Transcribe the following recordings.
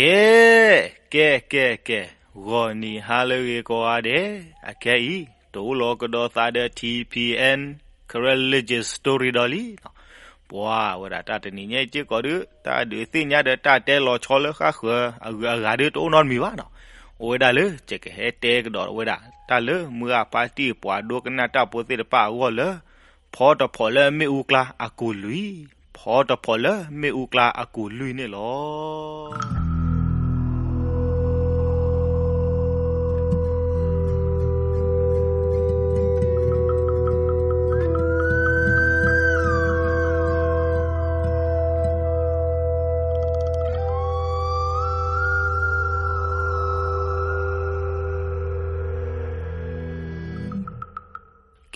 ကဲ, ကဲ, ကဲ, ကဲ, ဂီၤနံၤဟါလၢအဂ့ၤကိးဂၤဒဲး, အခဲအံၤ တအိၣ်လီၤကဒီးသးဒီး ထံၣ်ဖံၣ်အဲၣ် Karen Legend Story ဒီးလံနီၤ. ပှၤဝဲဒၣ်တၢ်တနံၤညါစ့ၢ်ကီးဒီး တၢ်ဒုးသ့ၣ်ညါဒီးတၢ်တဲလီၤဆီလၢဃၣ်ဃၢၤအဂုၤအဂၤဒီးတအိၣ်နီတမံၤဘၣ်နီၤ. အိၣ်ဝဲဒၣ်လၢ ယကဟဲတဲကဒီးဝဲဒၣ် တၢ်လၢမုၢ်ဂၢ်ဖါတံၢ်ပှၤဒိကနၣ်တၢ်ဖိသ့ၣ်တဖၣ်အဂီၢ်လၢ ဖီတဖီၣ်လၢမ့ၣ်အူကျါအကူာ်လွံၢ်, ဖီတဖီၣ်လၢမ့ၣ်အူကျါအကူာ်လွံၢ်န့ၣ်လီၤ.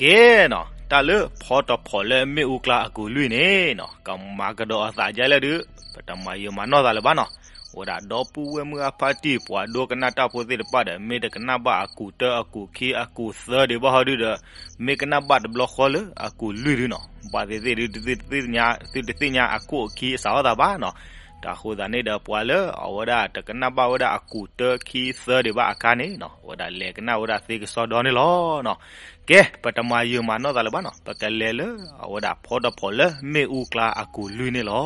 ကဲနီၤ, တၢ်လၢဖီတဖီၣ်လၢမ့ၣ်အူကျါအကူာ်လွံၢ်န့ၣ်နီၤ, ကမၤကဒီးအသးဒ်လဲၣ်ဒီး ပတမၤယံာ်မၤနီၢ်သးလၢၤဘၣ်နီၤ. အိၣ်ဝဲဒၣ်ဒီပုၢ်ဝဲၢ်မုၢ်ဂၢ်ဖါတံၢ်ပှၤဒိကနၣ်တၢ်ဖိသ့ၣ်တဖၣ်ဒီး မ့ၢ်တကနၣ်ဘၣ်အကူာ်တၢအကူာ်ခံအကူာ်သၢဒံးဘၣ်ဟီဒုဒီး, မ့ၢ်ကနၣ်ဘၣ်တဘျီဃီလၢအကူာ်လွံၢ်ဒုနီၤ, ဘၣ်သ့ၣ်သ့ၣ်ဒု သုတသ့ၣ်ညါအခိၣ်အခံအစးထီၣ်သးဘၣ်နီၤ. တၢ်ဃိသးန့ၣ်ဒီး ပှၤလၢအဝဲဒၣ်တကနၣ်ဘၣ်ဝဲဒၣ်အကူာ်တၢခံသၢဒံးဘၣ်အခါန့ၣ်နီၤ, အဝဲဒၣ်လဲၤကနၣ်ဝဲဒၣ်သ့ကစီဒီန့ၣ်လီၤနီၤ. ကဲ, ပတမၤယံာ်မၤနီၢ်သးလၢၤဘၣ်နီၤ, ပကလဲၤလၢအဝဲဒၣ်ဖီတဖီၣ်လၢမ့ၣ်အူကျါအကူာ်လွံၢ်န့ၣ်လီၤ.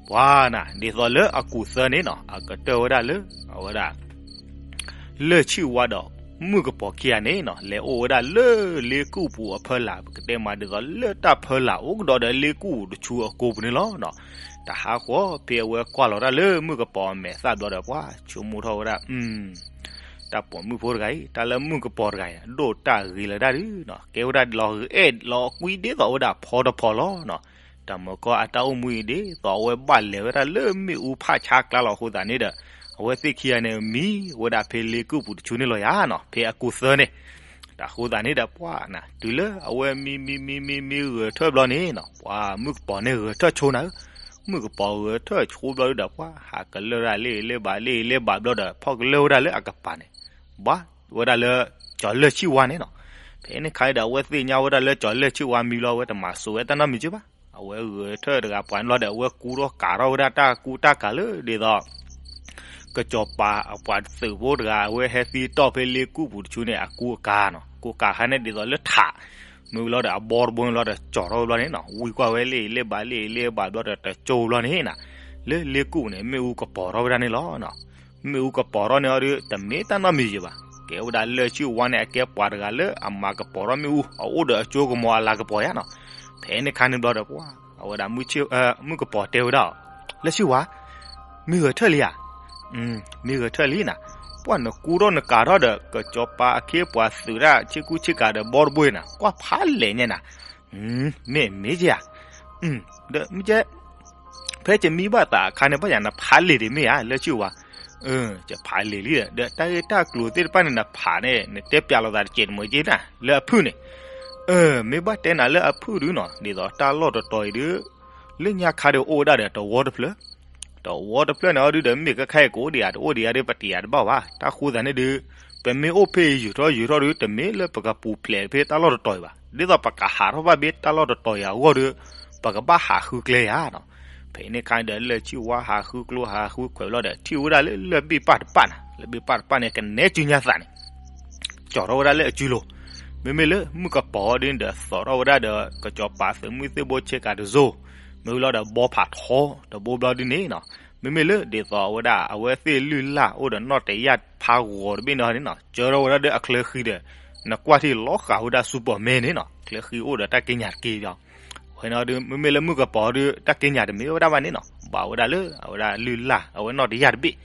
ပှၤနီၤ, ဒ်သိးလၢအကူာ်သၢန့ၣ်နီၤ, အကတၢၢ်ဝဲဒၣ်လၢ အဝဲဒၣ် လၢၢ်ဆံၣ်ဝါဒီးမုၣ်ကပီၤခံဂၤန့ၣ်နီၤ, လဲၤအိၣ်ဝဲဒၣ်လၢလ့ကူၣ်ပူၤအဖီလာ်, ပကတဲမးဒ်သိးလၢတၢ်ဖီလာ်အိၣ်ကဒီးဒီးလ့ကူၣ်တဆူအကိာ်ပူၤန့ၣ်လီၤနီၤ. တဟါဃီ ဖဲအဝဲကွၢ်လီၤတၢ်လၢမုၣ်ကပီၤအမဲာ်သၣ်ဘျီဒီး ပှၤဆိကမိၣ်ထီၣ်ဝဲဒၣ် တၢ်ပိာ်မုၣ်ဖိတဂၤအံၤ, တၢ်လၢမုၣ်ကပီၤတဂၤအံၤ အဒိၣ်တၢ်ဂ့ၤလၢၤဒၣ်ဒုနီၤ, ကဲဝဲဒၣ်လီၤအဲၣ်လီၤကွံဒ်သိးဝဲဒၣ်ဖီတဖီၣ်လီၤနီၤ. တၢ်မၢကီၢ်အတၢ်အိၣ်မူအံၤဒ်သိး အဝဲဘၣ်လဲၤဝဲဒၣ်လၢမ့ၣ်အူဖးဆါကျါလီၤအဃိသတးန့ၣ်ဒီး, အဝဲသ့ၣ်ခံဂၤန့ၣ်မံဝဲဒၣ်ဖဲလ့ကူၣ်ပူၤတဆူန့ၣ်လီၤယါနီၤ, ဖဲအကူာ်သၢန့ၣ်. တၢ်ဃိသတးန့ၣ်ဒီး ပှၤနီၤ, တုၤလၢအဝဲမံမံမံမံမံဂဲၤထၢၣ်ဘျီန့ၣ်နီၤ, ပှၤမုၣ်ကပီၤန့ၣ်ဂဲၤထၢၣ်ဆိနၤဧၢ, မုၣ်ကပီၤဂဲၤထၢၣ်ဆိဘျီဒုဒီး ပှၤဟးကလၢၢ်ဒၣ်လ့ၣ်လ့ၣ်ဘးလ့ၣ်လ့ၣ်ဘးဘျီဒီး ဖီၣ်ကလၢၢ်ဝဲဒၣ်လၢအကပၤန့ၣ်, ဘၣ်ဝဲဒၣ်လၢကၠီၤလၢၢ်ဆံၣ်ဝါန့ၣ်နီၤ. ဖဲန့ၣ်ခါန့ၣ်ဒီး အဝဲသ့ၣ်ညါဝဲဒၣ်လၢကၠီၤလၢၢ်ဆံၣ်ဝါမံဘျီ အဝဲတမၤစိာ်ဝဲတၢ်နီတမံၤက့ဘၣ်. အဝဲဂဲၤထၢၣ်တဂၤပှၤန့ၣ်လီၤဒီး အဝဲကူထီၣ်ကၤထီၣ်ဝဲဒၣ်တၢ်ကူတၢ်ကၤလၢဒ်သိး ကစီၤပၤအပှၤသုးဖိတဂၤ အဝဲဟဲသံတီၢ်ဖဲလ့ကူၣ်ပူၤတဆူန့ၣ် အကူအကၤနီၤ, ကူကၤခါန့ၣ်ဒ်သိးလၢထး, မ့ၢ်ဝံၤလီၤဒီးအဘီတဘိန့ၣ်လီၤဒီး ကၠီၤထီၣ်ဝဲဘျီန့ၣ်နီၤ, ဝံၤကွၢ်ဝဲလ့ၣ်လ့ၣ်ဘးလ့ၣ်လ့ၣ်ဘးဘျီဒီး တကၠိဘျီန့ၣ်နီၤ, လၢလ့ကူၣ်န့ၣ် မ့ၣ်အူကပီၤထီၣ်ဝဲဒၣ်န့ၣ်လီၤနီၤ. မ့ၣ်အူကပီၤထီၣ်န့ၣ်အီၤဒီး တမ့ၢ်တၢ်နီတမံၤယံၤဘၣ်, ကဲဝဲဒၣ်လၢၢ်ဆံၣ်ဝါန့ၣ် အကဲပှၤတဂၤလၢအမၤကပီၤထီၣ်မ့ၣ်အူ အအိၣ်ဒီးအစိကမီၤအလၤကပီၤယါနီၤ. ဖဲန့ၣ်ခါန့ၣ်ဘျီဒီး ပှၤအဝဲဒၣ် မုၣ်ကပီၤတဲဝဲဒၣ်အီၤ, လၢၢ်ဆံၣ်ဝါ, မ့ၢ်ဂဲၤထၢၣ်လံဧါ. မ့ၢ်ဂဲၤထၢၣ်လံနီၤ, ပှၤနကူထီၣ်နကၤထီၣ်ဒီး ကစီၤပၤအခ့အပှၤသုးဒၣ်ဆ့ကူဆ့ကၤဒီးဘီတဘိအံၤနီၤ, ကွၢ်ဖးလဲၣ်ညါနီၤ. မ့ၢ်မ့ၢ်က့ဧါ, ဒီးမ့ၢ်ကဲ ဖဲယမံဘၣ်သးအခါန့ၣ် ဘၣ်ယၤနဖးလဲၣ်ဒံးမ့ၢ်ဧါ လၢၢ်ဆံၣ်ဝါ. ယဖးလဲၣ်လံဒီး တၢ်ဂ့ၢ်တၢ်ကျိၤသ့ၣ်တဖၣ်န့ၣ် နဖးန့ၣ် နတဲပျးလိာ်သးတစဲးတမှဲၤက့နၤ လၢအဖုၣ်န့ၣ်. မ့ၢ်ဘၣ်တဲနၤလၢအဖုၣ်ဒုနီၤ, ဒ်သိးတၢ်လီၢ်တတီၤအံၤဒု လၢညါခါဒီးအိၣ်ဝဲဒၣ်ဒီးတဝီတဖျၢၣ်, တဝီတဖျၢၣ်န့ၣ်အီၤဒုဒီး မ့ၢ်ကခါအံၤကအိၣ်ဒံးဧါ တအိၣ်ဒံးဧါဒီး ပတယၤတဘၣ်ဘၣ်. တၢ်ဃိသးန့ၣ်ဒု ပမ့ၢ်အိၣ်ဖဲအံၤယုာ်ထီၣ်ယုာ်ထီၣ်ဒု တမ့ၢ်လၢပကပူၤဖျဲးဖဲတၢ်လီၢ်တတီၤအံၤဘၣ်. ဒ်သိးပကဟးထီၣ်ဘၣ်ဘ့ၣ်တၢ်လီၢ်တတီၤအံၤအဂီၢ်ဒီး ပကဘၣ်ဟးဃုကျဲယါနီၤ. ဖဲန့ၣ်ခါန့ၣ်ဒီး လၢၢ်ဆံၣ်ဝါဟးဃုကျိဟးဃုခွဲးဘျီဒီး ထံၣ်ဝဲဒၣ်လၢလၢၢ်ဘ့ၣ်ပၢ်တပၢ်နီၤ, လၢၢ်ဘ့ၣ်ပၢ်တပၢ်န့ၣ် ကနဲစုညါသးန့ၣ် ကၠီၤထီၣ်ဝဲဒၣ်လၢအစုလိၤ. မ့မ့ၢ်လၢမုၣ်ကပီၤဒုန့ၣ်ဒီး သိးထီၣ်ဝဲဒၣ်ဒီး ကစီၤပၤသုးမုၢ်သံၣ်ဘိဆ့ကၤတစိၤ, မ့ၢ်ဝံၤလီၤဒီးဘီဖးထီတဘိဘျီဒုန့ၣ်နီၤ. မ့မ့ၢ်လၢဒ်သိးဝဲဒၣ် အဝဲသ့ၣ်လုၢ်လၢ်အိၣ်ဒီးနီၣ်တယၢ်ဖးဂီၤတဘ့ၣ်န့ၣ်န့ၣ်နီၤ, ကၢထီၣ်ဝဲဒၣ်ဒီးအချၢဃံဒီး နကွၢ်ထံၣ်လီၤဃာ်ဝဲဒၣ် Superman န့ၣ်နီၤ, ချၢဃံအိၣ်ဒီးတၢ်က့ညါတက့ၢ်ဒီး ဝဲန့ၣ်ဒီး မ့မ့ၢ်လၢမုၣ်ကပီၤဒု တၢ်က့ညါတမ့ၢ်ဝဲဒၣ်ဘၣ်န့ၣ်နီၤ, ဘၣ်ဝဲဒၣ်လၢအဝဲဒၣ်လုၢ်လၢ် အဝဲနီၣ်တယၢ်တဘ့ၣ်.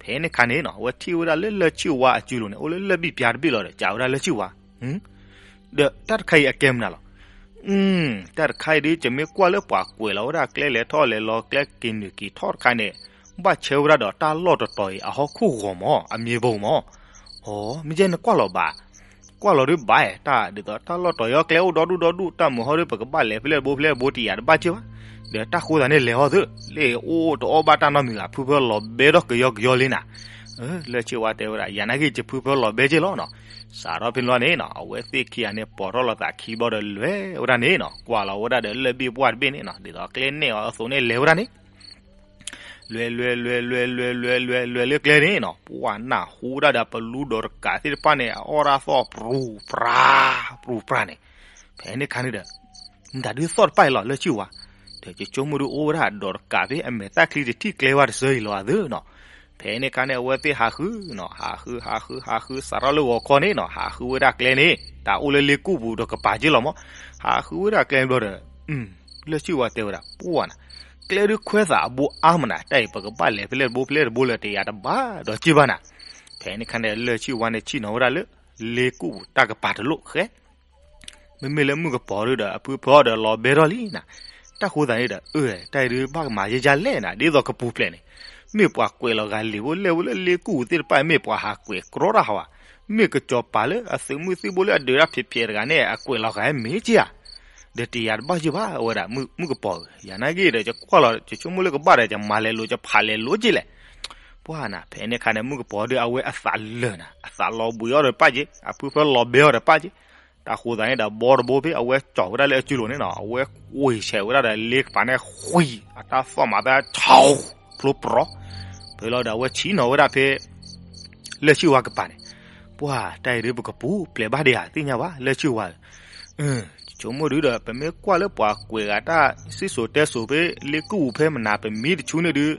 ဖဲန့ၣ်ခါန့ၣ်နီၤ အဝဲထံၣ်ဝဲဒၣ်လၢလၢၢ်ဆံၣ်ဝါအစုလိၤန့ၣ် အိၣ်လၢလၢၢ်ဘ့ၣ်ပၠါတဘ့ၣ်လီၤဒီး ကးဝဲဒၣ်လၢၢ်ဆံၣ်ဝါ, ဒီးတၢ်တခါအံၤအကဲမနုၤလီၤ. တၢ်တခါအံၤဒု ယမ့ၢ်ကွၢ်လၢပှၤကွဲးလီၤဝဲဒၣ်ကျဲလဲၤထီၣ်လဲၤလီၤ ကျဲက့ၤနုာ်က့ၤထီၣ်တခါန့ၣ် ဘၣ်ဆဲဝဲဒၣ်ဒီးတၢ်လီၢ်တတီၤအံၤ အဟီၣ်ခိၣ်ဂီၤမး အမံၤဘိမး. အိ မ့ၢ်ကဲနကွၢ်လီၤဘၣ်, ကွၢ်လီၤဒုဘၣ်, တၢ်ဒ်သိးတၢ်လီၢ်တတီၤအံၤအီၤကျဲအိၣ်ဒီဒူၣ်ဒီဒူၣ် တၢ်မုာ်ဟီဒု ပကဘၣ်လဲၤဖဲလဲၣ်တဘိဖဲလဲၣ်တဘိတယၤတဘၣ်က့ဘၣ်. ဒီးတၢ်ဃိသးန့ၣ်လဲၤဟီၣ်သု, လၢအိၣ်တအီၣ်ဘၣ်တၢ်နီတမံၤဂၤ ဖုဖၢလီၤဘဲဒီးကယီကယီလံနၤ. လၢၢ်ဆံၣ်ဝါတဲဝဲဒၣ် ယၤနာ်က့ ယဖုဖၢလီၤဘဲက့လီၤနီၤ. စးထီၣ်ဖဲန့ၣ်လီၤန့ၣ်နီၤ အဝဲသ့ၣ်ခံဂၤန့ၣ် ပိာ်ထီၣ်လိာ်သးခံဘျီဒီးလဲၤဝဲဒၣ်န့ၣ်နီၤ, ကွၢ်လီၤဝဲဒၣ်ဒီးလၢၢ်ဘ့ၣ်ပှၢ်တဘ့ၣ်န့ၣ်နီၤ ဒ်သိးကျဲနဲၣ်အီၤအသိးန့ၣ်လဲၤဝဲဒၣ်န့ၣ်. လဲၤလဲၤလဲၤလဲၤလဲၤလဲၤလဲၤလဲၤလၢကျဲန့ၣ်နီၤ, ပှၢ်နၢ်ဟူဒၣ်ဒီးပလူဒီးတကးသ့ၣ်တဖၣ်န့ၣ် အအီၣ်တၢ်သီၣ်ပြူၤပြါ ပြူၤပြါန့ၣ်, ဖဲန့ၣ်ခါန့ၣ်ဒီး မတၤဒုးသီၣ်တဖၣ်အံၤလီၤ လၢၢ်ဆံၣ်ဝါ, ဒီးယဆိကမိၣ်ဒုးအိၣ်ဝဲဒၣ်ဒီးတကးဖဲအမဲာ်သၣ်ချံတထံၣ်ကျဲဝဲတစၢအံၤလီၤအသၢနီၤ, ဖဲန့ၣ်ခါန့ၣ် အဝဲသ့ၣ်ဟးဃုနီၤ, ဟးဃု ဟးဃု ဟးဃု စးထီၣ်လၢဂီၤခီန့ၣ်နီၤ, ဟးဃုဝဲဒၣ်ကျဲန့ၣ် တၢ်အိၣ်လၢလ့ကူၣ်ပူၤဒီးကပၤက့လီၤမး, ဟးဃုဝဲဒၣ်ကျဲဘျီဒီး လၢၢ်ဆံၣ်ဝါတဲဝဲဒၣ် ပှၢ်နၤ, ကျဲဒုးခွဲးသးအဘိအါမးနၤ, တၢ်အံၤပကဘၣ်လဲၤဖဲလဲၣ်တဘိဖဲလဲၣ်တဘိလၢတယၤတဘၣ်ဒီးက့ဘၣ်နၤ, ဖဲန့ၣ်ခါန့ၣ် လၢၢ်ဆံၣ်ဝါန့ၣ်ဆ့ၣ်နီၤဝဲဒၣ်လၢ လ့ကူၣ်ပူၤတၢ်ကပၤတလိၣ်ဃဲ မ့မ့ၢ်လၢမုၣ်ကပီၤဒုဒီး အဖုဖၢအီၤဒီးလီၤဘဲထီၣ်လံနၤ, တၢ်ဃိသးန့ၣ်ဒီး အၢ တၢ်အံၤဒုးဘၣ်ကမၤယဲယဲလဲၣ်နၤ, ဒ်သိးကပူၤဖျဲးန့ၣ်, မ့ၢ်ပှၤကွဲးလီၤဂာ်လံာ်ဖိလဲၣ်ဖိလၢလ့ကူၣ်ပူၤသ့ၣ်တဖၣ် မ့ၢ်ပှၤဟးကွဲးကြီတၢ်ဟးဝဲ, မ့ၢ်ကစီၤပၤလၢအသုးမုၢ်သံၣ်ဘိလၢအဒုးတၢ်ဖျဲးဖျဲးတဂၤန့ၣ် အကွဲးလီၤဂာ်မ့ၢ်က့ဧါ ဒီးတယၤတဘၣ်ယုၢ်ဘၣ်ဝဲဒၣ် မုၣ်ကပီၤဧၢ, ယၤနာ်က့ဒီး ယကွၢ်လီၤ ယဆိကမိၣ်လၢကဘၣ်ဒီး ယမၤလဲၤလိာ် ယဖးလဲၤလိာ်က့လဲၣ်. ပှၢ်နၤ ဖဲန့ၣ်ခါန့ၣ် မုၣ်ကပီၤဒုး အဝဲအသးလၢာ်နၤ, အသးလီၤဘှံးအီၤဒီးတဖၣ်က့, အဖုဖၢလီၤဘဲအီၤဒီးတဖၣ်က့, တၢ်ဃိသးန့ၣ်ဒီး ဘီတဘိဖဲ အဝဲကၠီၤဝဲဒၣ်လၢအစုလိၤန့ၣ်နီၤ, အဝဲကွံာ်ဆဲးဝဲဒၣ်ဒီးလ့ကပၤန့ၣ် ဃံၤ အတၢ်သီၣ်မၤသး ဆီ ဖျိပရီ, ဖဲလီၤဒီး အဝဲဆံးနီၤဝဲဒၣ်ဖဲ လၢၢ်ဆံၣ်ဝါကပၤန့ၣ်, ပှၢ် တၢ်အံၤဒုးပကပူၤဖျဲးဘၣ်ဒံးဧါ သ့ၣ်ညါဘၣ် လၢၢ်ဆံၣ်ဝါဧၢ, ဆိကမိၣ်ဒုဒီး ပမ့ၢ်ကွၢ်လၢပှၤကွဲးဂၤတၢ်စံၣ်စိၤတဲစိၤဖဲ လ့ကူၣ်ပူၤဖဲမနၤ ပမံတဆူန့ၣ်ဒုး,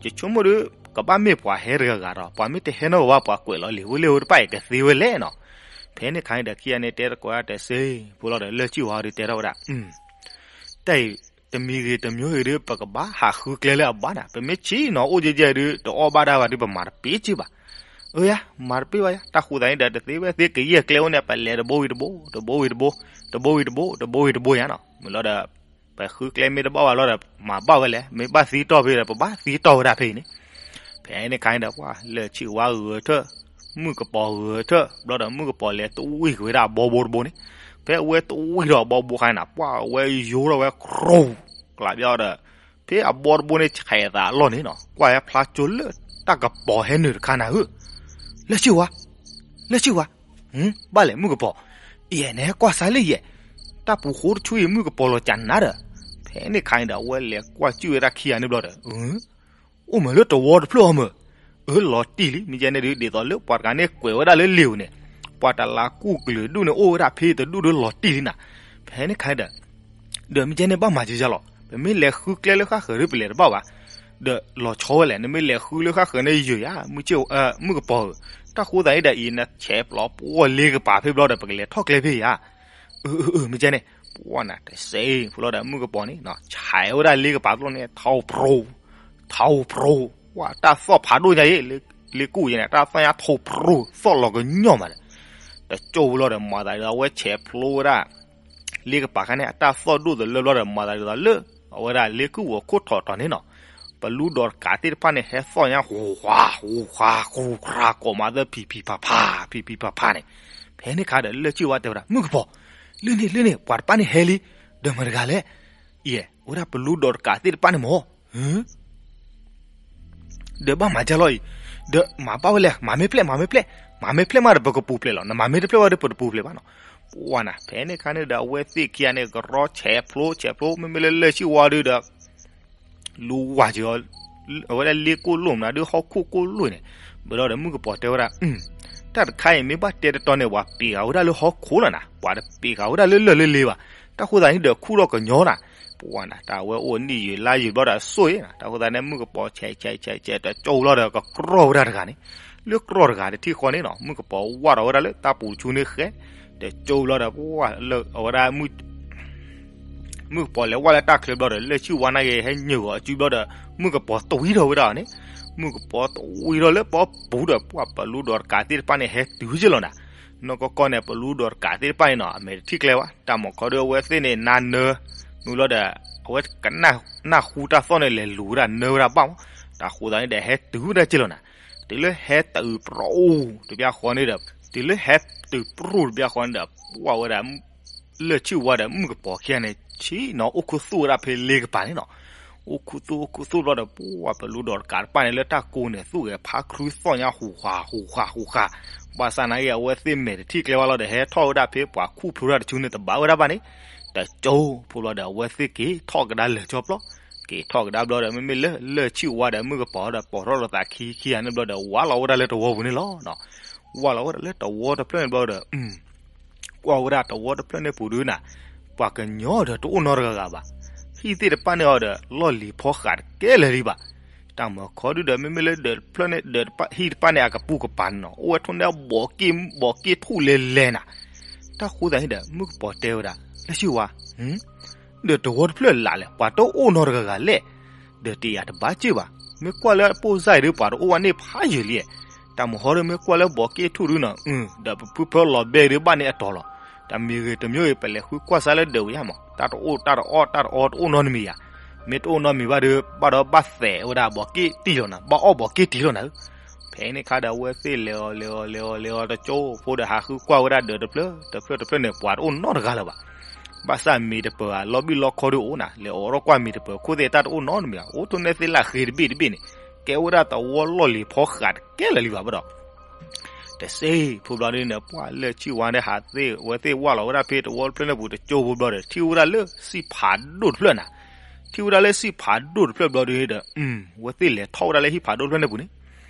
ယဆိကမိၣ်ဒုး ကဘၣ်မ့ၢ်ပှၤဟဲတဂၤဂၤဒီး ပှၤမ့ၢ်တဟဲနီတဂၤဘၣ် ပှၤကွဲးလီၤလံာ်ဖိလဲၣ်ဖိတဖၣ်အံၤကသ့ဝဲလဲၣ်နီၤ. ဖဲန့ၣ်ခါန့ၣ်ဒီး ခံဂၤန့ၣ်တဲတကိးတၢ်တစ့, ဖဲလီၤဒီး လၢၢ်ဆံၣ်ဝါဒုးတဲထီၣ်ဝဲဒၣ် တၢ်အံၤ တမံၤဂ့ၤတမံၤဂ့ၤဒုး ပကဘၣ်ဟးဃုကျဲလၢအဘၣ်နၤ, ပမ့ၢ်ဆံးနီၤအိၣ်ကဲကဲဒုး တအီၣ်ဘၣ်ဒၣ်ဘၣ်ဒုး ပမၤတပ့ၤက့ဘၣ်. အၢယါ မၤတပ့ၤဘၣ်ယါ, တၢ်ဃိသးန့ၣ်ဒီး တသ့ဝဲသ့ကယဲၢ်ကျဲအိၣ်န့ၣ် ပလဲၤတဘိဝံၤတဘိ, တဘိဝံၤတဘိ, တဘိဝံၤတဘိ, တဘိဝံၤတဘိယါနီၤ. မ့ၢ်လီၤဒီး ပဃုကျဲမ့ၢ်တဘၣ်ဘၣ်လီၤဒီး မၤဘၣ်ဝဲလဲၣ်, မ့ၢ်ဘၣ်သံတီၢ်ဖဲဒီး ပဘၣ်သံတီၢ်ဝဲဒၣ်ဖဲအံၤန့ၣ်. ဖဲန့ၣ်ခါန့ၣ်ဒီး ပှၢ်လၢၢ်ဆံၣ်ဝါဂဲၤထၢၣ်, မုၣ်ကပီၤဂဲၤထၢၣ်, ဘျီဒီးမုၣ်ကပီၤလဲၤတဝံၣ်က့ၤဝဲဒၣ်အဘီဘိတဘိန့ၣ်. ဖဲအဝဲတဝံၣ်ဒီးအဘီဘိခါန့ၣ် ပှၢ်အဝဲယိထီၣ်ဝဲ ကြိၤ ကျးဘျီဒီး ဖဲအဘီတဘိန့ၣ် ဆဲးသးအလီၢ်န့ၣ်နီၤ, ကွၢ်ဝဲဖျါကၠိလၢတၢ်ကပီၤဟဲနုာ်တခါနၤဧၢ, လၢၢ်ဆံၣ်ဝါ, လၢၢ်ဆံၣ်ဝါ, ဘၣ်လဲၣ်မုၣ်ကပီၤ, ယဲၢ်နဟဲကွၢ်စါလၢယဲၢ်, တၢ်ပူၤဃိတဆူအံၤ မုၣ်ကပီၤလီၤကၢ်နၤဒီး. ဖဲန့ၣ်ခါန့ၣ်ဒီး အဝဲလဲၤကွၢ်ကၠုၣ်ဝဲဒၣ်ခံဂၤန့ၣ်ဘျီဒီး အိၣ်မ့ၢ်လၢတဝီတဖျၢၣ်အီၤမ့ၢ်, အၢ လီၤတံၢ်လံ, မ့ၢ်ကဲန့ၣ်ဒုး ဒ်သိးလၢပှၤတဂၤန့ၣ်ကွဲးဝဲဒၣ်လၢလံာ်ဧိၤန့ၣ်, ပှၤတလးကူၣ်ကလုာ်ဒူၣ်န့ၣ် အိၣ်ဝဲဒၣ်ဖဲတဒူၣ်ဒီးလီၤတံၢ်လံနၤ. ဖဲန့ၣ်ခါန့ၣ်ဒီး ဒီးမ့ၢ်ကဲန့ၣ်ဘၣ်မၤကယါလီၤ, ပမ့ၢ်လဲၤဃုကျဲလၢဃၣ်ဃၢၤဒုးပလဲၤတဘၣ်ဘၣ်, ဒီးလီၤဆီဝဲလဲၣ်, နမ့ၢ်လဲၤဃုလၢဃၣ်ဃၢၤန့ၣ်ယုာ်ယါ, မုၣ်ကပီၤဧၢ, တၢ်ဃိသးန့ၣ်ဒီးအံၤ နဆဲးပျီပှီၢ်လ့ကပၤဖဲဘျီဒီး ပကလဲၤထီၣ်ကျဲဖဲယါ. အၢ အၢ မ့ၢ်ကဲန့ၣ်, ပှၢ်နၤတစဲး ဖဲလီၤဒီးမုၣ်ကပီၤန့ၣ် ဆဲးဝဲဒၣ်လ့ကပၤတလိၣ်န့ၣ် ထီၣ်ပြူၤ ထီၣ်ပြူၤ, ပှၢ်တၢ်သီၣ်ဖးဒိၣ်ညါအံၤ, လ့ကူၣ်ယဲန့ၣ် တၢ်သီၣ်ညါထီၣ်ပြူၤ သီၣ်လီၤကညီမးဒီး, တကၠိဖိလီၤဒီး မၤသးဒ်သိးအဝဲဆဲးဖျိဝဲဒၣ် လ့ကပၤခါန့ၣ် အတၢ်သီၣ်ဒိၣ်တလၢဘျီဒီး မၤသးဒ်သိးလၢ အဝဲဒၣ်လ့ကူၣ်အခိၣ်ထီၣ်ထီၣ်န့ၣ်နီၤ, ပလူဒီးတကးသ့ၣ်တဖၣ်န့ၣ် ဟဲသီၣ်ညါ ဟူးဃါ ဟူးဃါ ဃူးဃါ ကိးမးသၢ ဖံးဖံးဖးဖး ဖံးဖံးဖးဖးန့ၣ်. ဖဲန့ၣ်ခါဒီး လၢၢ်ဆံၣ်ဝါတဲဝဲဒၣ် မုၣ်ကပီၤ, လၢန့ၣ် လၢန့ၣ် ပှၤတဖၣ်န့ၣ်ဟဲလံ, ဒီးမတၤတဂၤလဲၣ်, ယဲ အဝဲဒၣ်ပလူဒီးတကးသ့ၣ်တဖၣ်န့ၣ်မး ဒီးဘၣ်မၤဒ်လဲၣ်အံၤ, ဒီးမၤဘၣ်ဝဲလဲၣ်, မၤမ့ၢ်ဖျဲၣ် မၤမ့ၢ်ဖျဲၣ်, မၤမ့ၢ်ဖျဲၣ်မးဒီး ပကပူၤဖျဲးလီၤ, နမၤမ့ၢ်တဖျဲၣ်ဘၣ်ဒီး ပတပူၤဖျဲးဘၣ်နီၤ. ပှၢ်နၤ ဖဲန့ၣ်ခါန့ၣ်ဒီး အဝဲသ့ၣ်ခံဂၤန့ၣ် ကရီဆဲးဖျိ ဆဲးဖျိ မ့မ့ၢ်လၢလၢၢ်ဆံၣ်ဝါဒုဒီး လူဝၤက့ၤအီၤ, အဝဲဒၣ်လ့ကိၣ်လိၣ်မနုၤဒု ဟီၣ်ခိၣ်ကိၣ်လိၣ်န့ၣ်, ဘျီဒီးမုၣ်ကပီၤတဲဝဲဒၣ် တၢ်တခါအံၤမ့ၢ်ဘၣ်တဲတတီၤန့ၣ် ပှၤပ့ၤဃာ်ဝဲဒၣ်လၢဟီၣ်ခိၣ်လီၤနၤ, ပှၤတပ့ၤဃာ်ဝဲဒၣ်လၢလၢၢ်လၢလ့ဘၣ်, တၢ်ဃိသးန့ၣ်ဒီးခူၣ်ထီၣ်ကညီနၤ. ပှၢ်နၤ တၢ်ဝဲအိၣ်နံၣ်ယံာ်လါယံာ်ဘျီဒီးအစိၣ်အံၤနၤ, တၢ်ဃိသးန့ၣ် မုၣ်ကပီၤဆဲးဆဲးဆဲးဆဲး တကၠိလီၤဒီးကကြီၢ်ဝဲဒၣ်တဂၤန့ၣ်, လၢကြီၢ်တဂၤတထံၣ်ဃီန့ၣ်နီၤ, မုၣ်ကပီၤဝၢ်ထီၣ်ဝဲဒၣ်လၢတၢ်ပူၤတဆူန့ၣ်ဃဲ, တကၠိလီၤဒီး ပှၢ်လၢအဝဲဒၣ် မုၣ်ကပီၤလဲၤဝဲလၢတၢ်ချၢဘျီဒီး လၢၢ်ဆံၣ်ဝါနာ်က့ၤဟဲညၢၢ်ဂီၤအစုဘျီဒီး မုၣ်ကပီၤတဝံထီၣ်ဝဲဒၣ်အီၤန့ၣ်, မုၣ်ကပီၤတဝံထီၣ်လၢပီပူၤဒီး ပှၢ်ပလူဒီးတကးသ့ၣ်တဖၣ်န့ၣ် ဟဲတုၤက့ၤလီၤနၤ. နီၢ်ကီၢ်ကီၢ်န့ၣ် ပလူဒီးတကးသ့ၣ်တဖၣ်န့ၣ်နီၤ အမဲာ်တထံၣ်ကျဲဝဲ တၢ်မၤခီဒုးအဝဲသ့ၣ်န့ၣ် နါနၢ မုၢ်လီၤဒီး အဝဲကနၢ်ဟူတၢ်သီၣ်န့ၣ် လဲၤလူၤဝဲဒၣ်နၢဝဲဒၣ်ဘၣ်မး, တၢ်ဃိသးန့ၣ်ဒီး ဟဲတုၤဝဲဒၣ်က့ၤလီၤနၤ. တုၤလၢဟဲတုၤပြူၤတဘျီဃီန့ၣ်ဒီး တုၤလၢဟဲတုၤပြူၤတဘျီဃီန့ၣ်ဒီး ပှၢ်ဝဲဒၣ် လၢၢ်ဆံၣ်ဝါဒီးမုၣ်ကပီၤခံဂၤန့ၣ် ဆ့ၣ်နီၤအိၣ်ခူသူၣ်ဝဲဒၣ်ဖဲလ့ကပၤန့ၣ်နီၤ. အိၣ်ခူသူၣ်အိၣ်ခူသူၣ်ဘျီဒီး ပှၢ်ပလူဒီးတကးတဖၣ်န့ၣ် လၢတၢ်ကိးန့ၣ် သူၣ်ဂဲၤဖးခုသီၣ်ညါ ဟူးဃာ်ဟူးဃာ်ဟူးဃာ်, ဘၣ်ဆၣ်နာ်က့ၤ အဝဲသ့ၣ်မဲာ်တထံၣ်ကျဲဝဲလီၤဒီး ဟဲထီၣ်ဝဲဒၣ်ဖဲပှၤခူၣ်ဖျိတၢ်တဆူန့ၣ် တဘၣ်ဝဲဒၣ်ဘၣ်န့ၣ်, တကၠိဖိလီၤဒီး အဝဲသ့ၣ်က့ၤထီၣ်ကဒါလၢာ်ကၠီပျီ, က့ၤထီၣ်ကဒါဘျီဒီး မ့မ့ၢ်လၢလၢၢ်ဆံၣ်ဝါဒီး မုၣ်ကပီၤဒီး ပိာ်ထီၣ်လိာ်သးခံခံဂၤန့ၣ်ဘျီဒီး ဝးလီၤဝဲဒၣ်လၢတဝီပူၤန့ၣ်လီၤ. ဝးလီၤဝဲဒၣ်လၢတဝီတဖျၢၣ်န့ၣ်ဘျီဒီး ကွၢ်ဝဲဒၣ်တဝီတဖျၢၣ်န့ၣ်ပူၤဒုးနၤ, ပှၤကညီဒီးတအိၣ်နီတဂၤဂၤဘၣ်. ဟံၣ်သ့ၣ်တဖၣ်န့ၣ်အီၤဒီး လီၢ်လံၤဖီဃးတကဲလၢာ်လံဘၣ်. တၢ်မၤခီဒုဒီး မ့မ့ၢ်လၢဒၢးတဖျၢၣ်န့ၣ် ဒၢးတဖၣ် ဟံၣ်တဖၣ်န့ၣ် အကပူၤကပၤန့ၣ်နီၤ အိၣ်ဝဲထိၣ်န့ၢ်ဘီးက့ၣ် ဘီးက့ၣ်ထူၣ်လဲၤလဲၤနၤ. တၢ်ဃိသတးန့ၣ်ဒီး မုၣ်ကပီၤတဲဝဲဒၣ် လၢၢ်ဆံၣ်ဝါ, ဒၢးတဝီတဖျၢၣ်လၢ်လဲၣ် ပှၤတအိၣ်နီတဂၤဂၤလဲၣ်. ဒၢးတယာ်တဘၣ်စ့ၢ်ဘၣ်. မ့ၢ်ကွၢ်လၢပိၢ်စၢ်အံၤဒုး ပှၤတအိၣ်ဝဲန့ၣ်ဖးယံာ်လံ. တၢ်မၤဟီဒုး မ့ၢ်ကွၢ်လၢဘီးက့ၣ်ထူၣ်ဒုနီၤ ဒီးပဖုဖၢလီၤဘဲဒုးဘၣ်န့ၣ်အတီၤလီၤ. တၢ်မံၤဂ့ၤတမံၤဂ့ၤ ပလဲၤဃုကွၢ်စၢ်လၢဒၢးဝဲယါမး တၢ်တအိၣ်တၢ်တအီၣ်တၢ်တအီတအိၣ်နီတမံၤယါ. မ့ၢ်တအိၣ်နီတမံၤဘၣ်ဒီး ဘၣ်ဒီးဘၣ်သဲးဝဲဒၣ်ဘီးက့ၣ်တံၢ်လီၤနၤ ဘၣ်အီၣ်ဘီးက့ၣ်တံၢ်လီၤနၤဧၢ. ဖဲန့ၣ်ခါဒီး အဝဲသ့ၣ်လဲၤအီၤလဲၤအီၤလဲၤအီၤလဲၤအီၤတကၠိဖိဒီး ဟးဃုကွၢ်ဝဲဒၣ်ဒၢးတဖျၢၣ်တဖျၢၣ်တဖျၢၣ်န့ၣ် ပှၤတအိၣ်နီတဂၤလၢၤဘၣ်. ဘၣ်ဆၣ်မ့ၤတပၢၤဧါ လီၤဘံၣ်လီၤခီဒုးအိၣ်နၤ လဲၤအိးထီၣ်ကွၢ်မ့ၤတပၢၤခိၣ်သ့ၣ် တၢ်တအိၣ်နီတမံၤဧါ အိၣ်ထိၣ်န့ၢ်သ့ၣ်လၢအဃ့တဘ့ၣ်တဘ့ၣ်န့ၣ် ကဲဝဲဒၣ်တဝီလီၢ်လံၤဖီဃးတကဲလၢာ်လံဘၣ်ဘၣ်ဒီး တစ့ဖိဘျီဒုန့ၣ် ပှၢ်လၢၢ်ဆံၣ်ဝါန့ၣ် ဟးသ့ၣ် အဝဲသ့ၣ်ဝၢ်လီၤဝဲဒၣ်ဖဲတဝီတဖျၢၣ်န့ၣ်ပူၤတကၠိဖိဘျီဒီး ထံၣ်ဝဲဒၣ်လၢစံၣ်ဖးဒိၣ်တဖျၢၣ်နၤ. ထံၣ်ဝဲဒၣ်လၢစံၣ်ဖးဒိၣ်တဖျၢၣ်ဘျီဒုဒီး အဝဲသ့ၣ်လဲၤထီၣ်ဝဲဒၣ်လၢဟံၣ်ဖးဒိၣ်တဖျၢၣ်န့ၣ်ပူၤန့ၣ်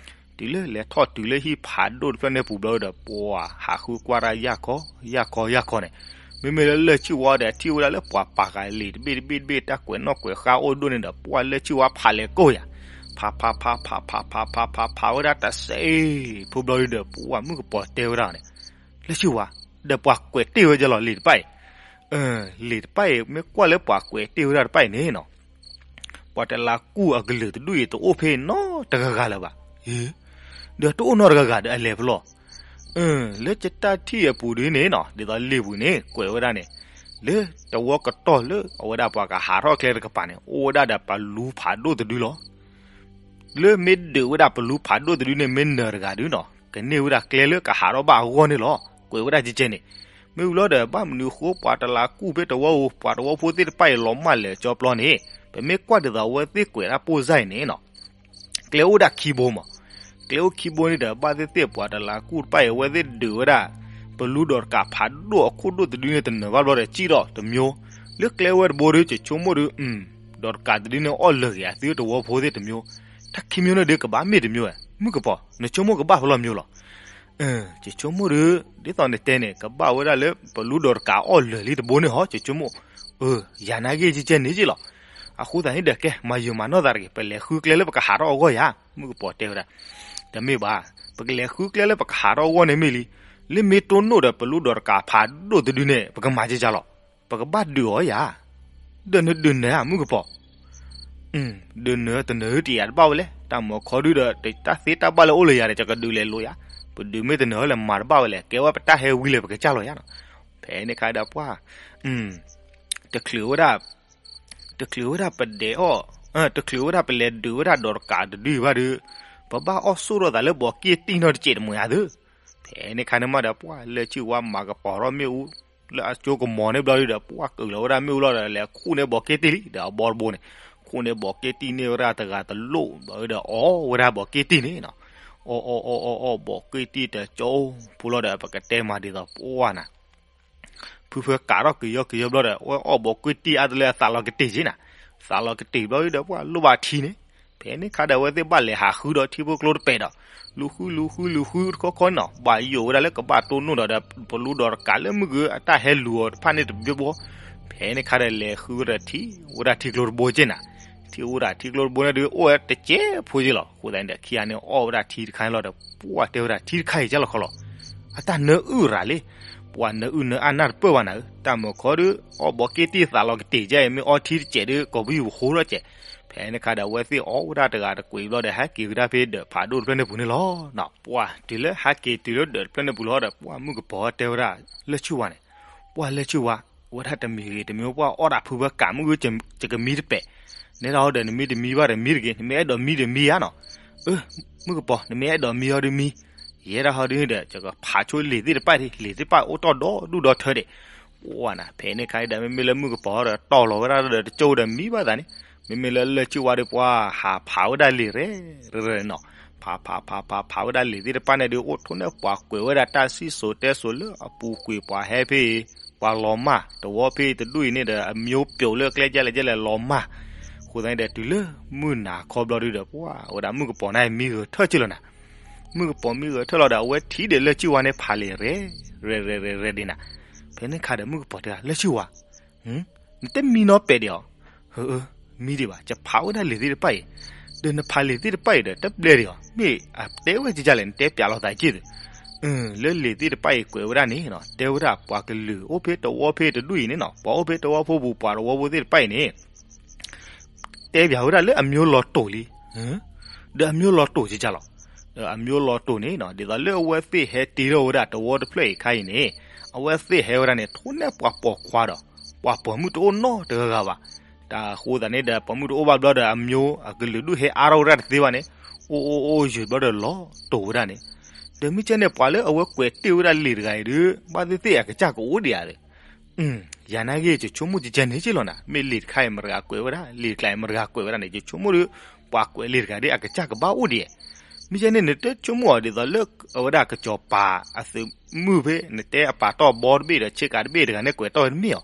တုၤလၢလဲၤထီၣ်တုၤလၢဟံၣ်ဖးဒိၣ်တဖျၢၣ်န့ၣ်ပူၤဘျီဒီး ပှၢ်ဟးဃုကွၢ်တၢ်ယၢ်ခီ ယၢ်ခီ ယၢ်ခီန့ၣ် မ့မ့ၢ်လၢလၢၢ်ဆံၣ်ဝါဒီး ထံၣ်ဝဲဒၣ်လၢပှၤပာ်ဃာ်လံာ်တဘ့ၣ်တဘ့ၣ်တဘ့ၣ် တၢ်ကွဲးနီၣ်ကွဲးဃါအိၣ်ဒိၣ်န့ၣ်ဒီး ပှၢ်လၢၢ်ဆံၣ်ဝါဖးလဲၤကိၢ်ယၤ ဖးဖးဖးဖးဖးဖးဖးဖးဖးဝဲဒၣ်တစ့ဖိဘျီဒုဒီး ပှၢ်မုၣ်ကပီၤတဲဝဲဒၣ်န့ၣ် လၢၢ်ဆံၣ်ဝါ ဒီးပှၤကွဲးတ့ၢ်ဝဲယလီၤလံာ်တဖၣ်အံၤ လံာ်တဖၣ်အံၤ မ့ၢ်ကွၢ်လၢပှၤကွဲးတ့ၢ်ဝဲဒၣ်တဖၣ်အံၤန့ၣ်နီၤ ပှၤတလးကူၢ်အကလုာ်တဒူၣ်အံၤတအိၣ်ဖဲနီတဂၤဂၤလၢၤဘၣ်. ဒီးတအိၣ်နီတဂၤဂၤဒီးအလဲၤဖဲလဲၣ်. လၢယတၢ်ထံၣ်အပူၤဒ်န့ၣ်နီၤ ဒ်သိးလံာ်ပူၤန့ၣ် ကွဲးဝဲဒၣ်န့ၣ် လၢတဝီကတီၢ်လၢအဝဲဒၣ်ပှၤကဟးထီၣ်ကျဲတကပၤန့ၣ် အိၣ်ဝဲဒၣ်ဒီးပလူဖးဒိၣ်တဒုလီၤ. လၢမ့ၢ်ဒုးဝဲဒၣ်ပလူဖးဒိၣ်တဒုန့ၣ် မ့ၢ်နၢၤတဂၤဒုနီၤ ကန့ၢ်ဝဲဒၣ်ကျဲလၢကဟးထီၣ်ဘၣ်အဂီၢ်န့ၣ်လီၤ. ကွဲးဝဲဒၣ်ကဲကဲန့ၣ် မ့ၢ်ဝံၤလီၤဒီး ဘၣ်မနုၤအဃိ ပှၤတလးကူၢ်ဖဲတဝီဧိၤ ပှၤတဝီဖိသ့ၣ်တဖၣ်အံၤ လီၤမၢ်လဲၤကၠီပျီန့ၣ် ပမ့ၢ်ကွၢ်ဒ်သိးအဝဲသ့ၣ်ကွဲးဒၣ်ပိၢ်စၢ်အံၤန့ၣ်နီၤ ကျဲအိၣ်ဒၣ်ခံဘိမး. ကျဲအိၣ်ခံဘိန့ၣ်ဒီး ဘၣ်သ့ၣ်သ့ၣ်ပှၤတလးကူၢ်တဖၣ်အံၤ အဝဲသ့ၣ်ဒုးဝဲဒၣ် ပလူဒီးတကးဖးဒိၣ်အခိၣ်ဒိၣ်တဒုန့ၣ် တနၢၤဘၣ်ဘျီဒီး စံၣ်ထီၣ်တမံၤ လၢကျဲဝဲတဘိဒီး ယဆိကမိၣ်ဒီး ဒီးတကးတဒုန့ၣ် အီၣ်လၢာ်ဂ့ၤအသုတဝီဖိသ့ၣ်တမံၤ တၢ်ခံမံၤန့ၣ်ဒီး ကဘၣ်မ့ၢ်တမံၤဝဲ မုၣ်ကပီၤ နဆိကမိၣ်ကဘၣ်ဖဲလဲၣ်မံၤလီၤ. ယဆိကမိၣ်ဒီး ဒ်သိးနတဲန့ၣ် ကဘၣ်ဝဲဒၣ်လၢပလူဒီးတကးအီၣ်လၢာ်လံတဘိန့ၣ်ဟီ ယဆိကမိၣ် ယၤနာ်က့ၤကဲကဲန့ၣ်က့လီၤ. အဃိသတးန့ၣ်ဒီး ကဲ မၤယုာ်မၤနီၢ်သးတဂ့ၤ ပလဲၤဃုကျဲလၢပကဟးထီၣ်အဂီၢ်ယၤ မုၣ်ကပီၤတဲဝဲဒၣ်. တမ့ၢ်ဘၣ်, ပကလဲၤဃုကျဲလၢပကဟးထီၣ်အဂီၢ်န့ၣ်မ့ၢ်လံ. လၢမ့ၢ်တိၢ်နီၣ်ဒီးပလူဒီးတကးဖးဒိၣ်တဒုန့ၣ် ပကမၤကဲကဲလီၤ. ပကဘၣ်ဒုးအီၤယၤ ဒီးနဒုးနၢၤဧါ မုၣ်ကပီၤ. ဒုးနၢၤတနၢၤတယၤတဘၣ်ဝဲလဲၣ်. တၢ်မၤခီဒုဒီး တၢ်သ့တၢ်ဘၣ်လၢအိၣ်လၢယၤဒီး ယကဒုးလဲၤလိာ်ယၤ. ပဒုးမ့ၢ်တနၢၤလၢမၤတဘၣ်ဝဲလဲၣ်. ကဲဝဲပတၢ်ဟဲဝံၤလၢပကစၢ်လီၤယၤနီၤ. ဖဲန့ၣ်ခါဒီးပှၢ် တချုးဝဲဒၣ် တချုးဝဲဒၣ်ပဒဲးအီၣ်, တချုးဝဲဒၣ်ပလဲၤဒုးဝဲဒၣ်ဒီးတကးတဒုဘၣ်ဒီး ပဘၣ်အီၣ်ဆိၣ်ထီၣ်သးလၢဘီးက့ၣ်တံၢ်နီတစဲးတမံၤဧါသု. ဖဲန့ၣ်ခါန့ၣ်မးဒီး ပှၢ်လၢၢ်ဆံၣ်ဝါမၤကပီၤထီၣ်မ့ၣ်အူ လၢအကၠိကမီၤန့ၣ်ဘျီဒုဒီး ပှၢ်ကလီၤဝဲဒၣ်မ့ၣ်အူလီၤဒီး လဲၤခူၣ်န့ၢ်ဘီးက့ၣ်တံၢ်လံ ဒီးအဘီတဘိန့ၣ် ခူၣ်န့ၢ်ဘီးက့ၣ်တံၢ်န့ၢ်ဝဲဒၣ်တဂၤတလိၣ်ဘျီဒီး အီၣ်ဝဲဒၣ်ဘီးက့ၣ်တံၢ်န့ၣ်နီၤ. အီၣ်အီၣ်အီၣ်အီၣ်အီၣ်ဘီးက့ၣ်တံၢ်တကၠိဖိလီၤဒီး ပကတဲမၤဒ်သိးပှၢ်နၤ ဖုဖၢကးထီၣ်ကယီကယီဘျီဒီး အဝဲအီၣ်ဘီးက့ၣ်တံၢ်အါတလၢအသးလီၤကတ့ၢ်က့နၤ, သးလီၤကတ့ၢ်ဘျီဒီး ပှၢ်လိၣ်ဘၣ်ထံန့ၣ်, ဖဲန့ၣ်ခါဒီး အဝဲသ့ၣ်ဘၣ်လဲၤဟးဃုဒီးထံဖိကျိတပဲာ်ဒီး လူၤဃုလူၤဃုလူၤဃုတခီခီန့ၣ်နီၤ, ဘၣ်ယိၣ်ဝဲဒၣ်လၢကဘၣ်တိၢ်နီၣ်ဒီး ပလူဒီးတကးလၢမုၢ်ဂၢၤအတၢ်ဟဲလူၤအီၤတဖၣ်န့ၣ်တဘျီဘျီ, ဖဲန့ၣ်ခါဒီးလဲၤဃုဝဲဒၣ်ထံ ဝဲဒၣ်ထံကျိတဘိက့နၤ, ထံအိၣ်ဒၣ်ထံကျိတဘိန့ၣ်ဒီး အိၣ်ဝဲတစဲးဖိက့လီၤ. အဃိသတးန့ၣ်ဒီး ခံဂၤန့ၣ်အီၣ်ဝဲဒၣ်ထံတခါန့ၣ်လီၤဒီး ပှၢ်တဲဝဲဒၣ်ထံတခါအံၤကဲလီၤခီလီၤ အတၢ်နၢအုၣ်ရၤလံ, ပှၤနၢအုၣ်နၢအါနၢ်တပၢၢ်ဘၣ်နၤဧၢ, တၢ်မၤခီဒီး အီၣ်ဘီးက့ၣ်တံၢ်သးလီၤကတ့ၢ်ကဲအံၤ မ့ၢ်အီထံတစဲးဒီး ကိးပယုၢ်ပဃိထီၣ်ကဲး, ဖဲန့ၣ်ခါဒီးအဝဲသ့ၣ်အီၣ်ဝဲဒၣ်တဂၤတကွံာ်ဘျီဒီး ဟဲက့ၤကဒါဖဲဒီးဖးဒိၣ်တဖျၢၣ်န့ၣ်ပူၤန့ၣ်လီၤ. ပှၢ်တုၤလၢဟဲက့ၤတုၤလၢဒီးတဖျၢၣ်န့ၣ်ပူၤလီၤဒီး ပှၢ်မုၣ်ကပီၤတဲဝဲဒၣ်လၢၢ်ဆံၣ်ဝါန့ၣ်, ပှၢ်လၢၢ်ဆံၣ်ဝါ ဝဲဒၣ်တမံၤဂ့ၤတမံၤ ပှၢ်အီၣ်ဒၣ်ဖုဖၢကးမုၢ်ဂ့ၤ ယကမံတပဲာ်, နဲဒၣ်ဟီဒီး နမံတမံဘၣ်ဒီးမံတဂ့ၤ, နမ့ၢ်အဲၣ်ဒိးမံဒီးမံဧါနီၤ, အၢ မုၣ်ကပီၤ နမ့ၢ်အဲၣ်ဒိးမံဟီဒီးမံ, ယဲဒၣ်ဟီဒုဒီး ယကဖးဆိလံာ်သ့ၣ်တဖၣ်ဒ် လံာ်သ့ၣ်တဖၣ်အိၣ်တီၢ်ဒီဒူၣ်ဒီထၢဒံး, ပှၢ်နၤ ဖဲန့ၣ်ခါဒီး မ့မ့ၢ်လၢမုၣ်ကပီၤဒီးတီၢ်လီၤဝဲဒၣ်ဒီးတကၠိဒီးမံဘၣ်သးန့ၣ်, မ့မ့ၢ်လၢလၢၢ်ဆံၣ်ဝါဒီးပှၢ်ဟးဖးဝဲဒၣ်လံာ်ရဲၣ်ရဲၣ်နီၤ, ဖးဖးဖးဖးဖးဝဲဒၣ်လံာ်သ့ၣ်တဖၣ်န့ၣ်ဒီး အိၣ်ထိၣ်န့ၢ်ပှၤကွဲးဝဲဒၣ်တၢ်စံၣ်စိၤတဲစိၤလၢအပူၤကွံာ် ပှၤဟဲဖဲအံၤ ပှၤလီၤမၢ် တဝီဖဲအံၤတဒူၣ်အံၤန့ၣ်ဒီး အမျိုးပြုတ်လၢကျဲကဲလဲၣ်ကဲလဲၣ်လီၤမၢ်, အဃိသတးန့ၣ်ဒီး တုၤလၢမုၢ်နၤခီဘျီဒုဒီး ပှၤဝဲဒၣ်မုၣ်ကပီၤန့ၣ်မံဂဲၤထၢၣ်က့လီၤနၤ. မုၣ်ကပီၤမံဂဲၤထၢၣ်လီၤဒီး အဝဲထံၣ်ဒီးလၢၢ်ဆံၣ်ဝါန့ၣ် ဖးလံာ်ရဲၣ် ရဲၣ် ရဲၣ် ရဲၣ် ရဲၣ်ဒံးနၤ. ဖဲန့ၣ်ခါဒီး မုၣ်ကပီၤတဲဒၣ် လၢၢ်ဆံၣ်ဝါ, နတမံနီပဲာ်ဒံးဧါ. မံဒံးဘၣ်, ယဖးဝဲဒၣ်လံာ်သ့ၣ်တဖၣ်အံၤ, ဒီးနဖးလံာ်သ့ၣ်တဖၣ်အံၤဒီး တဘျဲဒံးဧါ. မ့ၢ်အတဲဝဲကကလဲၣ်, နတဲပျးလိာ်သးက့ၢ်သု. လၢလံာ်သ့ၣ်တဖၣ်အံၤကွဲးဝဲဒၣ်န့ၣ် တဲဝဲဒၣ်ပှၤကလုာ်အိၣ်ဖဲတဝီဖဲတဒူၣ်အံၤန့ၣ်နီၤ, ပှၤအိၣ်ဖဲတဝီဖိပူၤ ပှၤတဝီဖိသ့ၣ်တဖၣ်အံၤန့ၣ် တဲပျးဝဲဒၣ်လၢအမျိုးလီၤတိာ်လံ, ဒီးအမျိုးလီၤတိာ်ကကလီၤ. ဒီးအမျိုးလီၤတိာ်န့ၣ်နီၤ, ဒ်သိးလၢအဝဲသ့ၣ်ဟဲတ့ထီၣ်ဝဲဒၣ်တဝီတဖျၢၣ်အံၤခါအံၤန့ၣ်, အဝဲသ့ၣ်ဟဲဝဲဒၣ်န့ၣ် ထိၣ်န့ၢ်ပှၤပိာ်ခွါဒီး ပှၤပိာ်မုၣ်တအိၣ်နီတဂၤဂၤဘၣ်. တၢ်အဃိသတးန့ၣ်ဒီး ပိာ်မုၣ်တအိၣ်ဘၣ်ဘျီဒီး အမျိုးအကလုာ်ဒူၣ်ဟဲအါထီၣ်ဝဲဒၣ်တသ့ဘၣ်န့ၣ်, အိၣ်အိၣ်အိၣ်ယုာ်ဘျီဒီးလီၤတိာ်ဝဲဒၣ်န့ၣ်. ဒီးမ့ၢ်ကဲန့ၣ် ပှၤလၢအဝဲကွဲးတ့ၢ်ဝဲဒၣ်လံာ်တဂၤအံၤဒီး ဘၣ်သ့ၣ်သ့ၣ်အကစၢ်ကအိၣ်ဒံးဧါဒီး ယၤနာ်က့ ယဆိကမိၣ်ကကဲန့ၣ်က့လီၤနၤ, မ့ၢ်လံာ်တခါအံၤ မတၤတဂၤကွဲးဝဲဒၣ်, လံာ်တကျါအံၤ မတၤတဂၤကွဲးဝဲဒၣ်န့ၣ် ယဆိကမိၣ်ဒီး ပှၤကွဲးလံာ်တဂၤဒီး အကစၢ်ကဘၣ်အိၣ်ဒံးဧါ. မ့ၢ်ကဲန့ၣ် နတဆိကမိၣ်အီၤဒ်သိးလၢ အဝဲဒၣ်ကစီၤပၤအသုးမုၢ်ဖဲ နတဲအပာ်တီၢ်ဘီတဘ့ၣ်ဒီး ဆ့ကၤတဘ့ၣ်တဂၤန့ၣ် ကွဲးတီၢ်ဝဲတမ့ၢ်အီၤ,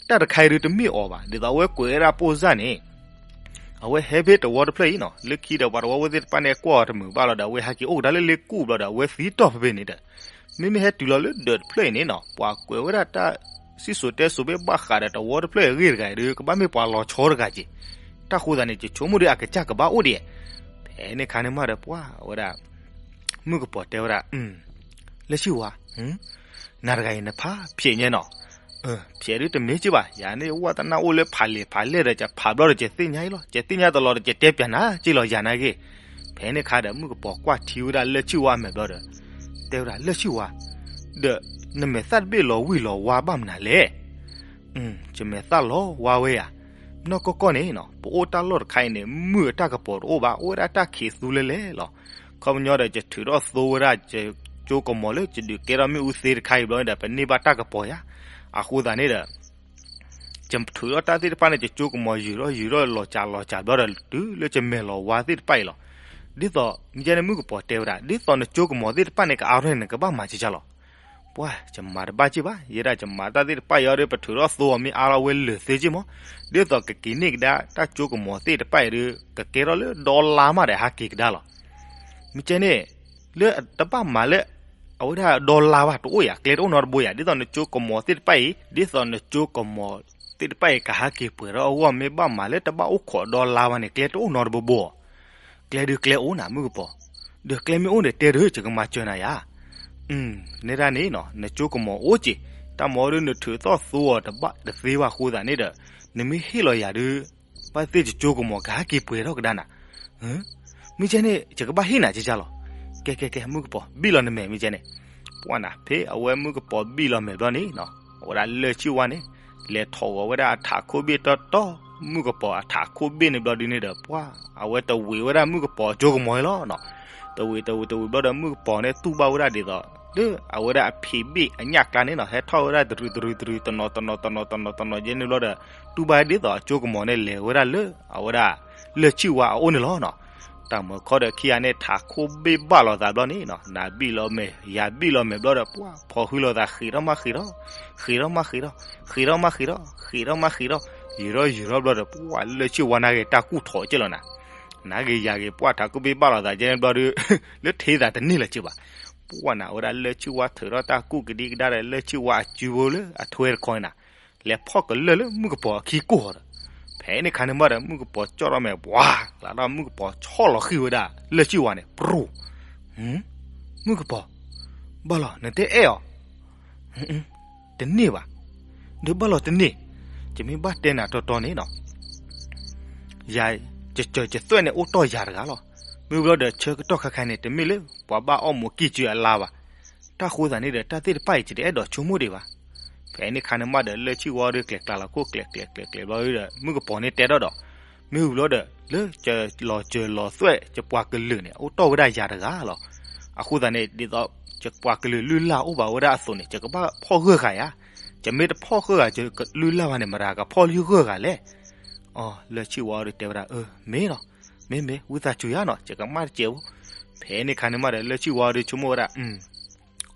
တၢ်တခါအံၤဒုးတမ့ၢ်အီၤဘၣ်. ဒ်သိးအဝဲကွဲးဝဲဒၣ်ပိၢ်စၢ်န့ၣ် အဝဲဟဲဖဲတဝီတဖျၢၣ်အံၤနီၤ, လၢခံဒီးပှၤတဝီဖိသ့ၣ်တဖၣ်န့ၣ် ကွၢ်အီၤတမုာ်ဘၣ်လီၤဒီး အဝဲဟဲက့ၤအိၣ်ကဒါလၢလ့ကူၣ်ဘျီဒီး အဝဲသံတီၢ်ဖဲဖဲန့ၣ်ဒီး, မ့မ့ၢ်ဟဲတုၤလီၤလၢဒၢးတဖျၢၣ်အံၤန့ၣ်နီၤ, ပှၤကွဲးဝဲဒၣ်တၢ်စံၣ်စိၤတဲစိၤဖဲဘၣ်ဃးဒီးတဝီတဖျၢၣ်အဂ့ၢ်တဂၤအံၤဒီး ကဘၣ်မ့ၢ်ပှၤလီၤဆီတဂၤက့ၤ. တၢ်ဃိသတးန့ၣ် ယဆိကမိၣ်ဒီးအကစၢ်ကဘၣ်အိၣ်ဒံးဧါ. ဖဲန့ၣ်ခါန့ၣ်မးဒီး ပှၤဝဲဒၣ် မုၣ်ကပီၤတဲဝဲဒၣ် လၢၢ်ဆံၣ်ဝါ, နၤတဂၤအံၤနဖးဖျဲးညါနီၤ. ဖျဲးဒုးတမ့ၢ်က့ဘၣ်, ယၤန့ၣ်ဝဲတနၢ်အိၣ်လၢဖးလံာ်ဖးလဲၢ်ဒီး ယဖးဘျီဒီး ယသ့ၣ်ညါအံၤလီၤ, ယသ့ၣ်ညါတလီၤဒီး ယတဲပျးနၤက့လီၤ ယၤနာ်က့. ဖဲန့ၣ်ခါဒီး မုၣ်ကပီၤကွၢ်ထံဝဲဒၣ်လၢၢ်ဆံၣ်ဝါအမဲာ်ဘျီဒီး တဲဝဲဒၣ် လၢၢ်ဆံၣ်ဝါ, ဒီးနမဲာ်သၣ်တဘ့ၣ်လီၤဝံၣ်လီၤဝါဘၣ်မနုၤလဲၣ်. ယမဲာ်သၣ်လီၤဝါဝဲယၤ, နီၢ်ကီၢ်ကီၢ်န့ၣ်နီၤ ပအိၣ်တၢ်လီၢ်တခါအံၤန့ၣ် မုၢ်အတၢ်ကပီၤတအိၣ်ဘၣ်, အိၣ်ဝဲဒၣ်တၢ်ခံးသူလဲလဲလီၤ. ခီပညီဒီး ယထုးထီၣ်သိဝဲဒၣ် ယကၠိကမီၤလၢယဒုးကဲထီၣ်မ့ၣ်အူသ့တခါအံၤဘျီန့ၣ်ဒီး ပန့ၢ်ဘၣ်တၢ်ကပီၤယၤ. အဃိသတးန့ၣ်ဒီး ယထုးထီၣ်တၢ်သ့ၣ်တဖၣ်န့ၣ် ယကၠိကမီၤယုာ်ထီၣ်ယုာ်ထီၣ်လီၤစှၤလီၤစှၤဘျီဒီး တုၤလၢယမဲာ်လီၤဝါသ့ၣ်တဖၣ်အံၤလီၤ. ဒ်သိး မ့ၢ်ကဲန့ၣ် မုၣ်ကပီၤတဲဝဲဒၣ် ဒ်သိးနကၠိကမီၤသ့ၣ်တဖၣ်န့ၣ် ကအါထီၣ်န့ၣ် နကဘၣ်မၤကကလီၤ. ပှၤ ယမၤတဘၣ်က့ဘၣ်, ယဲဒၣ်ယမၤတၢ်သ့ၣ်တဖၣ်အံၤဒီး ပထုးထီၣ်သိအီၤမ့ၢ်အါထီၣ်ဝဲလၢာ်သ့က့မး, ဒ်သိးကက့ၤန့ၢ်ကဒါတၢ်ကၠိကမီၤသ့ၣ်တဖၣ်အံၤဒီး ကကဲထီၣ်လၢဒီလါမးဒီးဟးက့ၤကဒါလီၤ. မ့ၢ်ကဲန့ၣ် လၢတဘၣ်မၤလၢ အဝဲဒၣ်ဒီလါဘၣ်တအိၣ်ယၤ, ကျဲတအိၣ်နီတဘိယၤ, ဒ်သိးနကၠိကမီၤသ့ၣ်တဖၣ်အံၤ, ဒ်သိးနကၠိကမီၤသ့ၣ်တဖၣ်အံၤ ကဟးက့ၤပှဲၤထီၣ်အဂီၢ် မ့ၢ်ဘၣ်မၤလၢတဘၣ်အိၣ်ခိးဒီလါဘၣ်န့ၣ် ကျဲတအိၣ်နီတဘိဘိ. ကျဲဒုးကျဲအိၣ်နၤ မုၣ်ကပီၤ, ဒီးကျဲမ့ၢ်အိၣ်န့ၣ် တဲဒုး ယကမၤစၢၤနၤယၤ. နဲဒၣ်န့ၣ်နီၤ နကၠိကမီၤအိၣ်က့ၤ, တၢ်မၤဒီးနထုးထီၣ်သိအီၤတဘၣ်တသ့ဘၣ်အဃိသတးန့ၣ်ဒီး နမ့ၢ်ဟ့ၣ်လီၤယၤဒုး ဘၣ်သ့ၣ်ယကၠိကမီၤကဟဲက့ၤပှဲၤထီၣ်ကဒါနၤ. မ့ၢ်ကဲန့ၣ် ယကဘၣ်ဟ့ၣ်နၤကကလီၤ. ကဲကဲကဲ မုၣ်ကပီၤ ဘံၣ်လီၤနမဲာ်မ့ၢ်ကဲန့ၣ်. ပှၢ်နၤ ဖဲအဝဲမုၣ်ကပီၤဘံၣ်လီၤမဲာ်ဘျီန့ၣ်နီၤ အဝဲဒၣ်လၢၢ်ဆံၣ်ဝါန့ၣ် လဲၤထီၣ်ဂီၤဝဲဒၣ်အထးခိၣ်ဘ့ၣ်တီတီ, မုၣ်ကပီၤအထးခိၣ်ဘ့ၣ်န့ၣ်ဘျီဒုန့ၣ်ဒီး ပှၢ် အဝဲတဝံၤဝဲဒၣ်မုၣ်ကပီၤကၠိကမီၤလီၤနီၤ. တဝံၤတဝံၤတဝံၤဘျီဒီး မုၣ်ကပီၤန့ၣ် တူၢ်ဘၣ်ဝဲဒၣ်ဒ်သိး လၢအဝဲဒၣ်အဖံးဘ့ၣ်အညၣ်ကျါန့ၣ်နီၤ ဟဲထီၣ်ဝဲဒၣ်တရူးတရူးတရူး တနီၤတနီၤတနီၤတနီၤတနီၤယဲန့ၣ်ဘျီဒီး တူၢ်ဘၣ်ဒ်သိးအကၠိကမီၤန့ၣ် လဲၤဝဲဒၣ်လၢအဝဲဒၣ် လၢၢ်ဆံၣ်ဝါအအိၣ်န့ၣ်လီၤနီၤ. တၢ်မၤခီဒီးခံဂၤန့ၣ် ထးခိၣ်ဘ့ၣ်ဘၣ်လိာ်သးဘျီန့ၣ်နီၤ နၤဘံၣ်လီၤမဲာ် ယၤဘံၣ်လီၤမဲာ်ဘျီဒီး ပှၢ်ဖီၣ်ဃံလိာ်သး ဃ့းထီၣ်မးဃ့းထီၣ်, ဃ့းထီၣ်မးဃ့းထီၣ်, ဃ့းထီၣ်မးဃ့းထီၣ်, ဃ့းထီၣ်မးဃ့းထီၣ်, ယံာ်ထီၣ်ယံာ်ထီၣ်ဘျီဒီး ပှၢ်လၢၢ်ဆံၣ်ဝါနာ်က့ၤတၢ်ကူၣ်ထီၣ်ကဲလီၤနၤ. နာ်က့ၤယၤက့ၤ ပှၢ်ထးခိၣ်ဘ့ၣ်ဘၣ်လိာ်သးကဲန့ၣ်ဘျီဒီး လၢထဲသးတန့ၢ်လၢၤက့ၤဘၣ်. ပှၢ်နၤ အဝဲဒၣ်လၢၢ်ဆံၣ်ဝါထုးထီၣ်တၢ်ကူၣ်ကဒံကဒါဒီး လၢၢ်ဆံၣ်ဝါအစုဖိလၢအထွဲတခီန့ၣ်နၤ လဲၤဖီၣ်ကလၢာ်လၢမုၣ်ကပီၤအခံကိၢ်ဃီဒီး ဖဲန့ၣ်ခါန့ၣ်မးဒီး မုၣ်ကပီၤကၠီၣ်ထီၣ်မဲာ် ပှၤကျးထီၣ် မုၣ်ကပီၤဆီၣ်လီၤဃံၤဝဲဒၣ်လၢၢ်ဆံၣ်ဝါန့ၣ် ပြူၤ. မုၣ်ကပီၤ, ဘၣ်လီၤ နတအဲၣ်အီၤ. တန့ၢ်ဘၣ်. ဒီးဘၣ်လီၤတန့ၢ်, ယမ့ၢ်ဘၣ်တဲနၤတီတီန့ၣ်နီၤ ယၤ ယစၢၤယသွဲၣ်န့ၣ် အိၣ်တီၢ်ယၤတဂၤလီၤ. မ့ၢ်ဘျီဒီး ဆၢကတီၢ်ခါခါန့ၣ် တမ့ၢ်လၢပှၤဘၣ်အီၣ်မူးကံၢ်စုအလါဘၣ်. တၢ်ဃိသးန့ၣ်ဒီး တၢ်သ့ၣ်တဖၣ်အံၤ ယတအဲၣ်ဒိးဆိကမိၣ်ဒံးဘၣ်. ဖဲန့ၣ်ခါန့ၣ်မးဒီး လၢၢ်ဆံၣ်ဝါဒီး ကျဲၤကျါလီၤခိၣ် ကျဲၤကျဲၤကျဲၤကျဲၤဘျီဒီး မုၣ်ကပီၤန့ၣ်တဲထီၣ်ဒီး မ့ၢ်ဘျီဒီး လၢယလီၤစၢၤလီၤသွဲၣ် ယပှၤကလုာ်န့ၣ် အိၣ်တီၢ်ဝဲဒၣ်ယၤတဂၤလီၤ. အဃိသတးန့ၣ် ဒ်သိး ယပှၤကလုာ်လုၢ်လၢ်အိၣ်ဘၣ်ဝဲဒၣ်အသိးန့ၣ် ယကဘၣ်ဖီၣ်ဂၢၢ်ဃာ်ယၤ. ယမ့ၢ်တဖီၣ်ဂၢၢ်ဃာ် ယလုၢ်လၢ်ဘၣ်န့ၣ် မတၤကဖီၣ်လုၢ်ဂၢၢ်ဃာ်လဲၣ်. အီၤ လၢၢ်ဆံၣ်ဝါဒီးတဲဝဲဒၣ် အၢ မ့ၢ်လီၤ, မ့ၢ်မ့ၢ် ဝံသးစူၤယၤနီၤ ယကမၣ်တစဲးဖိ. ဖဲန့ၣ်ခါန့ၣ်မးဒီး လၢၢ်ဆံၣ်ဝါဒီးဆိကမိၣ်ဝဲဒၣ်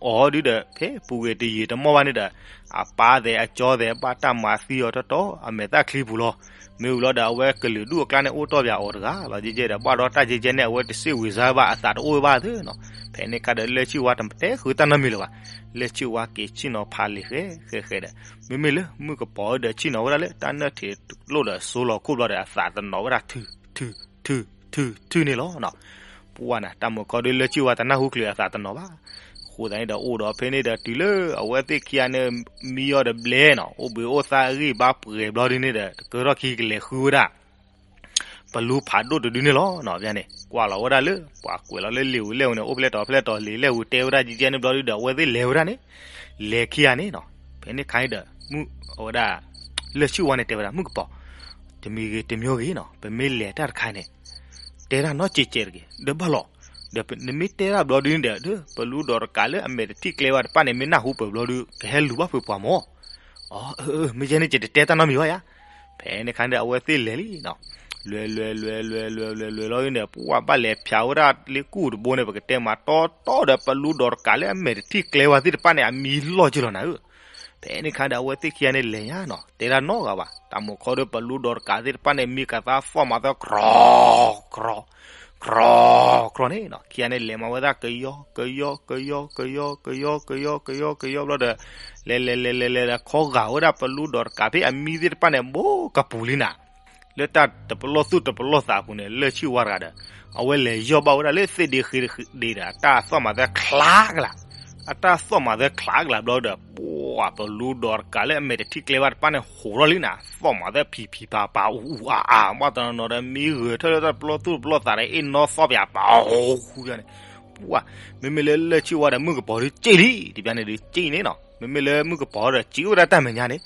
အီၤဒုဒီး ဖဲပူၤကွံာ်တယံာ်တမီၢ်ဘၣ်န့ၣ်ဒီး အပၢ်သဲးအကၠီသဲး ဘၣ်တၢ်မၤသံအီၤတီတီ အမဲာ်သၣ်ချံပူၤလီၤ. မ့ၢ်ဝံၤလီၤဒီး အဝဲကလုာ်ဒူၣ်အကျါန့ၣ် အိၣ်တီၢ်ပၠးအီၤတဂၤလီၤ. ကဲကဲဒီး ဘၣ်ဒီးတၢ်ကဲကဲန့ၣ် အဝဲတစံးဝံၤစါဘၣ် အသးတအိၣ်ဘၣ်သ့နီၤ. ဖဲန့ၣ်ခါဒီး လၢၢ်ဆံၣ်ဝါတတဲဃုတၢ်နီတမံၤလၢၤဘၣ်. လၢၢ်ဆံၣ်ဝါက့ၤဆ့ၣ်နီၤဖးလံာ်ဃဲဃဲဃဲဒီး မ့မ့ၢ်လၢမုၣ်ကပီၤဒီး ဆ့ၣ်နီၤဝဲဒၣ်လၢတၢ်နၢၣ်ထံးတလိၣ်ဒီး စိလီၤခိၣ်ဘျီဒီး အသးတနီၤဝဲဒၣ် ထုထုထုထုန့ၣ်လီၤ. ပှၢ်နၤ တၢ်မုၢ်ခီဒုး လၢၢ်ဆံၣ်ဝါတနၢ်ဟူချုးအသးတနီၤဘၣ်. အဃိသတးန့ၣ်ဒီး အိၣ်ဒီးဖဲန့ၣ်ဒီး တုၤလၢအဝဲသ့ၣ်ခံဂၤန့ၣ် မံအီၤဒီးဘျဲနီၤ အိၣ်ဘှံးအိၣ်သါအဂံၢ်ဘါပှဲၤဘျီဒုန့ၣ်ဒီး တကၢထီၣ်ခံကလဲၤဃုဝဲဒၣ် ပလူဖးဒိၣ်တဒုန့ၣ်လီၤ. ဘၣ်န့ၣ် ကွၢ်လီၤဝဲဒၣ်လၢ ပှၤကွဲးလီၤလၢလံာ်ဝံၤလဲၣ်ဝံၤန့ၣ် အိၣ်ဖျဲၣ်တီၤဖျဲၣ်တီၤလံာ်လဲၣ်ဝံၤတဲဝဲဒၣ်ကဲကဲန့ၣ်ဘျီဒုဒီး အဝဲသ့ၣ်လဲၤဝဲဒၣ်န့ၣ် လဲၤခံဂၤန့ၣ်နီၤ. ဖဲန့ၣ်ခါန့ၣ်ဒီး မုၣ်အဝဲဒၣ် လၢၢ်ဆံၣ်ဝါန့ၣ်တဲဝဲဒၣ် မုၣ်ကပီၤ တမံၤဂ့ၤတမံၤဂ့ၤနီၤ ပမ့ၢ်လဲၤတၢ်တခါန့ၣ် တဲဒၣ်နီတစဲးစဲးတဂ့ၤ ဒီးဘၣ်လီၤ. ဒီးနမ့ၢ်တဲဒၣ်ဘျီဒုန့ၣ်ဒီး ပလူဒီးတကးလၢအမဲာ်တထံၣ်ကျဲဘၣ်တဖၣ်န့ၣ် မ့ၢ်နၢ်ဟူပှဲၤဘျီဒု ကဟဲလူၤဘၣ်ပှဲၤပှၤမၢ်. အၢ မ့ၢ်ယဲန့ၣ် ယတတဲတၢ်နီတမံၤဘၣ်ယါ. ဖဲန့ၣ်ခါန့ၣ်ဒီး အဝဲသ့ၣ်လဲၤလံနီၤ. လဲၤလဲၤလဲၤလဲၤလဲၤလဲၤလဲၤလီၤန့ၣ်ဒီး ပှၢ်ဘၣ်လဲၤဖၠးဝဲဒၣ်လၢကူၣ်တဘိန့ၣ် ပကတဲမးတီတီဒီး ပလူဒီးတကးလၢအမဲာ်တထံၣ်ကျဲဝဲသ့ၣ်တဖၣ်န့ၣ် အမံလီၢ်က့လီၤနၤဧၢ. ဖဲန့ၣ်ခါဒီး အဝဲသ့ၣ်ခံဂၤန့ၣ်လဲၤညါနီၤ တဲဒၣ်နီတဂၤဘၣ်. တၢ်မုၢ်ခီဒီး ပလူဒီးတကးသ့ၣ်တဖၣ်န့ၣ် မံကသါသီၣ်မၤသၢ ခြီ ခြီ ခြီ ခြီန့ၣ်နီၤ. ခံဂၤန့ၣ်လဲၤမၤဝဲဒၣ် ကယီ ကယီ ကယီ ကယီ ကယီ ကယီ ကယီ ကယီဘျီဒီး လဲၤလဲၤလဲၤလဲၤလဲၤဒီး ခီဂာ်ဝဲဒၣ်ပလူဒီးတကးဖဲအမံသ့ၣ်တဖၣ်န့ၣ် ဘိကပူၤလံနၤ. လၢတၢ်တပလီၢ်သူၣ်တပလီၢ်သးအပူၤန့ၣ် လၢၢ်ဆံၣ်ဝါတဂၤဒီး အဝဲလဲၤယီၢ်ဘၣ်ဝဲဒၣ်လၢသ့ၣ်ဒ့ဃ့ဒ့ဒီး အတၢ်သီၣ်မၤသၢချးကလး အတၢ်သီၣ်မၤသၢချးကလးဘျီဒီး ပှၢ်ပလူဒီးတကးလၢအမဲာ်တထံၣ်ကျဲဘၣ်တဖၣ်န့ၣ် ဟူးထီၣ်လံနၤ သီၣ်မၤသၢဖံးဖံးဖးဖး အူအူအါအါ ဘၣ်တနီၤနီၤဒီး မံဂဲၤထၢၣ်လၢတၢ်တပလီၢ်သူၣ်တပလီၢ်သးဒီး အ့ၣ်နီသီၣ်ပၠးပာ်အူဃူန့ၣ် ပှၢ် မ့မ့ၢ်လၢလၢၢ်ဆံၣ်ဝါဒီးမုၣ်ကပီၤဒုးစံၣ်လံ တဘျီန့ၣ်ဒုးစံၣ်န့ၣ်နီၤ. မ့မ့ၢ်လၢမုၣ်ကပီၤဒီးစံၣ်ဝဲဒၣ်တၢ်မဲာ်ညါန့ၣ်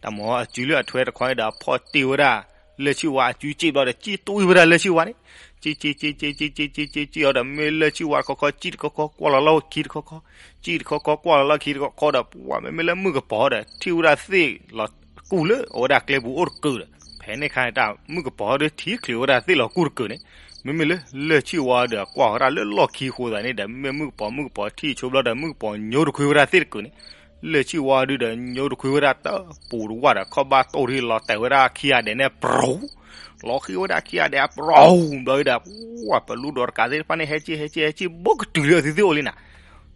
တၢ်မၤအစုလၢအထွဲတခီန့ၣ်ဒီး အဖီၣ်တ့ၢ်ဝဲဒၣ် လၢၢ်ဆံၣ်ဝါအစုစံၣ်ဘျီဒီး စံၣ်တွံၢ်ဝဲဒၣ်လၢၢ်ဆံၣ်ဝါန့ၣ် စံၣ်စံၣ်စံၣ်စံၣ်စံၣ်စံၣ်စံၣ်စံၣ်စံၣ်အီၤဒီး မ့ၢ်လၢၢ်ဆံၣ်ဝါတခီခီ စံၣ်တခီခီ ကွၢ်လီၤလီၤခံတခီခီ စံၣ်တခီခီ ကွၢ်လီၤလီၤခံတခီခီဒီး ပှၢ်မ့မ့ၢ်လၢမုၣ်ကပီၤဒီး ထံၣ်ဝဲဒၣ်သ့ၣ်လီၤကူၣ်လၢအဝဲဒၣ်ကျဲပူၤအိၣ်တကုာ်ဒီး ဖဲန့ၣ်ခါန့ၣ် တၢ်မုၣ်ကပီၤဒီးထံၣ်ချုးဝဲဒၣ်သ့ၣ်လီၤကူၣ်တကုာ်န့ၣ် မ့မ့ၢ်လၢလၢၢ်ဆံၣ်ဝါဒီးကွၢ်ဝဲဒၣ်လၢလီၢ်ခံအဃိသတးန့ၣ်ဒီး မ့ၢ်မုၣ်ကပီၤ မုၣ်ကပီၤထံၣ်ဆိဘျီဒီး မုၣ်ကပီၤညိတခွံဝဲဒၣ်သ့ၣ်တကုာ်န့ၣ် လၢၢ်ဆံၣ်ဝါဒုဒီးညိတခွံဝဲဒၣ်တပူၤတဝၢ်ဒီး ခီၣ်ဘၣ်တိၢ်ရံလီၤတဲာ်ဝဲဒၣ်ခံဂၤဒဲးန့ၣ် ပြူၤ လီၤဃံဝဲဒၣ်ခံဂၤဒဲးအပြူၤဘျီဒီး ပှၢ်ပလူဒီးတကးသ့ၣ်တဖၣ်န့ၣ် ဟဲက့ၤဟဲက့ၤဟဲက့ၤ ဘိကတုၤလၢအသုသ့ၣ်အိၣ်လံနၤ.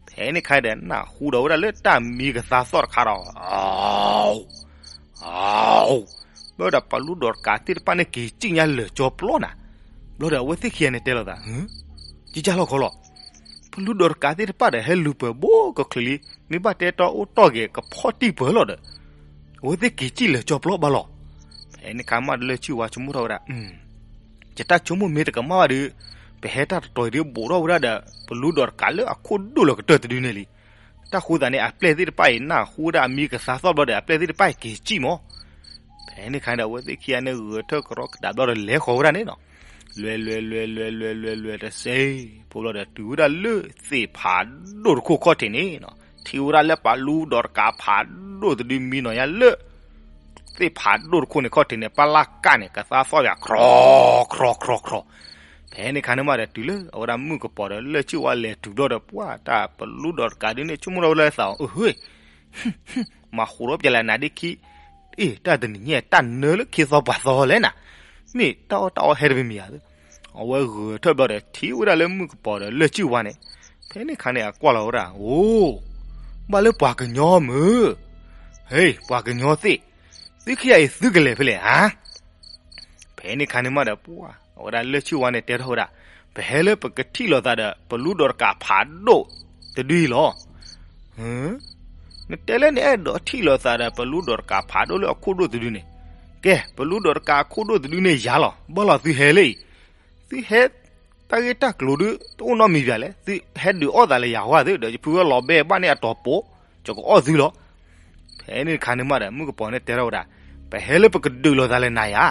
ဖဲန့ၣ်ခါဒီး နၢ်ဟူဒီးဝဲဒၣ်လၢတၢ်မံကသါသီၣ်တခါဒီး ဘျီဒီးပလူဒီးတကးသ့ၣ်တဖၣ်န့ၣ် က့ၤစံၣ်ညါလၢာ်ကၠီပျီနၤ. ဘျီဒီးအဝဲသ့ၣ်ခံဂၤန့ၣ်တဲလိာ်သး ကကၢ်လီၢ်ခီလီၤ. ပလူဒီးတကးသ့ၣ်တဖၣ်ဒီးဟဲလူၤပှဲၤဘိကချုးလံ, မ့ၢ်ဘၣ်တဲတီအိၣ်တီၢ်ဂဲၤကဖီၣ်တံၢ်ပှဲၤလီၤဒီး အဝဲသ့ၣ်က့ၤစံၣ်လၢာ်ကၠီပျီဘၣ်လီၤ. ဖဲန့ၣ်ခါမးဒီးလၢၢ်ဆံၣ်ဝါဆိကမိၣ်ထီၣ်ဝဲဒၣ် ယတၢ်ဆိကမိၣ်မ့ၢ်တကမၣ်ဘၣ်ဒီး ပဟဲတၢ်တတီၤအံၤဒ်ဘိးထီၣ်ဝဲဒၣ်ဒီး ပလူဒီးတကးလၢအခိၣ်ဒိၣ်လၢကတၢၢ်တဒုန့ၣ်လံ. တၢ်ဃိသးန့ၣ် အပျဲၢ်သ့ၣ်တဖၣ်အံၤ နၢ်ဟူဝဲဒၣ်အမံကသါသီၣ်ဘျီဒီး အပျဲၢ်သ့ၣ်တဖၣ်အံၤက့ၤစံၣ်မး. ဖဲန့ၣ်ခါန့ၣ်ဒီး အဝဲသ့ၣ်ခံဂၤန့ၣ် ဂဲၤထၢၣ်ကရီကဒါဘျီဒီး လဲၤဃီၤဝဲဒၣ်န့ၣ်နီၤ. လဲၤလဲၤလဲၤလဲၤလဲၤလဲၤလဲၤတစဲးဖိဘျီဒီး တုၤဝဲဒၣ်လၢသ့ၣ်ဖးဒိၣ်တခိၣ်ခီၣ်ထံးန့ၣ်နီၤ. ထံၣ်ဝဲဒၣ်လၢပလူဒီးတကးဖးဒိၣ်တဒုမံနီၤညါလၢ သ့ၣ်ဖးဒိၣ်တခိၣ်န့ၣ်ခီၣ်ထံးန့ၣ် ပလၢ်ကၢ်န့ၣ် ကသါသီၣ်ယၤ ခြီ ခြီ ခြီ ခြီ. ဖဲန့ၣ်ခါန့ၣ်မးဒီး တုၤလၢအဝဲဒၣ်မုၣ်ကပီၤဒီးလၢၢ်ဆံၣ်ဝါလဲၤတုၤဘျီဒီး ပှၢ်တၢ်ပလူဒီးတကးဒုန့ၣ် ဆိကမိၣ်ထီၣ်ဝဲလၢသးအီၤ အဟ့ မၤဃိးဒီးပျဲလၢနၤဒ့ခံ, အ့ တၢ်တနံၤညါ တၢ်နၢလၢခ့သီပှၤသီလဲၣ်နၤ, မ့ၢ်တၢ်အီၣ်တၢ်အီဟဲတမံၤမံၤဧါ. အဝဲဂဲၤထၢၣ်ဘျီဒီး ထံၣ်ဝဲဒၣ်လၢမုၣ်ကပီၤဒီးလၢၢ်ဆံၣ်ဝါန့ၣ်, ဖဲန့ၣ်ခါန့ၣ် အကွၢ်လီၤဝဲဒၣ်, အိ, ဘၣ်လၢပှၤကညီမုၢ်, ဟ့ ပှၤကညီသ့ၣ်, သုခံဂၤအံၤသုကလဲၤဖဲလဲၣ်ဧါ. ဖဲန့ၣ်ခါန့ၣ်မးဒီး ပှၢ် အဝဲဒၣ်လၢၢ်ဆံၣ်ဝါန့ၣ်တဲထီၣ်ဝဲဒၣ်, ပဟဲလၢပကထံၣ်လိာ်သးဒီး ပလူဒီးတကးဖးဒိၣ်တဒုအံၤလီၤ. နတဲလၢနအဲၣ်ဒိးထံၣ်လိာ်သးဒီးပလူဒီးတကးဖးဒိၣ်လၢအခိၣ်ဒိၣ်တဒုန့ၣ်, ကဲ ပလူဒီးတကးအခိၣ်ဒိၣ်တဒုန့ၣ်ယၤလီၤ, ဘၣ်လီၤသုဟဲလၢအံၤ, သုဟဲ တၢ်ဂ့ၢ်တၢ်ကျိၤဒုး တအိၣ်နီတမံၤဘၣ်လဲၣ်, သုဟဲဒုးအီၣ်သးလၢယၤဝဲသု, ဒီးယဖုဝဲလီၤဘဲဘၣ်န့ၢ်အတီၤပိာ်, ယကအီၣ်သုလီၤ. ဖဲန့ၣ်တခါန့ၣ်မးဒီး မုၣ်ကပီၤန့ၣ်တဲထီၣ်ဝဲဒၣ်, ပဟဲလၢပကဒုးလိာ်သးလၢနၤယၤ,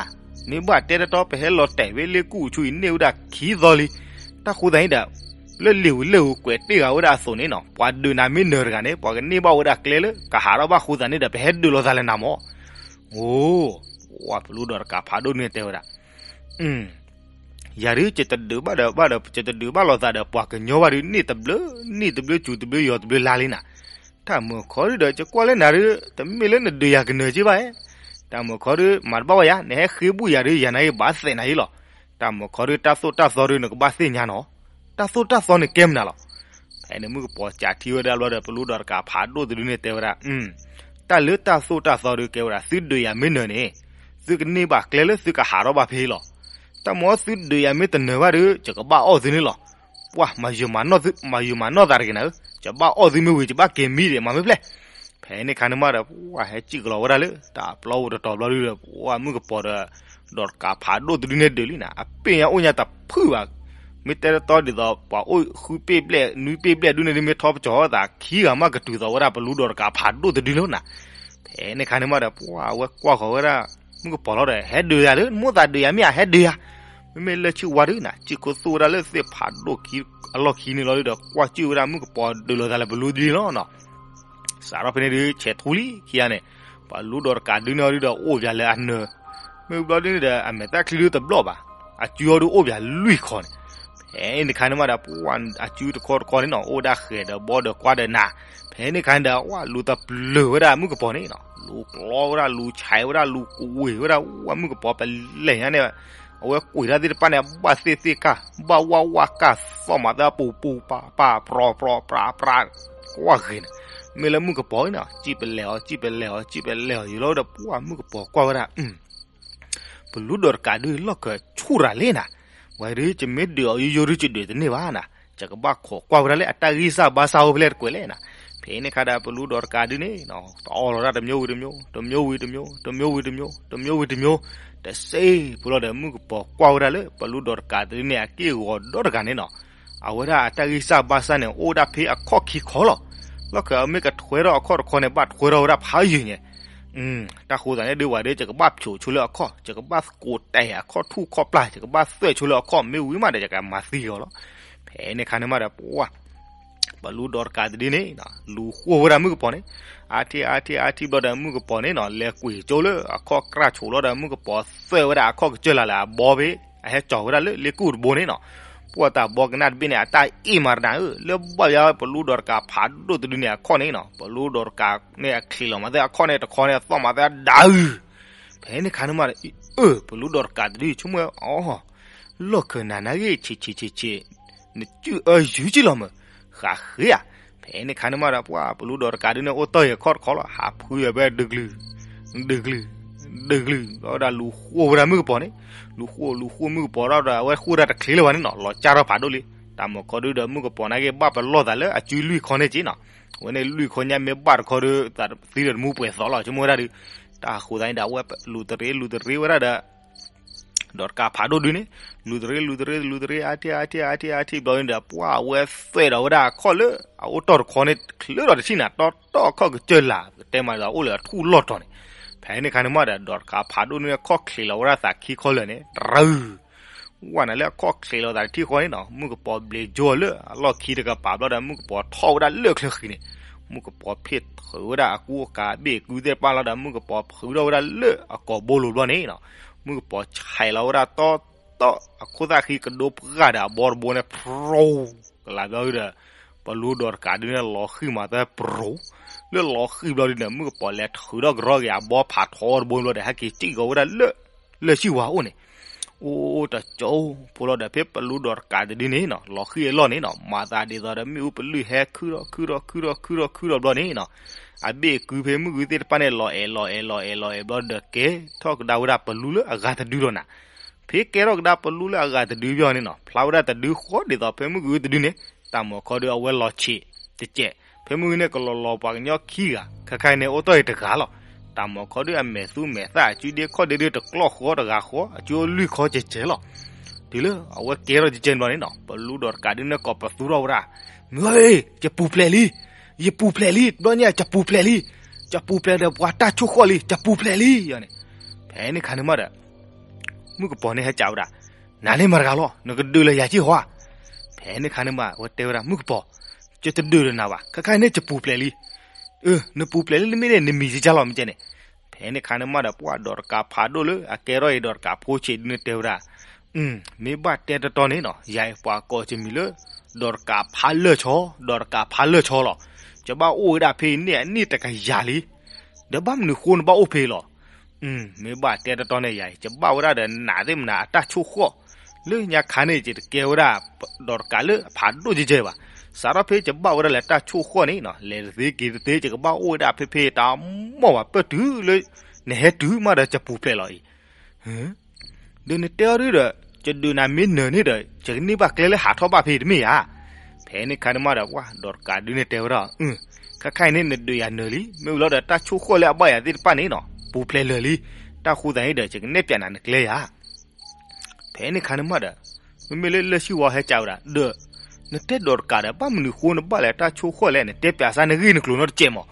မ့ၢ်ဘၣ်တဲတတီ ပဟဲလီၤတဲာ်ဝဲလၢကူၣ်ဆူအံၤန့ၢ်ဝဲဒၣ်ခံသီလံ. တၢ်ဃိသးန့ၣ်ဒီး လၢလံာ်ဝံၤလၢာ်ဝံၤကွဲးတ့ၢ်ဂၤဝဲဒၣ်အသိးန့ၣ်နီၤ, ပှၤဒုးနၤမ့ၢ်နၢၤတဂၤန့ၣ် ပှၤကန့ၢ်ဘၣ်ဝဲဒၣ်ကျဲလၢကဟးထီၣ်ဘၣ်ဃိသးန့ၣ်ဒီး ပဟဲဒုးလိာ်သးလၢနၤမၢ်. အိ, ပလူဒီးတကးဖးဒိၣ်န့ၣ်တဲဝဲဒၣ်, ယၤဒုး ယတဒုးဘၣ်ဒီးဘၣ်ဒီး ယတဒုးဘၣ်လိာ်သးဒီးပှၤကညီဘၣ်ဒုး န့ၢ်တဘျုး န့ၢ်တဘျုး စူၤတဘျုး ယီၤတဘျုးလါလံနၤ. တၢ်မုၢ်ခီဒုးဒီး ယကွၢ်လၢနၤဒုး တမ့ၢ်လၢနဒုးယၤကနၢၤက့ဘၣ်ဧါ. တၢ်မုၢ်ခီဒုး မၤတဘၣ်ဝဲယၤ နဟဲဃ့ဘူၣ်ယၤဒုး ယၤနာ်က့ဘၣ်သဲးနၤအံၤလီၤ. တၢ်မုၢ်ခီဒုး တၢ်သိၣ်တၢ်သီဒုး နကဘၣ်သ့ၣ်ညါနီၤ. တၢ်သိၣ်တၢ်သီန့ၣ်ကဲမနုၤလီၤ. ဖဲန့ၣ်မုၣ်ကပီၤစးထံဝဲဒၣ်ဘျီဒီး ပလူဒီးတကးဖးဒိၣ်တဒုန့ၣ်တဲဝဲဒၣ်, တၢ်လၢတၢ်သိၣ်တၢ်သီဒုးကဲဝဲဒၣ် သုဒုးယၤမ့ၢ်နၢၤန့ၣ် သုကန့ၢ်ဘၣ်ကျဲလၢသုကဟးထီၣ်ဘၣ်ဖဲအံၤလီၤ. တၢ်မ့ၢ်သုဒုးယၤမ့ၢ်တနၢၤဘၣ်ဒုး ယကဘၣ်အီၣ်သုန့ၣ်လီၤ. ပှၤမၤယုၤမၤနီၢ်သးတဂ့ၤနၤဧၢ, ယဘၣ်အီၣ်သုမ့ၢ်ဝံၤ ယဘၣ်က့ၤမံဒီးမၤမ့ၢ်ဖျဲၣ်. ဖဲန့ၣ်ခါန့ၣ်မးဒီး ပှၤဟဲစံၣ်ကလီၤဝဲဒၣ်လၢ တၢ်ပျီပူၤတတီၤဘျီဒုးဒီး ပှၤမုၣ်ကပီၤဒီး ဒီးတကးဖးဒိၣ်တဒုန့ၣ်ဒုးလံနၤ အပ့ၢ်ညါအိၣ်ညါတဖုဘၣ်. မ့ၢ်တဲတတီဒ်သိး ပှၤအိၣ်ဃုပ့ၢ်ဘျဲၣ် နွံပ့ၢ်ဘျဲၣ်ဒုန့ၣ်ဒုး မ့ၢ်ထီပကၠီၤသးခံဂၤမးကတုၤသိးဝဲဒၣ်ပလူဒီးတကးဖးဒိၣ်တဒုလီၤနၤ. ဖဲန့ၣ်ခါန့ၣ်မးဒီး ပှၤအဝဲကွၢ်ဃီၤဝဲဒၣ် မုၣ်ကပီၤလီၤဒီး ဟဲဒုးယၤလၢ နမိၣ်သးဒုးယၤမ့ၢ်ဧါ ဟဲဒုးယၤ. မ့မ့ၢ်လၢဆံၣ်ဝါဒုးနၤ စံၣ်ခိၣ်သူၣ်ဝဲဒၣ်လၢသ့ၣ်ဖးဒိၣ်ခံ အလီၢ်ခံန့ၣ်လီၤဒုးဒီး ကွၢ်စံၣ်ဝဲဒၣ်မုၣ်ကပီၤဒုးလိာ်သးလၢပလူဒုလီၤနၤ. စးထီၣ်ဖဲန့ၣ်ဒုး ဆဲးထူလံခံဂၤန့ၣ် ပလူဒီးတကးဒုးန့ၣ်အီၤဒုးဒီး အိၣ်ပၠးလၢအနၢၤ မ့ၢ်ဘျီဒုးန့ၣ်ဒီး အမဲာ်သၣ်ချံဒုးတဘျီၣ်ဘၣ်. အစုအီၤဒုးအိၣ်ပၠးလွံၢ်ခီန့ၣ်. ဖဲန့ၣ်တခါန့ၣ်မးဒီး ပှၤအစုတခီတခီန့ၣ်နီၤ အိၣ်ဒၣ်ဃဲၤဒီးဘီဒီးကွၢ်ဒီးနၤ. ဖဲန့ၣ်တခါန့ၣ်ဒီး ဝဲလူၤတပျၢၤဝဲဒၣ်မုၣ်ကပီၤန့ၣ်နီၤ လူၤကျီဝဲဒၣ် လူၤဆဲးဝဲဒၣ် လူၤကွံာ်ဝဲဒၣ် ဝဲမုၣ်ကပီၤပလဲၤညါန့ၣ် အဝဲကွံာ်တၢ်သ့ၣ်တဖၣ်န့ၣ် ဘၣ်သ့ၣ်သ့ၣ်ကၢ် ဘၣ်ဝၣ်ဝၣ်ကၢ် သီၣ်မးသၢပူၤပူၤပၤပၤ ပြီၤပြီၤပြးပြး ကွၢ်ဂ့ၤန့ၣ်. မ့ၢ်လၢမုၣ်ကပီၤအံၤနီၤ စံၣ်ပလဲၤအီၤ စံၣ်ပလဲၤအီၤ စံၣ်ပလဲၤအီၤယံၤလီၤဒီး ပှၤမုၣ်ကပီၤကွၢ်ဝဲဒၣ် ပလူဒီးတကးဒုးလီၢ်ခၢၣ်ဆူၣ်ရၤလံနၤ. ဝဲဒုး ယမ့ၢ်ဒုးအီၤယိယိဒုး ယဒုးတန့ၢ်ဘၣ်နၤ. ယကဘၣ်ခိးကွၢ်ဝဲဒၣ်လၢ အတၢ်ဂံၢ်စၢ်ဘါစၢ်အိၣ်ဖဲလဲၣ်တကွဲးလဲၣ်နၤ. ဖဲန့ၣ်ခါဒီး ပလူဒီးတကးဒုးန့ၣ် တအီလီၤဒၣ်တမျိုးဝံၤတမျိုး တမျိုးဝံၤတမျိုး တမျိုးဝံၤတမျိုး တမျိုးဝံၤတမျိုး တစဲးဖိလီၤဒီး မုၣ်ကပီၤကွၢ်ဝဲဒၣ်လၢ ပလူဒီးတကးဒုးန့ၣ် အက့ၢ်အဂီၤဒီတဂၤန့ၣ်နီၤ. အဝဲဒၣ်အတၢ်ဂံၢ်စၢ်ဘါစၢ်န့ၣ် အိၣ်ဒၣ်ဖဲအခီၣ်ခံခီလီၤ. လီၢ်ခၢၣ်အမ့ၢ်ကထွဲထီၣ်အခီၣ်တခီန့ၣ် ဘၣ်ထွဲထီၣ်ဝဲဒၣ်ဖးယံၤညါ တၢ်ဃိသးန့ၣ်ဒုးဝဲဒၣ် ယကဘၣ်ဖျိးဆိလၢအခီၣ် ယကဘၣ်ကိးတဲာ်အခီၣ်ထူၣ်ခီၣ်ပျၢ် ယကဘၣ်သွဲၣ်ဆိလၢအခီၣ် မ့ၢ်ဝံၤမးဒီး ယကမၤသံအီၤလီၤ. ဖဲန့ၣ်ခါန့ၣ်မးဒီး ပှၤ ပလူဒီးတကးတဒုန့ၣ် လူၤဃိဝဲဒၣ်မုၣ်ကပီၤန့ၣ် အါထံၣ်အါထံၣ်အါထံၣ်ဘျီဒီး မုၣ်ကပီၤန့ၣ်နီၤ လဲၤကွံာ်ကၠိလၢအခီၣ်ကြၢ်ဆိးလီၤဒီး မုၣ်ကပီၤသွဲၣ်ဝဲဒၣ်အခီၣ်ကစၢၢ်လၢ်လၢအဘီဖဲ အဟဲကၠီၤဝဲဒၣ်လၢလ့ကူၣ်တဘိန့ၣ်နီၤ. ပှၤတၢ်ဘီကနၣ်တဘ့ၣ်န့ၣ် အတၢ်အ့ၣ်မးတနၤဧၢ လၢဘၣ်ယါပလူဒီးတကးဖးဒိၣ်တဒုန့ၣ်အခီၣ်န့ၣ်နီၤ ပလူဒီးတကးန့ၣ်အချံးလီၤမးသ့အခီၣ်န့ၣ်တခီန့ၣ် အသီၣ်မးသ့ဒၣ်အုၣ် ဖဲန့ၣ်ခါန့ၣ်မးဒီး အၢ ပလူဒီးတကးတဒုဆိကမိၣ်အီၤ လီၢ်ခၢၣ်နၤနာ်ဂ့ၢ်ဆံးဆံးဆံးဆံး နစုၣ်အၢယုၢ်ကံလီၤမၢ် ဃးဃ့ဧါ. ဖဲန့ၣ်ခါန့ၣ်မးဒီး ပှၤပလူဒီးတကးဒုန့ၣ် အိၣ်တီၢ်ယံၤအခီၣ်တခီလီၤ ဟးဖုယံၤဖဲဒုကလုာ် ဒုကလုာ် ဒုကလုာ် ဘျီဝဲဒၣ်လူၤဃိဝဲဒၣ်မုၣ်ကပီၤန့ၣ် လူၤဃိလူၤဃိမုၣ်ကပီၤဒီး အဝဲဃိတၢ်တချ့လၢၤဘၣ်န့ၣ်နီၤ လီၤကၢ်ထီၣ်ဖးဒိၣ်လံ. တၢ်မုၢ်ခီဒုဒီးမုၣ်ကပီၤနာ်ဂ့ၢ် ဘၣ်ပလီၢ်သးလၢအစုလွံၢ်ခီန့ၣ်က့နီၤ. အဝဲန့ၣ်လွံၢ်ခီညါမ့ၢ်ဘၣ်တခီဒီး သးသံဒီးတမူပှဲၤသီလီၤ ဆိကမိၣ်ဝဲဒၣ်ဒုး တၢ်ဃိသးန့ၣ်ဒီး အဝဲလူၤတရ့လူၤတရ့ဝဲဒၣ်ဒီး ဒီးတကးဖးဒိၣ်ဒုန့ၣ် လူၤတရ့လူၤတရ့လူၤတရ့ အါထံၣ်အါထံၣ်အါထံၣ်အါထံၣ်ဘျီန့ၣ်ဒီး ပှၤအဝဲသွဲၣ်ဒီးဝဲဒၣ်အခီၣ်လၢ အအိၣ်တီၢ်တခီန့ၣ် ချၢဒီးတထံၣ်နၤ တီတီအခီၣ်ကစၢၢ်လၢ် တဲမးဒီးအိၣ်လၢအထူၣ်လီၢ်တီၤန့ၣ်. ဖဲန့ၣ်ခါန့ၣ်မးဒီး ဒီးတကးဖးဒိၣ်န့ၣ် ခီၣ်ချံးလီၤဝဲဒၣ်သးခံခီလၢာ်န့ၣ် တရၢ ဝဲန့ၣ်လၢအခီၣ်ချံးလီၤသးတထံၣ်ဃီန့ၣ်နီၤ မုၣ်ကပီၤဘျံးကၠိလၢအလီၢ်ခံတကပၤဘျီဒီး မုၣ်ကပီၤထီၣ်ဝဲဒၣ်လၢချၢဃံန့ၣ် မုၣ်ကပီၤဖ့ၣ်ထုးဝဲဒၣ်အကူအကၤဘ့ၣ်ကုသ့ၣ်တဖၣ်လီၤဒီး မုၣ်ကပီၤဖုးထီၣ်ဝဲဒၣ်လၢအကိာ်ဘိလိၤဘျီန့ၣ်နီၤ မုၣ်ကပီၤဆဲးလီၤဝဲဒၣ်တီတီ အခိၣ်သၣ်ဃံကဒိပှၢ်ဒီးအဘီတဘိန့ၣ် ဖြူ ကလးဘျီဒီး ပလူဒီးတကးဒုန့ၣ် လီၤဃံၢ်မးသၢပရိၤ လၢလီၤဃံၢ်ဘျီဒုန့ၣ် မုၣ်ကပီၤလဲၤထုးထီၣ်ကရီက့ၤအဘီဖးထီတဘိဘျီဒီး ဟဲက့ၤစံၣ်ကီၤဝဲဒၣ်လၢ လၢၢ်ဆံၣ်ဝါအိၣ်န့ၣ် အိၣ်တကၠိ ဖိလီၤဒီးဖဲပလူဒီးတကးတဒုန့ၣ်နီၤ လီၤဃံၢ်အလီၢ်န့ၣ်နီၤ မၤသးဒ်သိးဒီးမ့ၣ်အူပလုၢ်ဟဲခုၣ်ထီၣ်ခုၣ်ထီၣ်ခုၣ်ထီၣ်ခုၣ်ထီၣ်ခုၣ်ထီၣ်ဘျီန့ၣ်နီၤ အဘ့ၣ်ကုဖဲမုၣ်ကသ့ၣ်တဖၣ်န့ၣ် လီၤအဲၣ်လီၤအဲၣ်လီၤအဲၣ်ဘျီဒီး ကဲထီၣ်ကဒါဝဲဒၣ်ပလူလၢအဂၤတဒုလီၤနၤ ဖဲကဲထီၣ်ကဒါပလူလၢအဂၤတဒုဘျီန့ၣ်နီၤ ဖျါဝဲဒၣ်တဒုဃီဒ်သိးဖဲမုၣ်ကသ့ၣ်တဒုန့ၣ် တၢ်မုၢ်ခီဒုအဝဲလီၤဆံးတစဲး ဖဲမုၣ်ကသ့ၣ်န့ၣ် ကလီၤလီၤပှၤကညီခံဂၤ ခဲခါအံၤန့ၣ် အိၣ်တီၢ်အံၤတဂၤလီၤ. တၢ်မုၢ်ခီဒုအမဲာ်သူမဲာ်သၣ်အစုဒ့ခီၣ်ဒ့ဒုတကျီၢ်ဃီတဂၤဃီ အစုအိၣ်လွံၢ်ခီကဲးကဲးလီၤ. တုၤလၢအဝဲကဲထီၣ်ကဲးကဲးဘျီန့ၣ်နီၤ ပလူဒီးတကးဒုန့ၣ် ကိးပသူထီၣ်ဝဲဒၣ် မုၢ်ဧၢ ယပူၤဖျဲးလံ ယပူၤဖျဲးလံ ဘျီန့ၣ် ယပူၤဖျဲးလံ ယပူၤဖျဲးဒီးပှၤတၢ်ဆိၣ်ဃီၣ်လံ ယပူၤဖျဲးလံ ယန့ၣ် ဖဲန့ၣ်ခါန့ၣ်မးဒီး မုၣ်ကပီၤန့ၣ်ဟဲကးဝဲဒၣ် နၤန့ၣ်မတၤတဂၤလီၤ နကဒုးလၢယၤက့ၢ်ဟီဧါ. ဖဲန့ၣ်ခါန့ၣ်မး အဝဲတဲဝဲဒၣ် မုၣ်ကပီၤ ယတဒုးဒီးနၤဘၣ် ခဲခါအံၤန့ၣ် ယပူၤဖျဲးလံ အၢ နပူၤဖျဲးလံတမ့ၢ်န့ၣ် နမံၤကစၢ်လီၤမ့ၢ်ကဲန့ၣ်. ဖဲန့ၣ်ခါန့ၣ်မးဒီး ပှၤဒီးတကးဖးဒိၣ်လၢအကဲထီၣ်အံၤဒီးတကးဖိဆံးဒုန့ၣ်တဲဝဲဒၣ် မ့ၢ်ဘၣ်တဲတတီန့ၣ်နီၤ, ယၤအံၤပှၤကိးကမံၤလၢ ဒီးတကးဖးလၢၢ်ဆီ, ဒီးတကးဖးလၢၢ်ဆီလီၤ. ယဘၣ်အိၣ်ဝဲဒၣ်ဖဲအံၤန့ၣ်အနံၣ်တကယၤလံ, ဒီးဘၣ်မနုၤဃိနဘၣ်အိၣ်ဖဲအံၤလီၤ. မ့ၢ်ဘၣ်တဲတတီန့ၣ် ယၤအံၤ ယဘၣ်ဝဲဒၣ်ဒီးနးသ့ၣ်မနၤအတၢ်ဆိၣ်ဃီၣ်, လၢညါခါန့ၣ် ယတကဲဝဲဒၣ် ဒီးတကးလၢအဖးဒိၣ်ကဲကဲဘၣ်. စးထီၣ်ဖဲယဘၣ်ဝဲဒၣ်လၢတၢ်ဆိၣ်ဃီၣ်န့ၣ်နီၤ, လဲၤတသ့က့ၤတသ့ ယကဘၣ်အိၣ်ဝဲဒၣ်ဖဲဖဲတၢ်မိၢ်ဘၣ်ပၢၢ်တုၤလၢ နဟဲတုၤမးဒီးယပူၤဖျဲးလီၤအံၤ ဒီးနတဲအီၤဒုဒီး ယဒုးနၤမ့ၢ်နၢၤန့ၣ်ဒီး ယကန့ၢ်ဘၣ်ကျဲလၢဟးထီၣ်ဘၣ်ဖဲအံၤတမ့ၢ်ဧါ. ဖဲန့ၣ်ခါန့ၣ်မးဒီး ပှၤဒီးတကးဒုန့ၣ်တဲဝဲဒၣ်, ခဲခါအံၤန့ၣ် နဒုးယၤနၢၤလံ, မ့ၢ်ဝံၤလီၤဒီးတၢ်ဆိၣ်ဃီၣ်လၢအဘၣ်ယၤသ့ၣ်တဖၣ်န့ၣ်နီၤ ပူၤဖျဲးလၢာ်လံ. တၢ်ဃိသးန့ၣ်ဒီး ယကနဲၣ်ပၠးနၤနကျဲယၤ ဖဲန့ၣ်ခါန့ၣ်မးဒီး မ့မ့ၢ်လၢလၢၢ်ဆံဝါဟဲကးဝဲဒၣ် ဒီး နတဲဒီးတကးဒီး ဘၣ်မနုၤဃိနဘၣ်လဲၤတၢ်ဆိၣ်ဃီၣ်လဲၣ်, နတဲပၠးစၢ်နဂ့ၢ်နကျိၤနီတစဲးမး.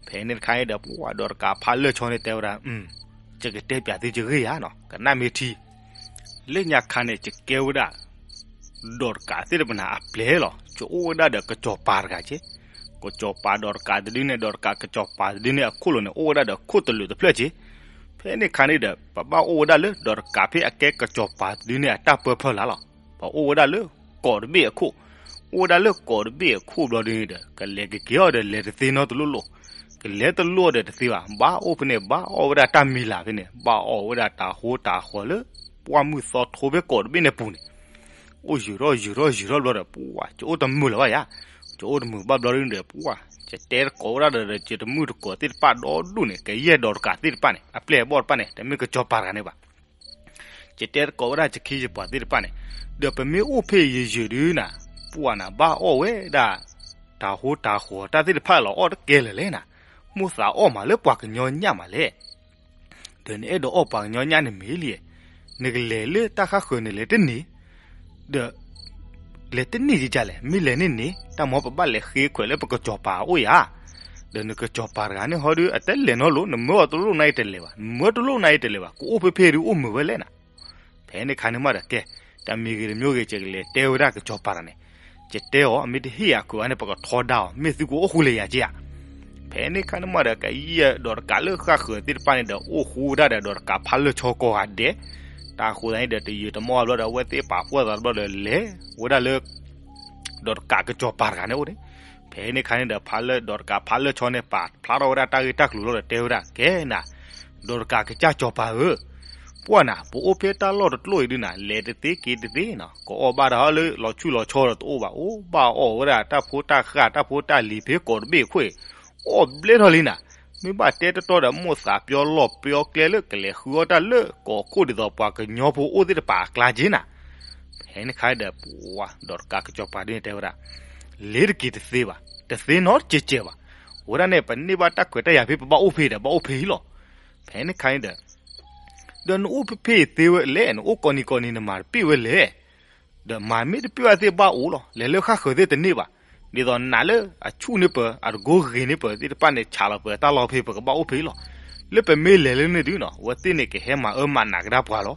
ဖဲန့ၣ်တခါန့ၣ်ဒီး ပှၤဒီးတကးဖးလၢၢ်ဆီန့ၣ်တဲဝဲဒၣ်, ယကတဲပၠးသုယဂ့ၢ်ယၤနီၤ, ကနၣ်မ့ၢ်ထံ လၢညါခါန့ၣ် ယကဲဝဲဒၣ် ဒီးတကးသ့ၣ်တဖၣ်န့ၣ်အပျဲၢ်လီၤ. ယအိၣ်ဝဲဒၣ်ဒီးကစီၤပၤတဂၤက့, ကစီၤပၤဒီးတကးတဒုန့ၣ် ဒီးတကးကစီၤပၤတဒုန့ၣ် အခိၣ်လိၤန့ၣ် အိၣ်ဝဲဒၣ်ဒီးခိၣ်တလုာ်တဖျၢၣ်က့. ဖဲန့ၣ်ခါန့ၣ်ဒီး ပဘၣ်အိၣ်ဝဲဒၣ်လၢ ဒီးတကးဖဲအကဲကစီၤပၤတဒုန့ၣ် အတၢ်ပၢဖၢလၢ်လီၤ. ပအိၣ်ဝဲဒၣ်လၢ ကိးတဘ့ၣ်အခိၣ်, အိၣ်ဝဲဒၣ်လၢကိးတဘ့ၣ်အခိၣ်ဘျီဒုန့ၣ်ဒီး ကလဲၤကက့ၤအီၤဒီး လဲၤတသ့နီတလိၣ်လိၣ်, ကလဲၤတလိၣ်ဒီးတသ့ဘၣ်, ဘၣ်အိၣ်ဖဲန့ၣ် ဘၣ်အီၣ်ဝဲဒၣ်တၢ်မံၤလၢ်ဖဲန့ၣ်, ဘၣ်အီၣ်ဝဲဒၣ်တၢ်ဟိတၢ်ဃီၤလၢ ပှၢ်မုၢ်သီထိဖဲကိးတဘ့ၣ်န့ၣ်ပူၤန့ၣ် အိၣ်ယုာ်ထီၣ်ယုာ်ထီၣ်ယုာ်ထီၣ်ဘျီဒီး ပှၤ ယအိၣ်တမုာ်လၢၤဘၣ်ယၤ, ယအိၣ်တမုာ်ဘၣ်ဘျီဒုန့ၣ်ဒီး ပှၤ ယတဲတကိးဝဲဒၣ်ဒီး ယတမုၣ်တကိးသ့ၣ်တဖၣ်ဒီဒူၣ်န့ၣ် ကယဲၢ်ဒီးတကးသ့ၣ်တဖၣ်န့ၣ် အပျဲၢ်အဘီၣ်တဖၣ်န့ၣ် တမ့ၢ်ကစီၤပၤတဂၤန့ၣ်ဘၣ်. ယတဲတကိးဝဲဒၣ်ယခ့ယပှၤသ့ၣ်တဖၣ်န့ၣ်, ဒီးပမ့ၢ်အိၣ်ဖဲအံၤယုာ်ယုာ်ဒုနၤ, ပှၤနၤ ဘၣ်အီၣ်ဝဲဒၣ် တၢ်ဟိတၢ်ဃီၤတၢ်သ့ၣ်တဖၣ်လီၤ အီၣ်တကဲလၢၤလဲၣ်နၤ, မိၣ်သးအီၣ်မးလၢပှၤကညီညၣ်မးလဲၣ်. ဒီးနအဲၣ်ဒိးအီၣ်ပှၤကညီညၣ်န့ၣ်မ့ၢ်လံ, နကလဲၤလၢတၢ်ဃၣ်ဃၢၤန့ၣ်လဲၤတန့ၢ်, ဒီး လဲၤတန့ၢ်ဒ်လဲၣ်, မ့ၢ်လဲၤန့ၢ်န့ၣ် တၢ်မၤပဘၣ်လဲၤဃ့ခွဲးလၢပကစီၤပၤအအိၣ်ယၤ, ဒီးနကစီၤပၤတဂၤန့ၣ်ဟီဒု အတလဲၤနီတလိၤ, နမၢအီၤတလိၣ်နၤအံၤတလဲၤဘၣ်, နမၢတလိၣ်နၤအံၤတလဲၤဘၣ်, ကအိၣ်ဖဲဖဲဒုအိၣ်မုာ်ဝဲလဲၣ်နၤ. ဖဲန့ၣ်ခါန့ၣ်မးဒီးကဲ, တမံၤဂ့ၤတမံၤဂ့ၤ ယကလဲၤတဲဝဲဒၣ်ကစီၤပၤတဂၤန့ၣ်, ယတဲအီၤ အမ့ၢ်တဟ့ၣ်ယၤခွဲးဘၣ်န့ၣ် ပကထီဒါအီၤ, မ့ၢ်သုကအိၣ်ဃူလၢယၤက့ဧါ. ဖဲန့ၣ်ခါန့ၣ်မးဒီး ကယဲၢ်ဒီးတကးလၢဃၣ်ဃၢၤသ့ၣ်တဖၣ်န့ၣ်ဒီး အိၣ်ဃူဝဲဒၣ်ဒီး ဒီးတကးဖးလၢၢ်ဆီကိးဂၤဒဲး, တၢ်ဃိသတးန့ၣ်ဒီး တယုၢ်တမီၢ်ဘျီဒီး အဝဲသ့ၣ်ပာ်ဖှိၣ်သးဘျီဒီး လဲၤဝဲဒၣ်လၢ ဒီးတကးကစီၤပၤတဂၤန့ၣ်အိၣ်န့ၣ်. ဖဲန့ၣ်ခါန့ၣ်ဒီး ဖးလၢ ဒီးတကးဖးလၢၢ်ဆီန့ၣ် ပာ်ဖျါထီၣ်ဝဲဒၣ်တၢ်ဂ့ၢ်တၢ်ကျိၤလီၤဒီးတဲဝဲဒၣ် ကဲနၤ, ဒီးတကးကစၢ်စီၤပၤဧၢ, ပှၤနၤ ပအိၣ်ဖဲတၢ်လီၢ်တကျိၤအံၤဒုနၤ လဲၤတသ့က့ၤတသ့နီၤ, ကအီၣ်ဘၣ်တၢ်ဟီလၢလီၤဆူၣ်လီၤဆီဒီးတအိၣ်ဘၣ်, အိၣ်ဘၣ်အီၣ်ဝဲဒၣ်တၢ်ဖိတၢ်ဃၢ် တၢ်ဖိတၢ်လံၤဖဲကိးတဘ့ၣ်အခိၣ်အံၤ, အီၣ်ဘျဲထီၣ်လံနၤ. မ့ၢ်ဘၣ်တဲတတီဒီး မိၣ်သးပျီလီၢ်ပျီကျဲလၢ ကလဲၤဃုအီၣ်တၢ်လၢကိးခိၣ် ဒ်သိးပှၤကညီဖိအိၣ်သ့ၣ်တဖၣ်အကျါက့နၤ. ဖဲန့ၣ်ခါဒီး ပှၤ ဒီးတကးကစီၤပၤဒုန့ၣ်တဲဝဲဒၣ် လဲၤတက့ၤတသ့ဘၣ်, တသ့နီတစဲးစဲးဘၣ်. ဝဲဒၣ်န့ၣ် ပန့ၢ်ဘၣ်တၢ်ခွဲးတၢ်ယာ်ဖဲပဘၣ်အိၣ်ဖဲဒီး ဘၣ်အိၣ်ဖဲအံၤလီၤ. ဖဲန့ၣ်ခါန့ၣ်ဒီး ဒီးနအိၣ်ဖဲဖဲအံၤသ့ဝဲလဲၣ်, နအိၣ်ကိးနံၤကိးနံၤ နမၤတပ့ၢ်ဝဲလဲၣ်. ဒီးမၤမ့ၢ်တပ့ၢ်ဘၣ်သ့ၣ်ဘၣ်အိၣ်လီၤ, လဲၤလၢဃၣ်ဃၢၤသ့ၣ်တန့ၢ်ဘၣ်. ဒ်သိးနးလၢအဆူၣ်န့ၢ်ပၢၤ အတကိးဂ့ၤန့ၢ်ပၢၤသ့ၣ်တဖၣ်န့ၣ် ဆးလီၤပၢၤတၢ်လီၢ်ဖဲ ပကဘၣ်အိၣ်ဖဲအံၤလီၤ. လၢပမ့ၢ်လဲၤလၢန့ၣ်ဒုနီၤ အဝဲသ့ၣ်န့ၣ်ကဟဲမၤအၢမၤနးကဒါပှၤလီၤ.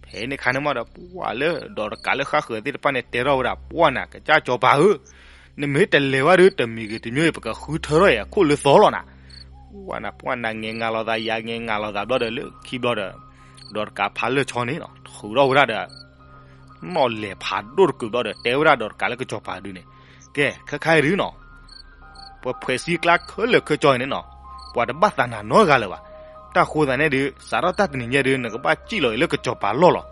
ဖဲန့ၣ်ခါန့ၣ်မးဒီး ပှၤလၢဒီးတကးလၢဃၣ်ဃၢၤသ့ၣ်တဖၣ်န့ၣ် တဲထီၣ်ဝဲဒၣ် ပှၤနၤ ကစၢ်စီၤပၤဧၢ, နမ့ၢ်တလဲၤဘၣ်ဒီး တမံၤဂ့ၤတမံၤဂ့ၤ ပကဃုထၢထီၣ်အံၤအခိၣ်လၢသီလီၤနၤ. ပှၤနၤ ပှၤနၤငဲၤငၤလီၤသး ယၤငဲၤငၤလီၤသးဘျီဒီး လၢခံဘျီဒီး ဒီးတကးဖးလၢၢ်ဆီန့ၣ်နီၤ ထုးထီၣ်ဝဲဒၣ်ဒီး နီၣ်လဲၢ်ဖးဒိၣ်တကုာ်ဘျီဒီး တဲဝဲဒၣ်ဒီးတကးလၢကစီၤပၤဒုန့ၣ်, ကဲ ခဲခါအံၤဒုနီၤ ပှၤဖှဲးစံကျါခဲလၢာ်ခဲဆ့အံၤန့ၣ်နီၤ ပှၤတဘၣ်သးနၤနီတဂၤလၢၤဘၣ်. တၢ်ဃိသတးန့ၣ်ဒုး စးထီၣ်တၢ်တနံၤညါဒုး နကဘၣ်စံၣ်လီၤအံၤလၢကစီၤပၤလီၢ်လီၤ.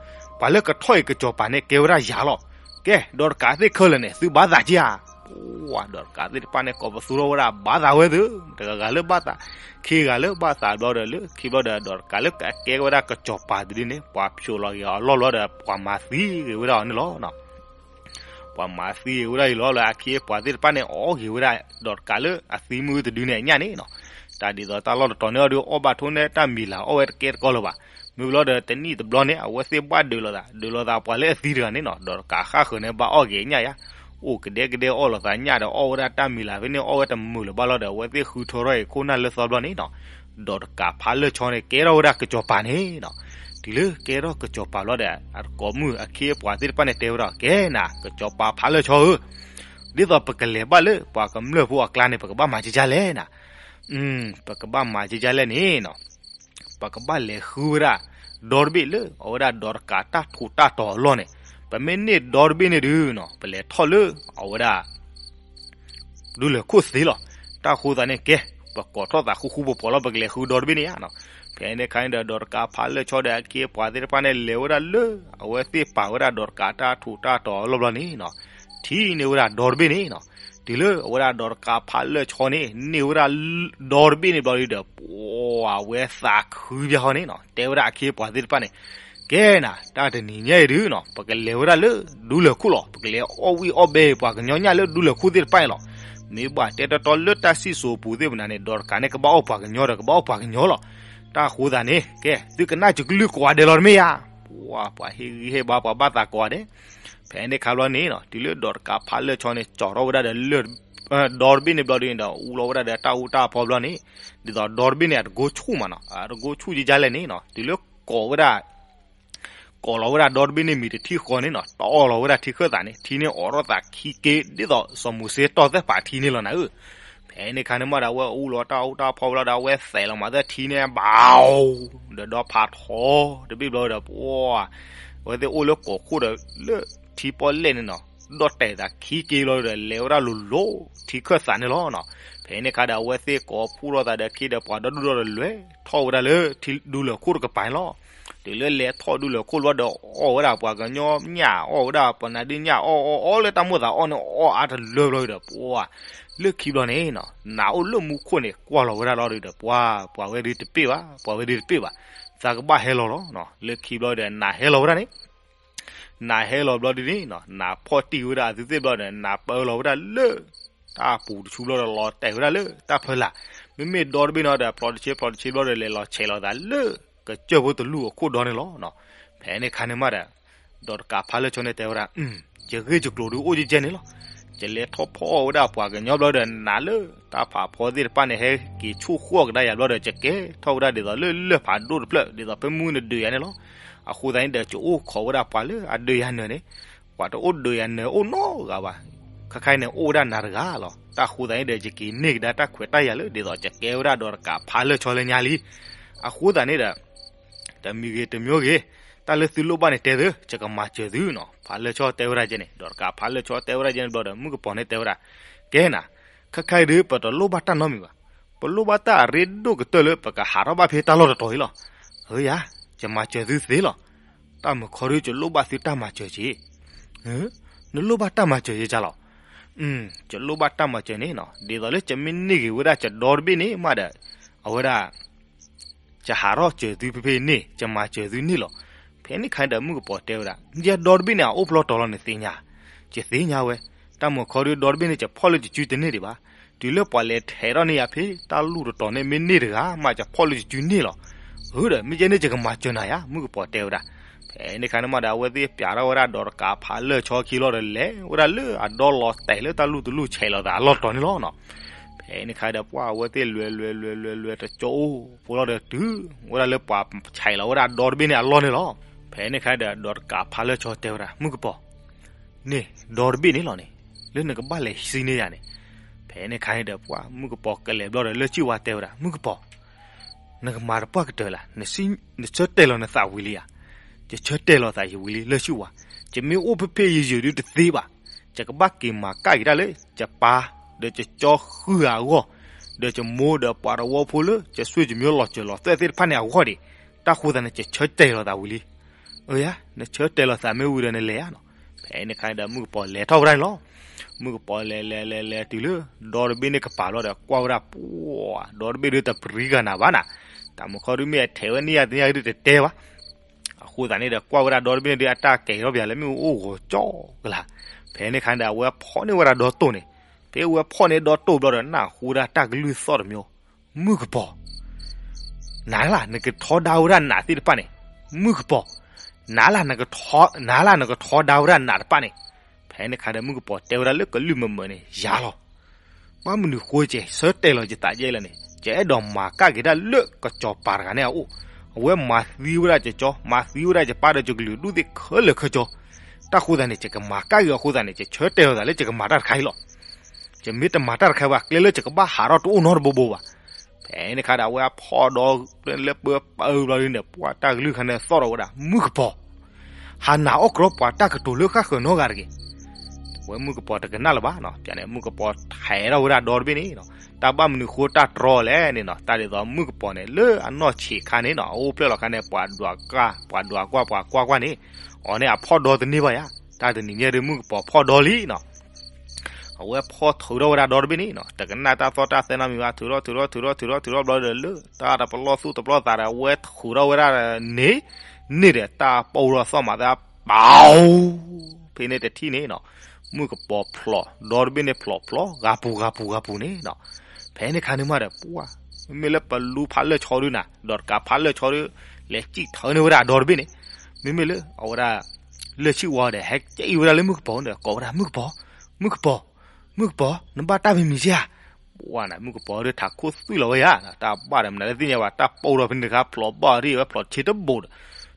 ပှၤလၢကထီၣ်အံၤကစီၤပၤန့ၣ် ကဲဝဲဒၣ်ယၤလီၤ. ကဲ ဒီးတကးသ့ၣ်ခဲလၢာ်န့ၣ် သုဘၣ်သးက့ဧါ. ပှၤဒီးတကးသ့ၣ်တဖၣ်န့ၣ် ကိးပသူထီၣ်ဝဲဒၣ် ဘၣ်သးဝဲသု, တဂၤဂၤလၢဘၣ်သး ခံဂၤလၢဘၣ်သးဘျီဒီး လၢခံဘျီဒီး ဒီးတကးလၢကကဲဝဲဒၣ်ကစီၤပၤတဒုန့ၣ် ပှၤဖျိးလီၤက့ၤအီၤအလီၢ်ဘျီဒီး ပှၤမၤသံဂ့ၤဝဲဒၣ်အီၤန့ၣ်လီၤ. ပှၤမၤသံဂ့ၤဝဲဒၣ်အံၤလီၤလၢ အခ့အပှၤသ့ၣ်တဖၣ်န့ၣ် အီၣ်ဂ့ၤဝဲဒၣ် ဒီးတကးလၢအသံမုၢ်တဒုန့ၣ်အညၣ်န့ၣ်နီၤ. တၢ်ဒ်သိးတၢ်လီၢ်တတီၤန့ၣ်အီၤဒုး အီၣ်ဘၣ်ထိၣ်န့ၢ်တၢ်မံၤလၢ် အီၣ်ဝဲတကဲတကီလၢၤဘၣ်. မ့ၢ်ဘျီဒီးတနံၣ်တဘျီန့ၣ် အဝဲသ့ၣ်ဘၣ်ဒုးလိာ်သး ဒုးလိာ်သးပှၤလၢအသံတဂၤန့ၣ်နီၤ. ဒီးတကးဃၣ်ဃၢၤန့ၣ် ဘၣ်အီၣ်ဂ့ၤအညၣ်ယါ အိၣ်ကဒဲကဒဲအီၣ်လိာ်သးညၣ်ဒီး အီၣ်ဝဲဒၣ်တၢ်မံၤလၢ်ဖဲန့ၣ် အီၣ်ဝဲတမုာ်လၢၤဘၣ်လီၤဒီး အဝဲသ့ၣ်ဃုထၢထီၣ်အံၤခိၣ်နၢ်လၢသီဘျီန့ၣ်နီၤ. ဒီးတကးဖးလၢၢ်ဆီန့ၣ် ကဲထီၣ်ဝဲဒၣ်ကစီၤပၤန့ၣ်နီၤ. တုၤလၢကဲထီၣ်ကစီၤပၤဘျီဒီး အတကိးမုၣ်အခ့အပှၤသ့ၣ်တဖၣ်န့ၣ် တဲဝဲဒၣ် ကဲနၤ ကစီၤပၤဖးလၢၢ်ဆီဧၢ, ဒ်သိးပကလဲၤဘၣ်လၢပှၤကမျၢၢ်ဖိအကျါန့ၣ် ပကဘၣ်မၤကကလဲၣ်နၤ. ပကဘၣ်မၤကကလဲၣ်န့ၣ်နီၤ. ပကဘၣ်လဲၤဃုဝဲဒၣ် ဒီတဘ့ၣ်လၢအဝဲဒၣ်ဒီးတကးတၢ်ထူးတၢ်တီၤအလီၢ်န့ၣ်, ပမ့ၢ်န့ၢ်ဒီတဘ့ၣ်န့ၣ်ဒုးနီၤ ပလဲၤထီၣ်လၢအဝဲဒၣ် ဒူလၢၢ်ခိၣ်သ့လီၤ. တၢ်ဃိသးန့ၣ်ကဲ, ပကိးထီၣ်သးဃူဃူဖိးဖိးလီၤ ပကလဲၤဃုဒီတဘ့ၣ်န့ၣ်ဧါနီၤ. ဖဲန့ၣ်အခါန့ၣ်ဒီး ဒီးတကးဖးလၢာ်ဆီဒီးအခ့အပှၤသ့ၣ်တဖၣ်န့ၣ် လဲၤဝဲဒၣ်လၢ အဝဲသ့ၣ်ပာ်ဝဲဒၣ်ဒီးတကးတၢ်ထူးတၢ်တီၤအလီၢ်ဘျီန့ၣ်နီၤ, ထံၣ်န့ၢ်ဝဲဒၣ်ဒီတဘ့ၣ်န့ၣ်နီၤ. တုၤလၢအဝဲဒၣ်ဒီးတကးဖးလၢာ်ဆီန့ၣ် န့ၢ်ဝဲဒၣ်ဒီတဘ့ၣ်န့ၣ်ဘျီဒီး ပှၤဝဲသးခုဘၣ်ဟီန့ၣ်နီၤ တဲဝဲဒၣ်အခ့အပှၤသ့ၣ်တဖၣ်န့ၣ်, ကဲနၤ တၢ်တနံၤညါအံၤဒုးနီၤ ပကလဲၤဝဲဒၣ်လၢဒူလၢၢ်ခိၣ်လီၤ. ပကလဲၤအီၣ်ဝံၣ်အီၣ်ဘဲပှၤကညီညၣ်လၢဒူလၢၢ်ခိၣ်သ့ၣ်တဖၣ်အံၤလီၤ. မ့ၢ်ဘၣ်တဲတီတီလၢတၢ်စံၣ်စိၤပူၤသ့ၣ်မနုၤန့ၣ် ဒီးတကးန့ၣ် ကဘၣ်အီၣ်ပှၤကညီဒီး ကဘၣ်အီၣ်ပှၤကညီလီၤ. တၢ်ဃိသးန့ၣ် ကဲ သုကနၣ်စကလုၢ်ကိးဂၤဒဲးလီၤတမ့ၢ်ဧါ. ပှၤ ပှၤဟ့ၣ်ဂံၢ်ဟ့ၣ်ဘါ ပှၤဘၣ်သးကိးဂၤဒဲး. ဖဲန့ၣ်အခါဘျီန့ၣ်နီၤ တုၤလၢဒီးတကးဖးလၢာ်ဆီန့ၣ် ကၠီထီၣ်ဝဲဒၣ်ဒီးလၢ ဒီတဘ့ၣ်န့ၣ်ဘျီဒုးန့ၣ်ဒီး အူလီၤဝဲဒၣ်ဒီးတၢ်အူတၢ်ဖီဘျီန့ၣ်, ဒ်သိးဒီတဘ့ၣ်န့ၣ် အတကိဆူၣ်မးနီၤ အတကိဆူၣ်ကကလဲၣ်န့ၣ်နီၤ တုၤလၢကိးဝဲဒၣ် ကိးလီၤဝဲဒၣ်ဒီတဘ့ၣ်န့ၣ်မံၤတထံၣ်ဃီန့ၣ်နီၤ တီၢ်လီၤဝဲဒၣ်ထံခၢၣ်သးန့ၣ် ထံန့ၣ်အိးထီၣ်သးခံက့ ဒ်သိးစီၤမိၤၡ့တီၢ်သ့ၣ်ပာ်ထံန့ၣ်လီၤနၤဧၢ. ဖဲန့ၣ်အခါန့ၣ်မးဒီး အဝဲအူလီၤတၢ်အူတၢ်ဖီဘျီဒီး အဝဲသဲးလီၤမးသ့ၣ်ထံန့ၣ် ဘၣ် ဒီးဒီဖးထီ တဘ့ၣ်ဘျီဒီး ပှၤ အဝဲသ့ၣ်အိၣ်လၢကိးခိၣ်ဒီး လၢထံပီၣ်လဲၣ်န့ၣ်နီၤ ဒီၣ်တဲာ်သးခံက့ဘျီဒီး လဲၤဝဲဒၣ်လိၤလိၤ ထံခၢၣ်သးန့ၣ်လီၤနီၤ. ဖဲန့ၣ်အခါဒီး အဝဲသ့ၣ်ကိးဖှိၣ်ထီၣ်သးဒီး ခ့ဒီးပှၤဒီဒူၣ်ဒီထၢဒီး လဲၤထီၣ်ဝဲဒၣ်လၢထံဒူလၢၢ်ခိၣ်တကပၤန့ၣ်လီၤ. တုၤလၢလဲၤထီၣ်ဒူလၢၢ်ခိၣ်ဘျီဒီး အီၣ်ဝဲဒၣ်ပှၤကညီညၣ် အီၣ်ဝဲဒၣ်ပနၤဒုးညၣ် အီၣ်အီၣ်အီၣ်လၢတၢ်မိၣ်သးအီၣ်န့ၣ် အီၣ်အါတလၢဘျီဒီး ပှၤ လၢခံဘျီန့ၣ်နီၤ နးအိၣ်လၢမူခိၣ်န့ၣ် ကွၢ်လီၤဝဲဒၣ်လီၤဒီး ပှၤ ပှၤဝဲဒုးတပ့ၢ်ဘၣ် ပှၤဝဲဒုးတပ့ၢ်ဘၣ်. သးကဘၣ်ဟဲလီၤလီၤနီၤ. လၢခံဘျီဒီး နးဟဲလီၤဝဲဒၣ်န့ၣ် နးဟဲလီၤဘျီဒုးန့ၣ်နီၤ နးဖီၣ်တံၢ်ဝဲဒၣ်အသုသ့ၣ်ဘျီဒီး နးပၢလီၤဝဲဒၣ်လၢ တၢ်ပူၤတဆူဘျီဒီး လီၤတဲာ်ဝဲဒၣ်လၢတၢ်ဖီလာ်. မ့မ့ၢ်ဒီတဘ့ၣ်န့ၣ်ဒီး ဖျိတဆ့ဖျိတဆ့ဘျီဒီး လဲၤလီၤဆဲးလီၤသးလၢ ကစၢၢ်ဖိတလူၢ်အခိၣ်ဒီန့ၣ်လီၤ. ဖဲန့ၣ်အခါန့ၣ်မးဒီး ဒီးတကးဖးလၢာ်ဆီန့ၣ်တဲဝဲဒၣ်, ယဂ့ၢ်ယကျိၤဒုးအိၣ်ကဲကဲန့ၣ်လီၤ. ယလဲၤထီၣ်ဖီၣ်အီၣ်ဝဲဒၣ်ပှၤကညီဘျီဒီး နးလၢတၢ်ဖးဖီသ့ၣ်တဖၣ်န့ၣ် ဟဲက့ၤဆူၣ်ဃီၣ်ကဒါယၤဘျီဒီး ယကဲထီၣ်ဝဲဒၣ်ဒ်သိးလၢလၢၢ်ဖးဒိၣ်တဖျၢၣ် ဒ်သိးဖဲမုၢ်နဒုးယၤန့ၣ်လီၤ. အဃိသတးန့ၣ်ဒီး ယအိၣ်ခိးဝဲဒၣ်ပှၤလၢအဒုးယၤနၢၤန့ၣ်, ပှၤတအိၣ်ဒုးယၤနၢၤအိၣ်နီတဂၤဘၣ်. ခဲခါအံၤန့ၣ် အိၣ်ဝဲဒၣ်နၤတဂၤလီၤ. တၢ်ဃိသတးန့ၣ်ဒီး ယက့ၤန့ၢ်ကဒါတၢ်ခွဲးတၢ်ယာ်လၢ ဒ်သိးယကဲဝဲဒၣ်ဒီးတကးဖးလၢာ်ဆီလၢညါလံ. အဃိသတးန့ၣ်ဒီး တမံၤဂ့ၤတမံၤဂ့ၤ, တၢ်လၢသုလိၣ်ဘၣ်န့ၣ်တဲသု, ယကမၤစၢၤသုနီၤ. ဖးလၢာ်ဆီတဲဝဲဒၣ်ကဲန့ၣ်, ဒီးတကးဖးလၢာ်ဆီတဲဝဲဒၣ်ကဲန့ၣ်ဘျီဒီး မုၣ်ကပီၤန့ၣ်တဲဝဲဒၣ်, ကဲနၤ, ခဲခါအံၤဒီး ပတလိၣ်ဘၣ်တၢ်နီတမံၤဘၣ်. ပလိၣ်ဘၣ်တၢ်အရ့ဒိၣ်ကတၢၢ်လၢပကဟးထီၣ်ဘၣ်ဖဲတၢ်လီၢ်တတီၤအံၤလီၤ. ဧၢယၤ, ယမၤစၢၤသုသ့လီၤ. တၢ်မုၢ်ခီဒုး ယလိၣ်ဘၣ်သုတၢ်မၤစၢၤက့ၤ. နလိၣ်ဘၣ်တၢ်မၤစၢၤယဲလီၤ. ယလိၣ်ဘၣ်တၢ်မၤစၢၤန့ၣ်နီၤ, ဒ်သိးလၢယမ့ၢ်န့ၢ်ဂ့ၤဝဲဒၣ်ယဒီတဘ့ၣ်န့ၣ်မးဒီး, အဝဲဒၣ် ယဟးထီၣ်စၢၤသုဖဲဖဲန့ၣ် ယမၤစၢၤသုန့ၣ်လီၤ. ဖဲန့ၣ်အခါဒီး မုၣ်ကပီၤတဲဝဲဒၣ်, ယဒီတဘ့ၣ်န့ၣ် အအိၣ်ပလီၢ်တီၤလီၤန့ၣ်သ့ၣ်ညါ, ယသ့ၣ်ညါဝဲ. တၢ်မုၢ်ခီဒုး ဒီတဘ့ၣ်န့ၣ် ယဖီၣ်လၢယစုတန့ၢ်ဒံးဘၣ်. တုၤလၢပှၤလဲၤထဲးထီၣ်န့ၢ်ယၤဖဲတၢ်လူၢ်တတီၤန့ၣ် မ့ၢ်န့ၢ်တဂၤမး ယဖီၣ်လၢယစုန့ၢ်လီၤ. အၢဒီး မ့ၢ်ကဲန့ၣ် ယကမၤစၢၤနၤယၤ, မုၣ်ကပီၤတဲဝဲဒၣ်. ဖဲန့ၣ်အခါန့ၣ်မးဒီး အဝဲသ့ၣ်ပျးထီၣ်ဝဲဒၣ်ဒီးတကးဖးလၢာ်ဆီခံလီၤဒီး လဲၤဝဲဒၣ်လၢအဒီလီၤတဲာ်လၢတၢ်လူၢ်တလူၢ်ဆဲးလီၤသးအလီၢ်တီၤန့ၣ်လီၤနီၤ. ဖဲန့ၣ်အခါဒီး ပှၤအဝဲသ့ၣ်လဲၤလဲၤလဲၤလဲၤလဲၤတကၠိအိၣ်ဖိလီၤဒီး တုၤဝဲဒၣ်လၢပှၤဆဲးလီၤဝဲဒၣ်ဒီတဘ့ၣ်န့ၣ်အလီၢ်န့ၣ်လီၤ. ဖဲန့ၣ်အခါဒီး ဒီးတကးဖးလၢာ်ဆီတဲဝဲဒၣ်, မုၣ်ကပီၤ န့ၣ် ဒီတဘ့ၣ်န့ၣ်လီၤန့ၣ်, လၢနကဘၣ်လဲၤစံန့ၢ်ယၤန့ၣ်. ဖဲန့ၣ်အခါန့ၣ်ဒီး ပှၤမုၣ်ကပီၤကလဲၤဘျီဒီး လၢာ်ဆံၣ်ဝါတဲဝဲဒၣ်, မုၣ်ကပီၤ, နကမၤတပှၢ်ကတၢၢ်လၢ်, နဆၢတဲာ်လီၤနသးဝံၤလံဧါ. ယဆၢတဲာ်လီၤသးယံာ်ဝံၤလံ လၢာ်ဆံၣ်ဝါ. ယမ့ၢ်အိၣ်ဖဲဖဲယယုာ်ဒုးတသ့ဘၣ်. ယကဘၣ်က့ၤမၤကၣ်က့ၤတၢ်လၢ ယပၢ် ဒီးယကၠီဃုဂၤအဂီၢ်, ဒီးယမိၢ်ဒီးပှၤတဝီဖိလၢ ယဆွေမျိုးလီၤစၢၤလီၤသွဲၣ်သ့ၣ်တဖၣ်န့ၣ်အဂီၢ်ဒံး. တၢ်ဃိသတးန့ၣ် ယဆၢတဲာ်လီၤသးဝံၤလံ. အၢယၤ, နဆၢတဲာ်လီၤသးမ့ၢ်ဝံၤဒီးနလဲၤဧါနီၤ. ဖဲန့ၣ်အခါန့ၣ်ဒီး မုၣ်ကပီၤလဲၤထီၣ်ဝဲဒၣ်န့ၣ်လီၤ. မုၣ်ကပီၤလဲၤလဲၤလဲၤလဲၤတုၤလၢ ဒီတဘ့ၣ်န့ၣ်ကပၤလီၤဒီး ကွၢ်ဝဲဒၣ်ပှၤ, ဒီတဘ့ၣ်ဒုးတပရံဂၤနၤဘၣ်နၤ. တၢ်မုၢ်ခီဒုးမ့ၢ်အထဲးဝဲန့ၢ်ယၤတန့ၢ်ယၤဒုးတတဲဘၣ်. အဃိသတးန့ၣ်ဒီး ကွၢ်ဝဲဒၣ်ဒီတဘ့ၣ်န့ၣ်ဒုး အတၢ်ကဲၤထီၣ်ပယၤလၢမ့ၣ်အူအိၣ်ဂီၤကၠီကလၤ. ဖဲန့ၣ်အခါန့ၣ်ဒီး အဝဲဖီၣ်န့ၢ်ဝဲဒၣ်ဒီတိၢ်န့ၣ်, ဖဲအဝဲဖီၣ်န့ၢ်ဒီတိၢ်ဘျီဒီး နၢ်ဟူဝဲဒၣ်တၢ်ကလုၢ်သီၣ်တမံၤ, မုၣ်ကပီၤ နၤလၢ်နကထီဒါဝဲဒၣ်နးသ့ၣ်တဖၣ်န့ၣ်, မုၣ်ကပီၤ, နၤလၢ်နကထီ, နၤလၢ်နကထီဒါဝဲဒၣ်နးတဖၣ်န့ၣ်. ဖဲန့ၣ်အခါဒီး မုၣ်ကပီၤတဲဝဲဒၣ်လၢကလုၢ်မုာ်မုာ်န့ၣ် ယၤလီၤ. ဘၣ်မနုၤဃိ ယဆၢတဲာ်လီၤယသးယဲလၢာ်န့ၣ်, ယအဲၣ်ဒိးမၤကၣ်က့ၤတၢ်လၢကစီၤပၤတဂၤန့ၣ်အအိၣ်, အဝဲမၤသံဝဲဒၣ်ယကၠီ, မၤသံဝဲဒၣ်ယပၢ်ဒီးယကလုာ်ဒူၣ်သ့ၣ်ခဲလၢာ်ခဲဆ့. တၢ်ဃိသတးန့ၣ် ယကမၤကၣ်က့ၤအဃိသတးန့ၣ် ယဆၢတဲာ်လီၤသးလၢယကမၤတၢ်တခါအံၤလီၤ. ယမ့ၢ်တမၤတၢ်တခါဘၣ် ကျဲလၢယကဘၣ်ဟးထီၣ်တအိၣ်နီတဘိဘိဘၣ်. ဖဲ ဖဲန့ၣ်ခါဒီး အဝဲအဖီၣ်ဒီလၢပၢပၢဘျီဒ်န့ၣ် ပှၢ်တၢ်ကလုၢ်ခါန့ၣ်သီၣ်ထီၣ်ဝဲဒၣ် မုၣ်ကပီၤ ဟးနၢ်အီၣ်ကြီပှၤတၢ်ကတိၤလၢဃၣ်ဃၢၤနီတဂၤတဂ့ၤ. ဝဲမုၣ်ကပီၤတကနၣ်လၢၤဘၣ်နီၤ. ဖဲန့ၣ် မုၣ်ကပီၤထဲးထီၣ်ဝဲဒၣ်ဒီတဘ့ၣ်န့ၣ်နီၤ, တၢ်ဘၣ်မနုၤဃိတၢ်တြီလဲၣ်န့ၣ်နီၤ, တၢ်ဒ်သိးမုၣ်ကပီၤန့ၣ် လၢအနီၢ်ဆံးခါန့ၣ်နီၤ အအိၣ်ဖျဲၣ်လီၤခါန့ၣ် ပှၤဒွးကၢ် ပှၤဒွးကွၢ် ပှၤကွၢ်ကွၢ်န့ၣ်, အီၤန့ၣ်အဖီၣ်ဒီတန့ၢ်ဘၣ်ယါ, တၢ်တနံၤညါဒီးမုၣ်ကပီၤဖီၣ်ဒီလံနီၤ. အဝဲဖီၣ်ထုးထီၣ်ဝဲဒၣ်ဒီတဘ့ၣ်န့ၣ်နီၤ, တကနၣ်တၢ်သီၣ်တၢ်သဲနီတမံၤဘၣ်, ထုးထီၣ်ထုးထီၣ်ထုးထီၣ်ထုးထီၣ်ဘျီဒီး လၢတၢ်တပလီၢ်သူၣ်တပလီၢ်သးဒီး အဝဲထုးထီၣ်ဝဲဒၣ်န့ၣ်, န့ၢ်ဒီးတၢ်ပိၢ်ထီၣ်သီၣ်မးသး ပီၤ ဖဲန့ၣ်တထံၣ်န့ၣ်နီၤ, မုၣ်ကပီၤဖျိး ဒီတဘ့ၣ်န့ၣ်ဖျိးဖျိး ဂၤပူၤဂၤပူၤဂၤပူၤန့ၣ်နီၤ. ဖဲန့ၣ်ခါန့ၣ်မးဒီး ပှၢ် မ့မ့ၢ်လၢပလူဖးလၢာ်ဆီဒုနၤ, ဒီးတကးဖးလၢာ်ဆီဒု လဲၤစံၣ်ထၢန့ၢ်ဝဲဒၣ်အဒီတဘ့ၣ်န့ၣ်, မ့မ့ၢ်လၢအဝဲဒၣ် လၢၢ်ဆံၣ်ဝါဒီး ဟဲက့ၤအံၤဝဲဒၣ်လၢမုၣ်ကပီၤဒီး ကိးဝဲဒၣ် မုၣ်ကပီၤ, မုၣ်ကပီၤ, မုၣ်ကပီၤ နဘၣ်တၢ်မံၤမံၤဧါ. ပှၢ်နၤ မုၣ်ကပီၤဒီးထးခိၣ်သွံၣ်လီၤဝဲယါ, တၢ်ဘၣ်ဒီးမနုၤလၢသ့ၣ်ညါဘၣ်, တၢ်ပိၢ်ထီၣ်ဖဲန့ၣ်တခါ ဖျိးဘၣ်အီၤဒ်အံၤဝဲဖျိးဆ့တဘိးဒီး,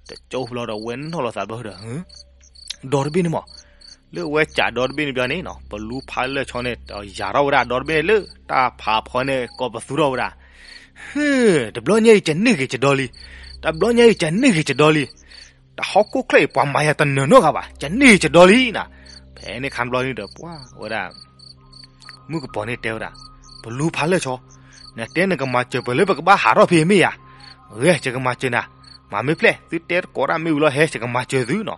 တကၠိဘျီဒီးဝဲနီၣ်လီၤသးဘျီဒီး ဒီတဘ့ၣ်န့ၣ်မး, လၢအဝဲကးဒီတဘ့ၣ်န့ၣ်ဘျီန့ၣ်နီၤ, ပလူဖးလၢာ်ဆီန့ၣ် ယၤထီၣ်ဝဲဒၣ်ဒီတဘ့ၣ်န့ၣ် လၢတၢ်ဖးဖီန့ၣ် ကိးပသူထီၣ်ဝဲဒၣ်, ဟ့, တဘျီညါအံၤ ကန့ၢ်က့ၤကဒီလံ, တဘျီညါအံၤ ကန့ၢ်က့ၤကဒီလံ, တၢ်ဟီၣ်ခိၣ်ချၢအံၤ ပှၤမၤယၤတနၢၤနီတဂၤဘၣ်, ကန့ၢ်က့ၤကဒီလံနၤ. ဖဲန့ၣ်ခါဘျီန့ၣ်ဒီး ပှၢ်ဝဲဒၣ် မုၣ်ကပီၤန့ၣ်တဲဝဲဒၣ်, ပလူဖးလၢာ်ဆီ, နတဲနကမၤစၢၤပှၤလၢပကဘၣ်ဟးထီၣ်ဖဲမ့ၢ်ဧါ, ဂဲၤ ယကမၤစၢၤနၤ, မၤမ့ၢ်ဖျဲၣ် သုတဲတကိးတၢ်မ့ၢ်ဝံၤလီၤ ဟဲ ယကမၤစၢၤသုနီၤ.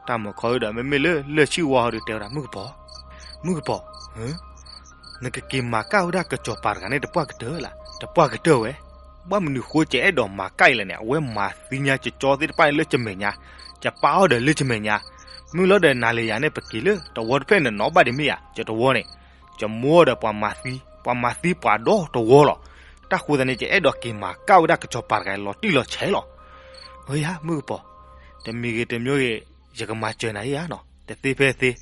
တၢ်မၤခီဒီး မ့မ့ၢ်လၢလၢၢ်ဆံၣ်ဝါဟီဒီးတဲဝဲဒၣ် မုၣ်ကပီၤ, မုၣ်ကပီၤ, နကက့ၤမၤကၣ်ဝဲဒၣ်ကစီၤပၤတဂၤန့ၣ် တပှၢ်ကတၢၢ်လၢ, တပှၢ်ကတၢၢ်ဝဲ, ဘၣ်မနုၤဃိ ယအဲၣ်ဒိးမၤကၣ်အံၤလဲၣ်န့ၣ် အဝဲမၤသံညါကကၠီသ့ၣ်တဖၣ်န့ၣ်လၢကမဲာ်ညါ, ယပာ်အီၤဒီးလၢကမဲာ်ညါ, မုၢ်လီၤဒီးနၤလၢယၤန့ၣ် ပက့ၤလၢတဝီတဖျၢၣ်န့ၣ် နီၣ်ဘၣ်ဒံးမ့ၢ်ဧါ, ယတဝီန့ၣ်, ယမိၢ်ဒီးပှၤမၤသံ, ပှၤမၤသံပှၤဒီတဝီလီၤ. တၢ်ဃိသတးန့ၣ် ယအဲၣ်ဒိးက့ၤမၤကၣ်ဝဲဒၣ်ကစီၤပၤတဂၤလီၤတံၢ်လီၤဆဲးလီၤ. အၢယၤ မုၣ်ကပီၤ, တမံၤဂ့ၤတမံၤဂ့ၤ ယကမၤစၢၤနၤဧါနီၤ, တသ့ဖဲသ့,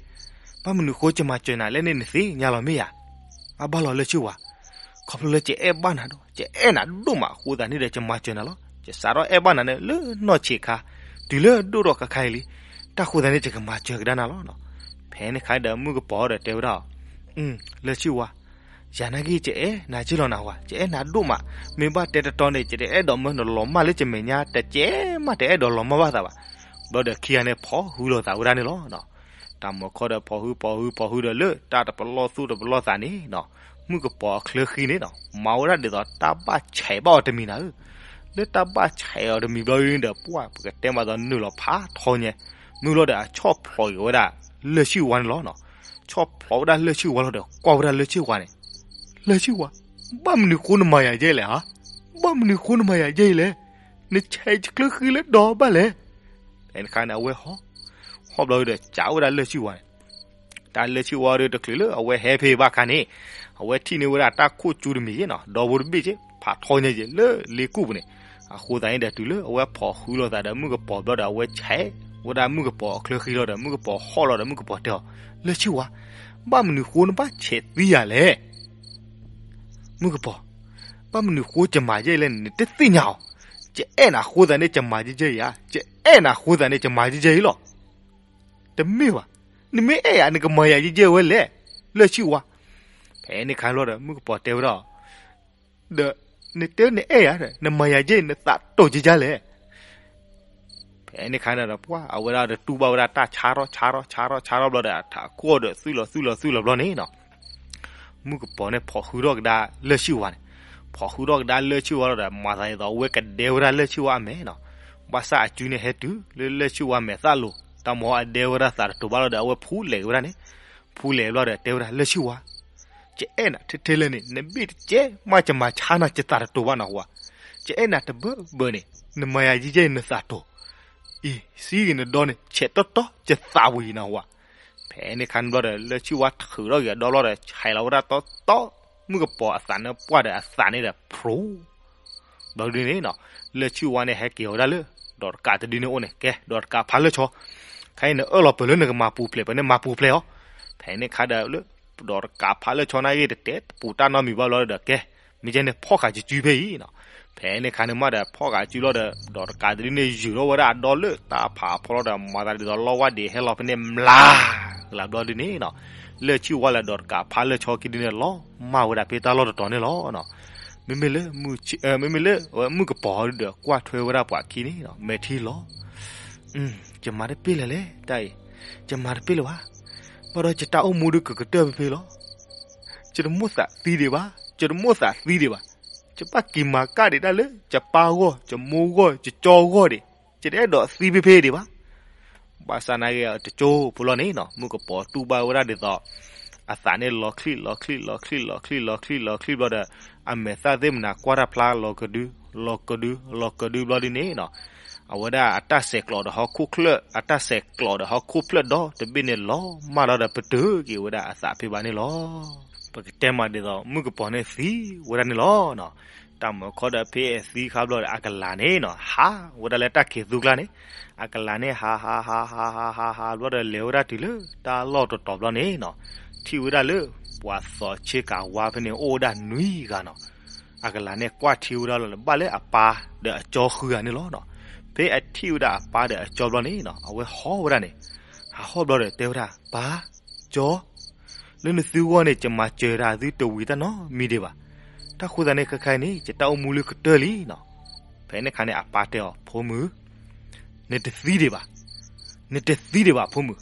ဘၣ်မနုၤဃိယမၤစၢၤနၤလဲၣ်န့ၣ် နသ့ၣ်ညါလီၤမ့ၢ်ဧါ. အဘၣ်လီၤလၢၢ်ဆံၣ်ဝါ, ခီဖျိလၢယအဲၣ်ဘၣ်နၤဒီး ယအဲၣ်နၤဒိၣ်မးအဃိသတးန့ၣ်ဒီး ယမၤစၢၤနၤလီၤ. ယစးထီၣ်အဲၣ်ဘၣ်နၤန့ၣ် လၢနီၢ်ဆံးခါ, တုၤလၢဒိၣ်ထီၣ်ခါခါအံၤလံ, တၢ်ဃိသတးန့ၣ် ယကမၤစၢၤကဒါနၤလီၤနီၤ. ဖဲန့ၣ်ခါဒီး မုၣ်ကပီၤဒီးတဲဝဲဒၣ်, လၢၢ်ဆံၣ်ဝါ, ယၤနာ်က့ ယအဲၣ်နၤက့လီၤနၤဝဲ, ယအဲၣ်နၤဒိၣ်မး, မ့ၢ်ဘၣ်တဲတတီန့ၣ် ယတအဲၣ်ဒိးမၢနလီၤမၢ်လၢယမဲာ်ညါ တကဲမး တအဲၣ်ဒိးလီၤမၢ်ဘၣ်သးဘၣ်. ဘျီဒီးခံဂၤန့ၣ် ဖီၣ်ဟုလိာ်သးဝဲဒၣ်န့ၣ်လီၤ. တၢ်မၤခီဒီး ဖီၣ်ဟုဖီၣ်ဟုဖီၣ်ဟုဒီး လၢတၢ်တပလီၢ်သူၣ်တပလီၢ်သးန့ၣ်နီၤ, မုၣ်ကပီၤအချၢဃံန့ၣ်နီၤ မၤဝဲဒၣ်ဒ်သိးတၢ်ဘၣ်ဆဲးဘၣ်အီၤတမံၤနၤဧၢ. လၢတၢ်ဘၣ်ဆဲးအီၤတမံၤဘျီဒ်န့ၣ်ဒီး ပှၢ် ပကတဲမးသိးနုာ်လီၤဖးထီညါ, မုၢ်လီၤဒီးအဆီၣ်ဖျိးက့ၤဝဲဒၣ်လၢၢ်ဆံၣ်ဝါန့ၣ်လီၤနီၤ. ဆီၣ်ဖျိးဝဲဒၣ်လၢၢ်ဆံၣ်ဝါလီၤဒီး ကွၢ်ဝဲဒၣ်လၢၢ်ဆံၣ်ဝါန့ၣ်, လၢၢ်ဆံၣ်ဝါ, ဘၣ်မနုၤဃိနမၤယၤယဲလဲၣ်ဧါ, ဘၣ်မနုၤဃိနမၤယၤယဲလဲၣ်, နဆဲးယချၢဃံလၢဒီဘၣ်လဲၣ်. ဖဲန့ၣ်တခါန့ၣ် အဝဲဟီၣ်, ဟီၣ်ဘျီဒီး ကးဝဲဒၣ်လၢၢ်ဆံၣ်ဝါန့ၣ်, တၢ်လၢၢ်ဆံၣ်ဝါဒီးတချုးလၢအဝဲဟဲဖဲဘၣ်ခါန့ၣ်, အဝဲထံၣ်န့ၢ်ဝဲဒၣ်တၢ်ခိၣ်ကၠူတမံၤယဲနီၤ, ဒီဝီတဘ့ၣ်က့ ဖးထီညါယဲလၢလ့ကူၣ်ပူၤန့ၣ်, အဃိသတးန့ၣ်ဒီး တုၤလၢအဝဲဖီၣ်ဟုလိာ်သးဒီးမုၣ်ကပီၤဘျီဒီး အဝဲဆဲးဝဲဒၣ်မုၣ်ကပီၤအချၢဃံလီၤဒီး မုၣ်ကပီၤဟီၣ်လီၤဒီး မုၣ်ကပီၤတဲအီၤ, လၢၢ်ဆံၣ်ဝါ, ဘၣ်မနုၤဃိနဘၣ်ဆဲးသံယၤလဲၣ် မုၣ်ကပီၤ, ဘၣ်မနုၤဃိယမၤယဲလဲၣ်န့ၣ် နတသ့ၣ်ညါအီၤ, ယအဲၣ်နၤအဃိသတးန့ၣ် ယမၤယဲယဲအံၤဧါ, ယအဲၣ်နၤအဃိသတးန့ၣ် ယမၤယဲယဲအံၤလီၤ. တမ့ၢ်ဘၣ်, နမ့ၢ်အဲၣ်ယၤ နကမၤယၤယဲယဲဝဲလဲၣ်, လၢၢ်ဆံၣ်ဝါ. ဖဲန့ၣ်ခါဘျီဒီး မုၣ်ကပီၤတဲဝဲဒၣ်, ဒီး နတဲနအဲၣ်ယၤဒီး နမၤယၤယဲအံၤ နသးတိာ်ယဲယဲလဲၣ်. ဖဲန့ၣ်ခါန့ၣ်ဒီး ပှၢ် အဝဲဒၣ်ဒီးတူၢ်ဘၣ်ဝဲဒၣ်တၢ်ဆါထီၣ်ဆါထီၣ်ဆါထီၣ်ဆါထီၣ်ဘျီဒီး အထးခိၣ်ဒီး သူၣ်လီၤသူၣ်လီၤသူၣ်လီၤဘျီန့ၣ်နီၤ, မုၣ်ကပီၤန့ၣ် ဖီၣ်ဟုထီၣ်ကဒါလၢၢ်ဆံၣ်ဝါန့ၣ်, ဖီၣ်ဟုထီၣ်ကဒါလၢၢ်ဆံၣ်ဝါလီၤဒီး မၤသးဒ်သိး အဝဲကဒဲဝဲဒၣ်လၢၢ်ဆံၣ်ဝါအမဲာ်နီၤ, ဘၣ်ဆၣ်အစုန့ၣ်ဟဲတုၤလၢလၢၢ်ဆံၣ်ဝါမဲာ်သၣ်လိၤ, တၢ်မၤအဒဲဝဲဒၣ်သးတတိၤဘၣ်လီၤဒီး အဝဲဖူလဲၤက့ၤဝဲဒၣ်န့ၣ်, ဖူလဲၤဘျီဒီး တဲဝဲဒၣ် လၢၢ်ဆံၣ်ဝါ ယအဲၣ်နၤထဲထဲလၢာ်န့ၣ် နဘ့ၣ်တကဲမး ယမၤဆါနၤ ယသးတတိၤဘၣ်နီၤဝဲ, ယအဲၣ်နၤတဘၢဘၢန့ၣ် နမၤယၤယဲယဲအံၤ နသးတိၤ, အံၤ စံဂ့ၤနဒီန့ၣ် ဆဲးတီတီ ယသးဝံၤနီၤဝဲ. ဖဲန့ၣ်ခါန့ၣ်ဘျီဒီး လၢၢ်ဆံၣ်ဝါထုးထီၣ်က့ၤအဒီဘျီဒီး ဆဲးလီၤဝဲဒၣ်တီတီ, မုၣ်ကပီၤအသးန့ၣ်ပှၢ်ဒီးအသးန့ၣ်ဒီး ဖြူ ဘျီဒ်န့ၣ်နီၤ, လၢၢ်ဆံၣ်ဝါန့ၣ် ဟဲက့ၤဝဲဒၣ်လၢ ဒီးတကးတဒုန့ၣ်အိၣ်န့ၣ်, ကဲ ဒီးတကးဖးလၢာ်ဆီ, ခဲအံၤနအၢၣ်လီၤပၢၢ်လၢနကမၤပူၤဖျဲး ပှၤန့ၣ်မၤပူၤဖျဲးအီၤ. ဖဲန့ၣ်ခါဒီးလၢ ဒီးတကးဖးလၢာ်ဆီန့ၣ်ဂ့ၤ တတဲတပူၤတၢ်နီတမံၤဘၣ်ဘျီဒီး ကဲ မ့ၢ်ကဲန့ၣ် ဖီၣ်ဃာ်ယစုဖဲအံၤနီၤ. ဖဲန့ၣ်ခါန့ၣ်မးဒီး ဖီၣ်ဃာ်စုလီၤဒီး ဒီးတကးတဒုန့ၣ် ယူၤထီၣ်ဝဲဒၣ်အဒီလၢတၢ်ဖးအဖီလီၤဒီး မၤသးဒ်သိးလီဝါဒံးဟဲလီၤဖဲန့ၣ် မျး လၢဘျီဒ်န့ၣ်နီၤ, လၢၢ်ဆံၣ်ဝါလၢဒီးတကးဖးလၢာ်ဆီခံဒုန့ၣ် လီၤမၢ်ဝဲဒၣ်ဖဲတၢ်လီၢ်တတီၤန့ၣ်လီၤနီၤ. မ့မ့ၢ်လၢ မ့မ့ၢ်လၢအဝဲမုၣ်ကပီၤဒီး ကွၢ်ထွဲဝဲဒၣ်ပှၤခံန့ၣ် မဲာ်ထံလီၤ, ယမၤတပ့ၢ်လၢၤလဲၣ် တၢ်အံၤ, ယမၤတပ့ၢ်လၢၤဘၣ်, ဘၣ်ဒီးယတၢ်အိၣ်မူဒုးကကတၢၢ်ဖဲဖဲလီၤ. ယတမိၣ်သးသံဒံးဘၣ်, ယတမိၣ်သးသံဒံးဘၣ်, ယဘၣ်က့ၤမၤကၣ်ဒံးတၢ်လၢ ယပၢ်အဂီၢ်, ယမိၢ်အဂီၢ်, ယကၠီအဂီၢ်ဒံး, ယတအဲၣ်ဒိးသံဖဲဖဲဒံးဘၣ်. ဘၣ်ဆၣ်နာ်က့ တကၠိဖိလီၤန့ၣ်နီၤ မုၣ်ကပီၤတူၢ်ဘၣ်ဝဲဒၣ်ဒ်သိး အသးန့ၣ်လီၤချံၣ်လီၤချံၣ်လီၤချံၣ်လီၤချံၣ်လီၤချံၣ်လီၤချံၣ်ဘျီဒီး အမဲာ်သၣ်သ့ၣ်မနၤကွၢ်တၢ်ဖျါလီၤကဒု လီၤကဒု လီၤကဒုဘျီဒ်န့ၣ်နီၤ အဝဲဒၣ်အတၢ်ဆဲးကျိးဒီးဟီၣ်ခိၣ်ချၢၣ် အတၢ်ဆဲးကျိးဒီးဟီၣ်ခိၣ်ဖျၢၣ်ဒီတဘ့ၣ်န့ၣ် လီၤမၢ်လီၤဒီးပတုာ်က့ၤဝဲဒၣ်အသးဖဲဘၣ်န့ၣ်လီၤ. ပကတဲမးဒ်သိး မုၣ်ကပီၤန့ၣ်သံဝဲဒၣ်န့ၣ်လီၤ. တၢ်မၤခီဒီးဖဲအသံခါဘျီဒီး အကလၤန့ၣ်နီၤ ဟးဝဲဒၣ်လၢတၢ်ခံးသူကျါန့ၣ်, အကလၤန့ၣ် ဟးဟးဟးဟးဟးဟးဟးဘျီဒီး လဲၤဝဲဒၣ်တုၤလၢတၢ်လီၢ်တတီၤဘျီန့ၣ်နီၤ, ထံၣ်ဝဲဒၣ်လၢ ပှၤသီးဆ့ကၤဝါဖဲန့ၣ် အိၣ်ဝဲဒၣ်နွံဂၤနီၤ. အကလၤန့ၣ်ကွၢ်ထံဝဲဒၣ်လီၤ ဘၣ်လၢအပၢ်ဒီးအကၠီဃုဂၤန့ၣ်လီၤ. ဖဲအထံၣ်ဝဲဒၣ်အပၢ်ဒီးအကၠီဘျီန့ၣ်နီၤ အဝဲဟီၣ်ဝဲဒၣ်န့ၣ်, ဟးဟီၣ်ဘျီဒီးတဲဝဲဒၣ် ပၢ်, ကၠီ, လၢနသုဂီၢ်န့ၣ် ယမၤစၢၤဒၣ်သုတဝံၤတၢ်နီတမံၤဒံးဘၣ်. တၢ်ဃိသတးန့ၣ် ခဲခါအံၤန့ၣ် ယတၢ်အိၣ်မူလၢကတၢၢ်လံနီၤ. ဖဲန့ၣ်ခါန့ၣ် အပၢ်တဲအီၤ ဖိမုၣ်, နတသံဒံးဘၣ်, နတသံဒံးဘၣ် ဖိမုၣ်,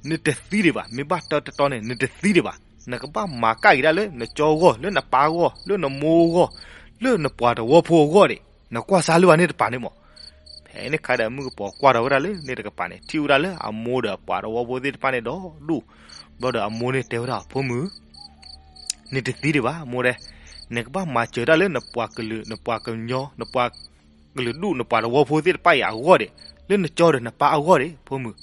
နတသံဒံးဘၣ်. မ့ၢ်ဘၣ်တဲတတီန့ၣ် နတသံဒံးဘၣ်. နကဘၣ်မၤကၣ်က့ၤဒၣ်လၢနကၠီအဂီၢ်, လၢနပၢ်အဂီၢ်, လၢနမိၢ်အဂီၢ်, လၢနပှၤသဝီဖိအဂီၢ်ဒံး, နကွၢ်စၢ်လၢဘၣ်န့ၣ်တပၤန့ၣ်မး. ဖဲန့ၣ်ခါဒီး မုၣ်ကပီၤကွၢ်ထီၣ်ဝဲဒၣ်လၢန့ၣ်တကပၤန့ၣ် ထံၣ်ဝဲဒၣ်လၢအမိၢ်ဒီးပှၤသဝီဖိသ့ၣ်တဖၣ်န့ၣ်ဒီးဒူၣ်, ဘျီဒီးအမိၢ်န့ၣ်တဲဝဲဒၣ် ဖိမုၣ်, နတသံဒံးဘၣ် မိၢ်ဒဲ, နကဘၣ်မၤစၢၤတၢ်လၢနပှၤကလုာ် နပှၤကညီ နပှၤကလုာ်ဒူၣ် နပှၤသဝီဖိသ့ၣ်တဖၣ်အံၤအဂီၢ်ဒံး, လၢနကၠီဒီးနပၢ်အဂီၢ်ဒံး ဖိမုၣ်.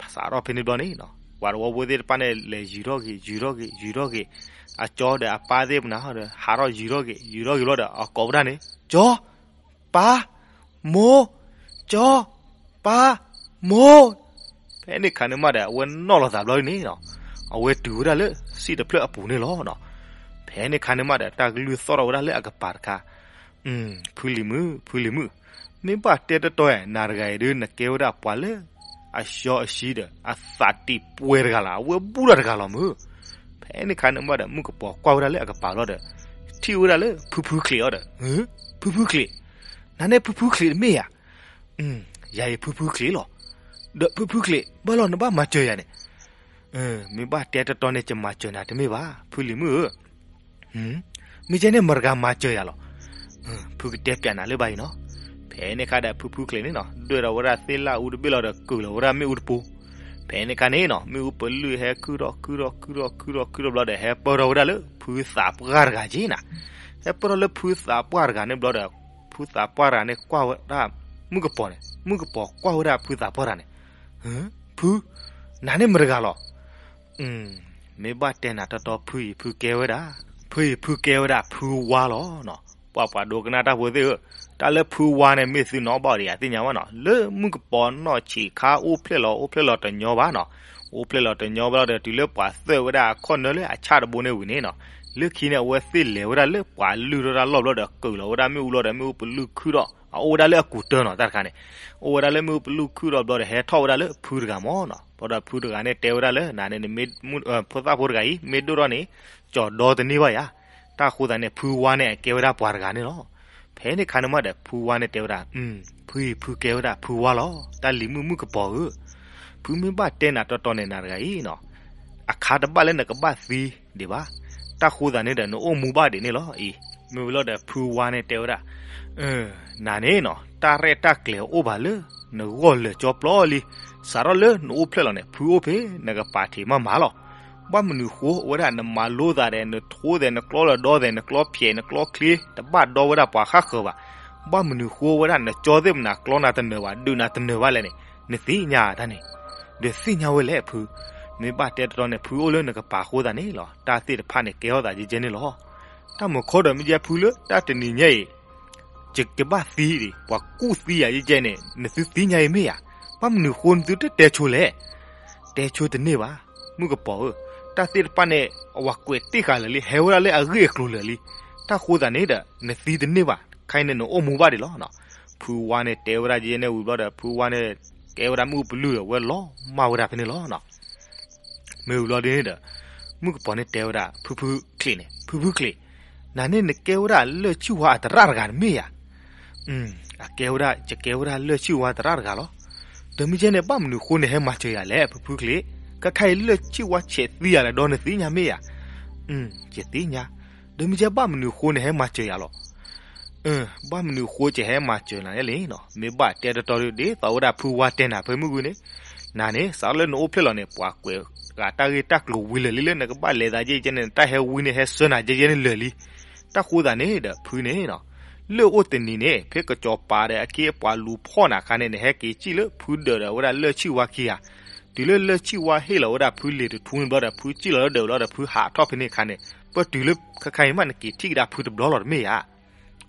စးထီၣ်ဖဲန့ၣ်ဘျီန့ၣ်နီၤ ပှၤသဝီဖိသ့ၣ်တဖၣ်န့ၣ် လဲၤယုၤထီၣ်က့ၤ ယုၤထီၣ်က့ၤ ယုၤထီၣ်က့ၤ, အကၠီဒီးအပၢ်သ့ၣ်မနၤဒီး ဟးထီၣ်ယုၤထီၣ်က့ၤ ယုၤထီၣ်က့ၤဘျီဒီး အကိးဝဲဒၣ်န့ၣ် ကၠီ, ပၢ်, မိၢ်, ကၠီ, ပၢ်, မိၢ်. ဖဲန့ၣ်ခါန့ၣ်မးဒီး အဝဲနီၣ်လီၤသးဘျီန့ၣ်နီၤ အဝဲတုၤဝဲဒၣ်လၢစံၣ်တဖျၢၣ်အပူၤန့ၣ်လီၤ. ဖဲန့ၣ်ခါန့ၣ်မးဒီး တၢ်ကလုၢ်သီၣ်ထီၣ်ဝဲဒၣ်လၢအကပၤတခါ, ဖုလံၤမုၣ်, ဖုလံၤမုၣ်, မ့ၢ်ဘၣ်တဲတတီဧါ နၤတဂၤအံၤဒုး နကဲဝဲဒၣ်ပှၤလၢ အစီအဆှံဒီး အသးတံၢ်ပှဲၤတဂၤလီၤ, အဝဲဘူးတၢ်တဂၤလီၤမုၢ်. ဖဲန့ၣ်ခါန့ၣ်မးဒီး မုၣ်ကပီၤကွၢ်ဝဲဒၣ်လၢအကပၤဘျီဒီး ထံၣ်ဝဲဒၣ်လၢဖုဖုချံးအီၤဒီး, ဖုဖုချံး, နၤန့ၣ်ဖုဖုချံးတမ့ၢ်ဧါ. ယၤအံၤဖုဖုချံးလီၤ. ဒီးဖုဖုချံး ဘၣ်လီၤနဘၣ်မၤစၢၤယၤန့ၣ်. မ့ၢ်ဘၣ်တဲတတီန့ၣ် ယမၤစၢၤနၤတမ့ၢ်ဘၣ် ဖုလံၤမုၣ်ဧၢ. မ့ၢ်ကဲန့ၣ် မတၤတဂၤမၤစၢၤယၤလီၤ. ဖုကတဲပျးနၤလၢၤဘၣ်အံၤနီၤ. ဖဲန့ၣ်ခါဒီး ဖုဖုချံးန့ၣ်နီၤ ဒွဲၣ်ထီၣ်ဝဲဒၣ်သ့ၣ်လၣ်အူတဘ့ၣ်လီၤဒီး ကုာ်လီၤဝဲဒၣ်မ့ၣ်အူတပူၤ. ဖဲန့ၣ်ခါန့ၣ်နီၤ မ့ၣ်အူပလုၢ်ဟဲခုၣ်ထီၣ်ခုၣ်ထီၣ်ခုၣ်ထီၣ်ခုၣ်ထီၣ်ခုၣ်ထီၣ်ဘျီဒီး ဟဲပၢၢ်ထီၣ်ဝဲဒၣ်လၢဖုသးပှၢ်တဂၤက့နၤ. ဟဲပၢၢ်ထီၣ်လၢဖုသးပှၢ်တဂၤန့ၣ်ဘျီဒီး ဖုသးပှၢ်တဂၤန့ၣ်ကွၢ်ဝဲဒၣ် မုၣ်ကပီၤန့ၣ်, မုၣ်ကပီၤကွၢ်ဝဲဒၣ်ဖုသးပှၢ်တဂၤန့ၣ်, ဖု, နၤန့ၣ်မတၤတဂၤလီၤ. မ့ၢ်ဘၣ်တဲနၤတီတီ ဖုအံၤဖုကဲဝဲဒၣ်, ဖုအံၤဖုကဲဝဲဒၣ်ဖုဝါလီၤ. ပှၤပှၤဒိကနၣ်တၢ်ဖိသ့ၣ်ဧၢ, တၢ်လၢဖုဝါန့ၣ် မ့ၢ်သုနီၣ်ဘၣ်ဒံးယၤသ့ၣ်ညါဘၣ်နီၤ. လၢမုၣ်ကပီၤနီၢ်ဆံးခါအိၣ်ဖျဲၣ်လီၤ အိၣ်ဖျဲၣ်လီၤတညီဘၣ်နီၤ. အိၣ်ဖျဲၣ်လီၤတညီဘၣ်လီၤဒီး တုၤလၢပှၤသၢၣ်ဝဲဒၣ်အခီၣ်နၢလၢအဆၣ်တဘိန့ၣ်ဝံၤန့ၣ်နီၤ, လၢခံန့ၣ်အဝဲသ့ၣ်လဲၤဝဲဒၣ်လၢပှၤလုၢ်ထီၣ်တၢ်လီၢ်ဘျီဒီး ကုာ်လီၤဝဲဒၣ်မ့ၣ်အူလီၤဒီး မ့ၣ်အူပလုၢ်ခုၣ်ထီၣ် အအိၣ်ဝဲဒၣ်လၢအကူးတၢၢ်နီၤ တၢ်တခါန့ၣ်, အိၣ်ဝဲဒၣ်လၢမ့ၣ်အူပလုၢ်ခုၣ်ထီၣ်ဘျီဒီး ဟဲထီၣ်ဝဲဒၣ်လၢဖုတဂၤမၢ်နီၤ. ဘျီဒီးဖုတဂၤန့ၣ်တဲဝဲဒၣ်လၢ နၤန့ၣ် ဖိသၣ်ဖိတဂၤအံၤ မ့ၢ်ဒိၣ်ထီၣ်န့ၣ် ကၠီၤဒီတန့ၢ်ဘၣ်ယၤ. တၢ်ဃိသတးန့ၣ် ဖုဝါန့ၣ်အကဲဝဲဒၣ်ပှၤတဂၤန့ၣ်လီၤ. ဖဲန့ၣ်ခါန့ၣ်မးဒီး ဖုဝါန့ၣ်တဲဝဲဒၣ်, ဖုအံၤဖုကဲဝဲဒၣ်ဖုဝါလီၤ. တၢ်လံၤမုၣ်မုၣ်ကပီၤဧၢ, ဖုမ့ၢ်ဘၣ်တဲနၤတီတီန့ၣ် နၤတဂၤအံၤနီၤ အခါတဘၣ်လၢနကဘၣ်သံဒံးဘၣ်. တၢ်ဃိသတးန့ၣ်ဒီး နအိၣ်မူဘၣ်ဒံးန့ၣ်လီၤအံၤ. မ့ၢ်ဝံၤလီၤဒီး ဖုဝါန့ၣ်တဲဝဲဒၣ်, နၤန့ၣ်နီၤ တၢ်ရဲၣ်တၢ်ကျဲၤအိၣ်ဘၣ်လၢ နဂီၢ်လၢာ်ကၠီပျီလံ. စးထီၣ်လၢနအိၣ်ဖျဲၣ်လီၤန့ၣ် ဖုအိၣ်ဖဲ နကပာ်ထံးမးမးလီၤ. ဘၣ်မနုၤဃိဝဲဒၣ် နမၤလိသးဒီး နထိဒီး နကျီလၢာ်ဒီဒီး နကျီဖျဲး နကျီချ့ တဘၣ်ဒီဝဲဒၣ်ပှၤဃၣ်ဃၢၤဘၣ်. ဘၣ်မနုၤဃိဝဲဒၣ် နကၠီသ့ၣ်မနၤ ကျီနၤတနၢၤဘၣ် ဒုးနၤတနၢၤဘၣ်လဲၣ်န့ၣ် နသ့ၣ်ညါတၢ်န့ၣ်, ဒီးသ့ၣ်ညါဝဲလဲၣ်ဖု. မ့ၢ်ဘၣ်တဲတတီန့ၣ် ဖုအိၣ်လၢနကပၤအဃိသတးန့ၣ်လီၤ. တၢ်သ့ၣ်တဖၣ်န့ၣ် ကဲထီၣ်သးယဲကဲန့ၣ်လီၤ. တၢ်မုၢ်ခီဒီးမ့ၢ်ယဲဖုလၢတၢ်တနံၤညါအံၤ ယကဘၣ်သံဒံး ပှၤကူၣ်သံယၤယဲကဲန့ၣ် နသုသ့ၣ်ညါအံၤမ့ၢ်ဧါ. ဘၣ်မနုၤဃိနသုတတဲဆိလဲၣ်. တဲဆိတန့ၢ်ဘၣ် မုၣ်ကပီၤဧၢ, တၢ်သ့ၣ်တဖၣ်န့ၣ် အဝၤကွဲးတ့ၢ်ဃာ်လၢာ်လံ ဟဲဝဲဒၣ်လၢအဂ့ၢ်အကျိၤလၢာ်လံ. တၢ်ဃိသတးန့ၣ်ဒီး နသံတန့ၢ်ဘၣ် ခဲအံၤန့ၣ် နအိၣ်မူဘၣ်ဒံးလီၤ. ဖုဝါန့ၣ်တဲဝဲဒၣ်ယဲန့ၣ်ဝံၤဘျီဒီး ဖုဝါန့ၣ် ကဲဝဲဒၣ်မ့ၣ်အူပလုၢ်ဒီး ဝဲလီၤမၢ်ဝဲဒၣ်ဖဲန့ၣ်လီၤ. မ့ၢ်ဝံၤဘျီဒ်န့ၣ်ဒီး မုၣ်ကပီၤန့ၣ်တဲဝဲဒၣ် ဖုဖုချံးန့ၣ် ဖုဖုချံး, နၤန့ၣ်နကဲဝဲဒၣ်လၢၢ်ဆံၣ်ဝါအသရၣ်တဂၤတမ့ၢ်ဧါ. အကဲဝဲဒၣ် ယကဲဝဲဒၣ်လၢၢ်ဆံၣ်ဝါသရၣ်တဂၤလီၤ. ဒီးမ့ၢ်ကဲန့ၣ် ဘၣ်မနုၤဃိနဟဲမၤစၢၤယၤလဲၣ် ဖုဖုချ့. ခဲခါအံၤလၢၢ်ဆံၣ်ဝါဆဲးသံယၤလၢဒီးနသ့ၣ်ညါမ့ၢ်ဧါ. ယသ့ၣ်ညါ. ဒီးမ့ၢ်ကဲဘၣ်မနုၤဃိနဟဲမၤစၢၤယၤလီၤ. ဘၣ်မနုၤဃိကဟဲမၤစၢၤနၤလဲၣ်န့ၣ်နီၤ, မ့ၢ်ဘၣ်တဲတတီဒီး ဒ်သိးဝဲဒၣ်ဖုဝါတဲနၤဖဲမုၢ်ဂီၤန့ၣ်, နၤန့ၣ် စးထီၣ်လၢနအိၣ်ဖျဲၣ်လီၤန့ၣ် ပှၤကွဲးဂၤတၢ်ဂ့ၢ်တၢ်ကျိၤဝံၤလၢာ်လံလၢနကဘၣ်လဲၤသးကဲကဲန့ၣ် နတၢ်ဟဲဝံန့ၣ်ဟဲဆှၢနၤကဲကဲန့ၣ်လၢာ်လံ. တၢ်ဃိသးန့ၣ်ဒီးဖုန့ၣ်နီၤ, လၢၢ်အိၣ်တနံၤန့ၣ် ဖဲကစီၤပၤဒီးအခ့အပှၤလူၤဖီၣ်နၤအခါန့ၣ် နဟဲက့ၤစံၣ်လၢဖုဒၢးဒီးဝဲဒၣ်လၢၢ်ဆံၣ်ဝါခံဂၤ, တုၤလၢလၢၢ်ဆံၣ်ဝါဟ့ၣ်လီၤဝဲဒၣ်ဖုလံာ်တထူန့ၣ်ဘျီဒီး ဖုစံၣ်လီၤလၢဒၢးဘျီဒီး ဖုဟးထီၣ်ဖဲန့ၣ်အခါန့ၣ် ပတုၤလၢခဲခါအံၤမး နက့ၤထံၣ်ကဒါဖုတဘျီလီၤတမ့ၢ်ဧါ.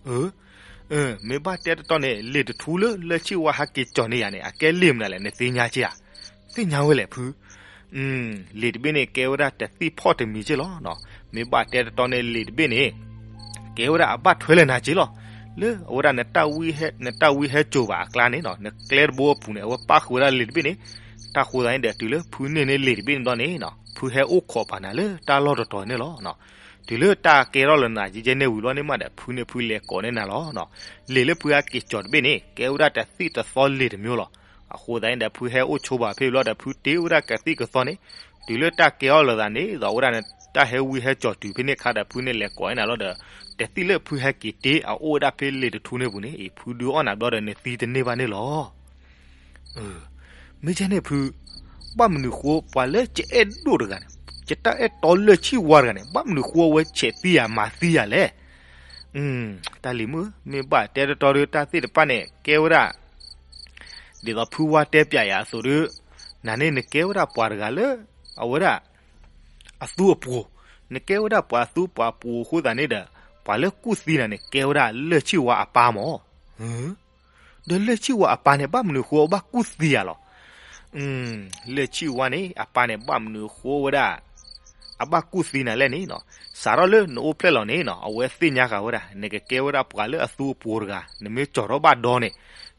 အၢ မ့ၢ်ဘၣ်တဲတတီန့ၣ် လံာ်တထူလၢလၢၢ်ဆံၣ်ဝါဟဲက့ၤကၠီၤန့ၢ်ယၤန့ၣ် အကဲလံာ်မနုၤလဲၣ် နသ့ၣ်ညါက့ဧါ. သ့ၣ်ညါဝဲလဲၣ်ဖု. လံာ်တဘ့ၣ်န့ၣ် ကဲဝဲဒၣ်တသံၣ်ဖီၣ်တမံၤက့လီၤ. မ့ၢ်ဘၣ်တဲတတီန့ၣ် လံာ်တဘ့ၣ်န့ၣ် ကဲဝဲဒၣ်အဘၣ်ထွဲလၢနၤက့လီၤ. လၢအဝဲဒၣ် နတၢ်ဝံဟဲစိၤဘၣ်အကျါန့ၣ်နီၤ, နကျဲတဘိအပူၤန့ၣ် အဝဲပၣ်ဃုာ်ဝဲဒၣ်လံာ်တဘ့ၣ်န့ၣ်, တၢ်ဃိသးန့ၣ်ဒီးတုၤလၢဖုန့ၢ်န့ၢ်လံာ်တဘ့ၣ်န့ၣ်ဘျီန့ၣ်နီၤ, ဖုဟဲအိၣ်ခိးပာ်နၤလၢတၢ်လီၢ်တတီၤန့ၣ်လီၤ. တုၤလၢတၢ်ကဲထီၣ်လၢနၤကဲကဲန့ၣ်ဝံၤဘျီန့ၣ်မးဒီး ဖုန့ၣ်ဖုလဲၤကိးန့ၢ်နၤလီၤ. လံာ်လၢဖုဟဲက့ၤကၠီၤတဘ့ၣ်န့ၣ် ကဲဝဲဒၣ်တသံၣ်တသီလံာ်တမံၤလီၤ. အဃိသတးန့ၣ်ဒီး ဖုဟဲအိၣ်ဆိးဘၣ်ဖဲဘျီဒီး ဖုတ့ဝဲဒၣ်ကသံၣ်ကသီန့ၣ်, တုၤလၢတၢ်ကဲထီၣ်လၢနၤန့ၣ် ဒ်သိးဝဲဒၣ်နတၢ်ဟဲဝံဟဲစိၤတုၤဖဲန့ၣ်အခါဒီး ဖုန့ၣ်လဲၤကိးန့ၢ်နၤလီၤဒီး တသံၣ်လၢဖုဟဲက့ၤတ့အအိၣ်ဝဲဒၣ်ဖဲလံာ်တထူန့ၣ်ပူၤန့ၣ် အံၤ ဖုဒုးအီၣ်နၤဘျီဒီး နသံတန့ၢ်ဘၣ်န့ၣ်လီၤ. မ့ၢ်ကဲန့ၣ်ဖု, ဘၣ်မနုၤဃိ ပှၤလၢယအဲၣ်ဒိၣ်တဂၤန့ၣ်, ယတၢ်အဲၣ်တီလၢၢ်ဆံၣ်ဝါတဂၤန့ၣ် ဘၣ်မနုၤဃိအဝဲဆဲးသံယၤမၤသံယၤလဲၣ်. တၢ်လံၤမုၣ်, မ့ၢ်ဘၣ်တဲတတီဒီး တၢ်သ့ၣ်တဖၣ်န့ၣ် ကဲဝဲဒၣ် ဒ်သိးဖုဝါတဲပျးယၤအသိးဒီး, နၤန့ၣ်နကဲဝဲဒၣ်ပှၤတဂၤလၢ အဝဲဒၣ် အသူအပှိၤ, နကဲဝဲဒၣ်ပှၤသူပှၤပှိၤအဃိသတးန့ၣ်ဒီး, ပှၤလၢကူၣ်သံနၤန့ၣ် ကဲဝဲဒၣ်လၢၢ်ဆံၣ်ဝါအပၢ်မၢ်. ဒီးလၢၢ်ဆံၣ်ဝါအပၢ်န့ၣ် ဘၣ်မနုၤဃိအဘၣ်ကူၣ်သံယၤလီၤ. လၢၢ်ဆံၣ်ဝါန့ၣ် အပၢ်န့ၣ် ဘၣ်မနုၤဃိဝဲဒၣ် အဘၣ်ကူၣ်သံနၤလဲၣ်န့ၣ်နီၤ, စးထီၣ်လၢနအိၣ်ဖျဲၣ်လီၤန့ၣ်နီၤ, အဝဲသ့ၣ်ညါဃာ်ဝဲဒၣ် နကကဲဝဲဒၣ်ပှၤလၢအသူအပှိၤတဂၤ, နမ့ၢ်ကၠီၤထီၣ်ဘၣ်ဒီးန့ၣ်,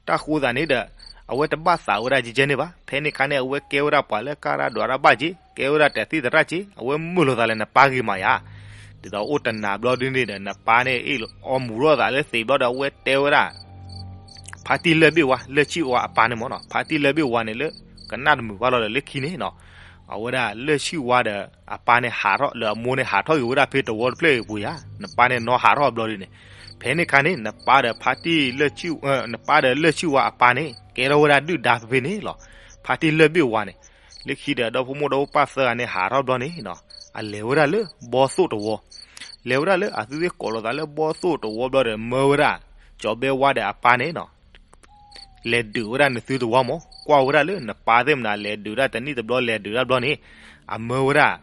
တၢ်ဃိသတးန့ၣ်ဒီး အဝဲတဘၣ်သးဝဲဒၣ်ကဲကဲန့ၣ်ဘၣ်. ဖဲန့ၣ်အခါန့ၣ် အဝဲကဲဝဲဒၣ်ပှၤလၢကါရၢ်ဒွးရၢ်ဘၣ်က့, ကဲဝဲဒၣ်တသံၣ်သရၣ်က့, အဝဲမုာ်လိာ်သးလၢနပၢ်ဂ့ၤမးယၤ. ဒ်သိးအိၣ်တနၤဘျီဒ်န့ၣ်ဒီး နပၢ်န့ၣ် အ့ၣ်အီမူၤထီၣ်သးလၢသံးဘျီဒီး အဝဲတဲဝဲဒၣ် ဖါတံၢ်လၢၢ်ဘ့ၣ်ဝါ, လၢၢ်ဆံၣ်ဝါအပၢ်န့ၣ်မၢ်နီၤ, ဖါတံၢ်လၢၢ်ဘ့ၣ်ဝါန့ၣ်လၢ ကနၣ်တမုာ်ဘၣ်လီၤဒီးလၢခံန့ၣ်နီၤ, အဝဲဒၣ်လၢၢ်ဆံၣ်ဝါဒီးအပၢ်န့ၣ်ဟးထီၣ်လၢအမိၢ်န့ၣ် ဟးထီၣ်က့ၤဝဲဒၣ်ဖဲတဝီတဖျၢၣ်အံၤပူၤယၤ, နပၢ်န့ၣ်နီၤဟးထီၣ်ဘျီဒ်န့ၣ်, ဖဲန့ၣ်အခါန့ၣ် နပၢ်ဒီးဖါတံၢ်လၢၢ်ဆံၣ်, နပၢ်ဒီးလၢၢ်ဆံၣ်ဝါအပၢ်န့ၣ် ကဲထီၣ်ဝဲဒၣ်ဒုၣ်ဒါဖဲဖဲန့ၣ်လီၤ. ဖါတံၢ်လၢၢ်ဘ့ၣ်ဝါန့ၣ် လၢခံဒီး ဒီဖိမိၢ်ဒီဖိပၢ်သၢဂၤန့ၣ် ဟးထီၣ်ဘျီန့ၣ်နီၤ, အလဲၤဝဲဒၣ်လၢဘီသိၣ်တဝီ, လဲၤဝဲဒၣ်လၢအသုသ့ၣ်ကိးလိာ်သးလၢဘီသိၣ်တဝီဘျီဒီး မၢဝဲဒၣ် ကၠီၤဘဲဝါဒီးအပၢ်န့ၣ်နီၤ လဲၤဒုးဝဲဒၣ်နသုတဝီမၢ်, ကွၢ်ဝဲဒၣ်လၢနပၢ်သ့ၣ်မနုၤ လဲၤဒုးဒၣ်တနံၣ်တဘျီ လဲၤဒုးဒၣ်ဘျီန့ၣ်, အမၢဝဲဒၣ်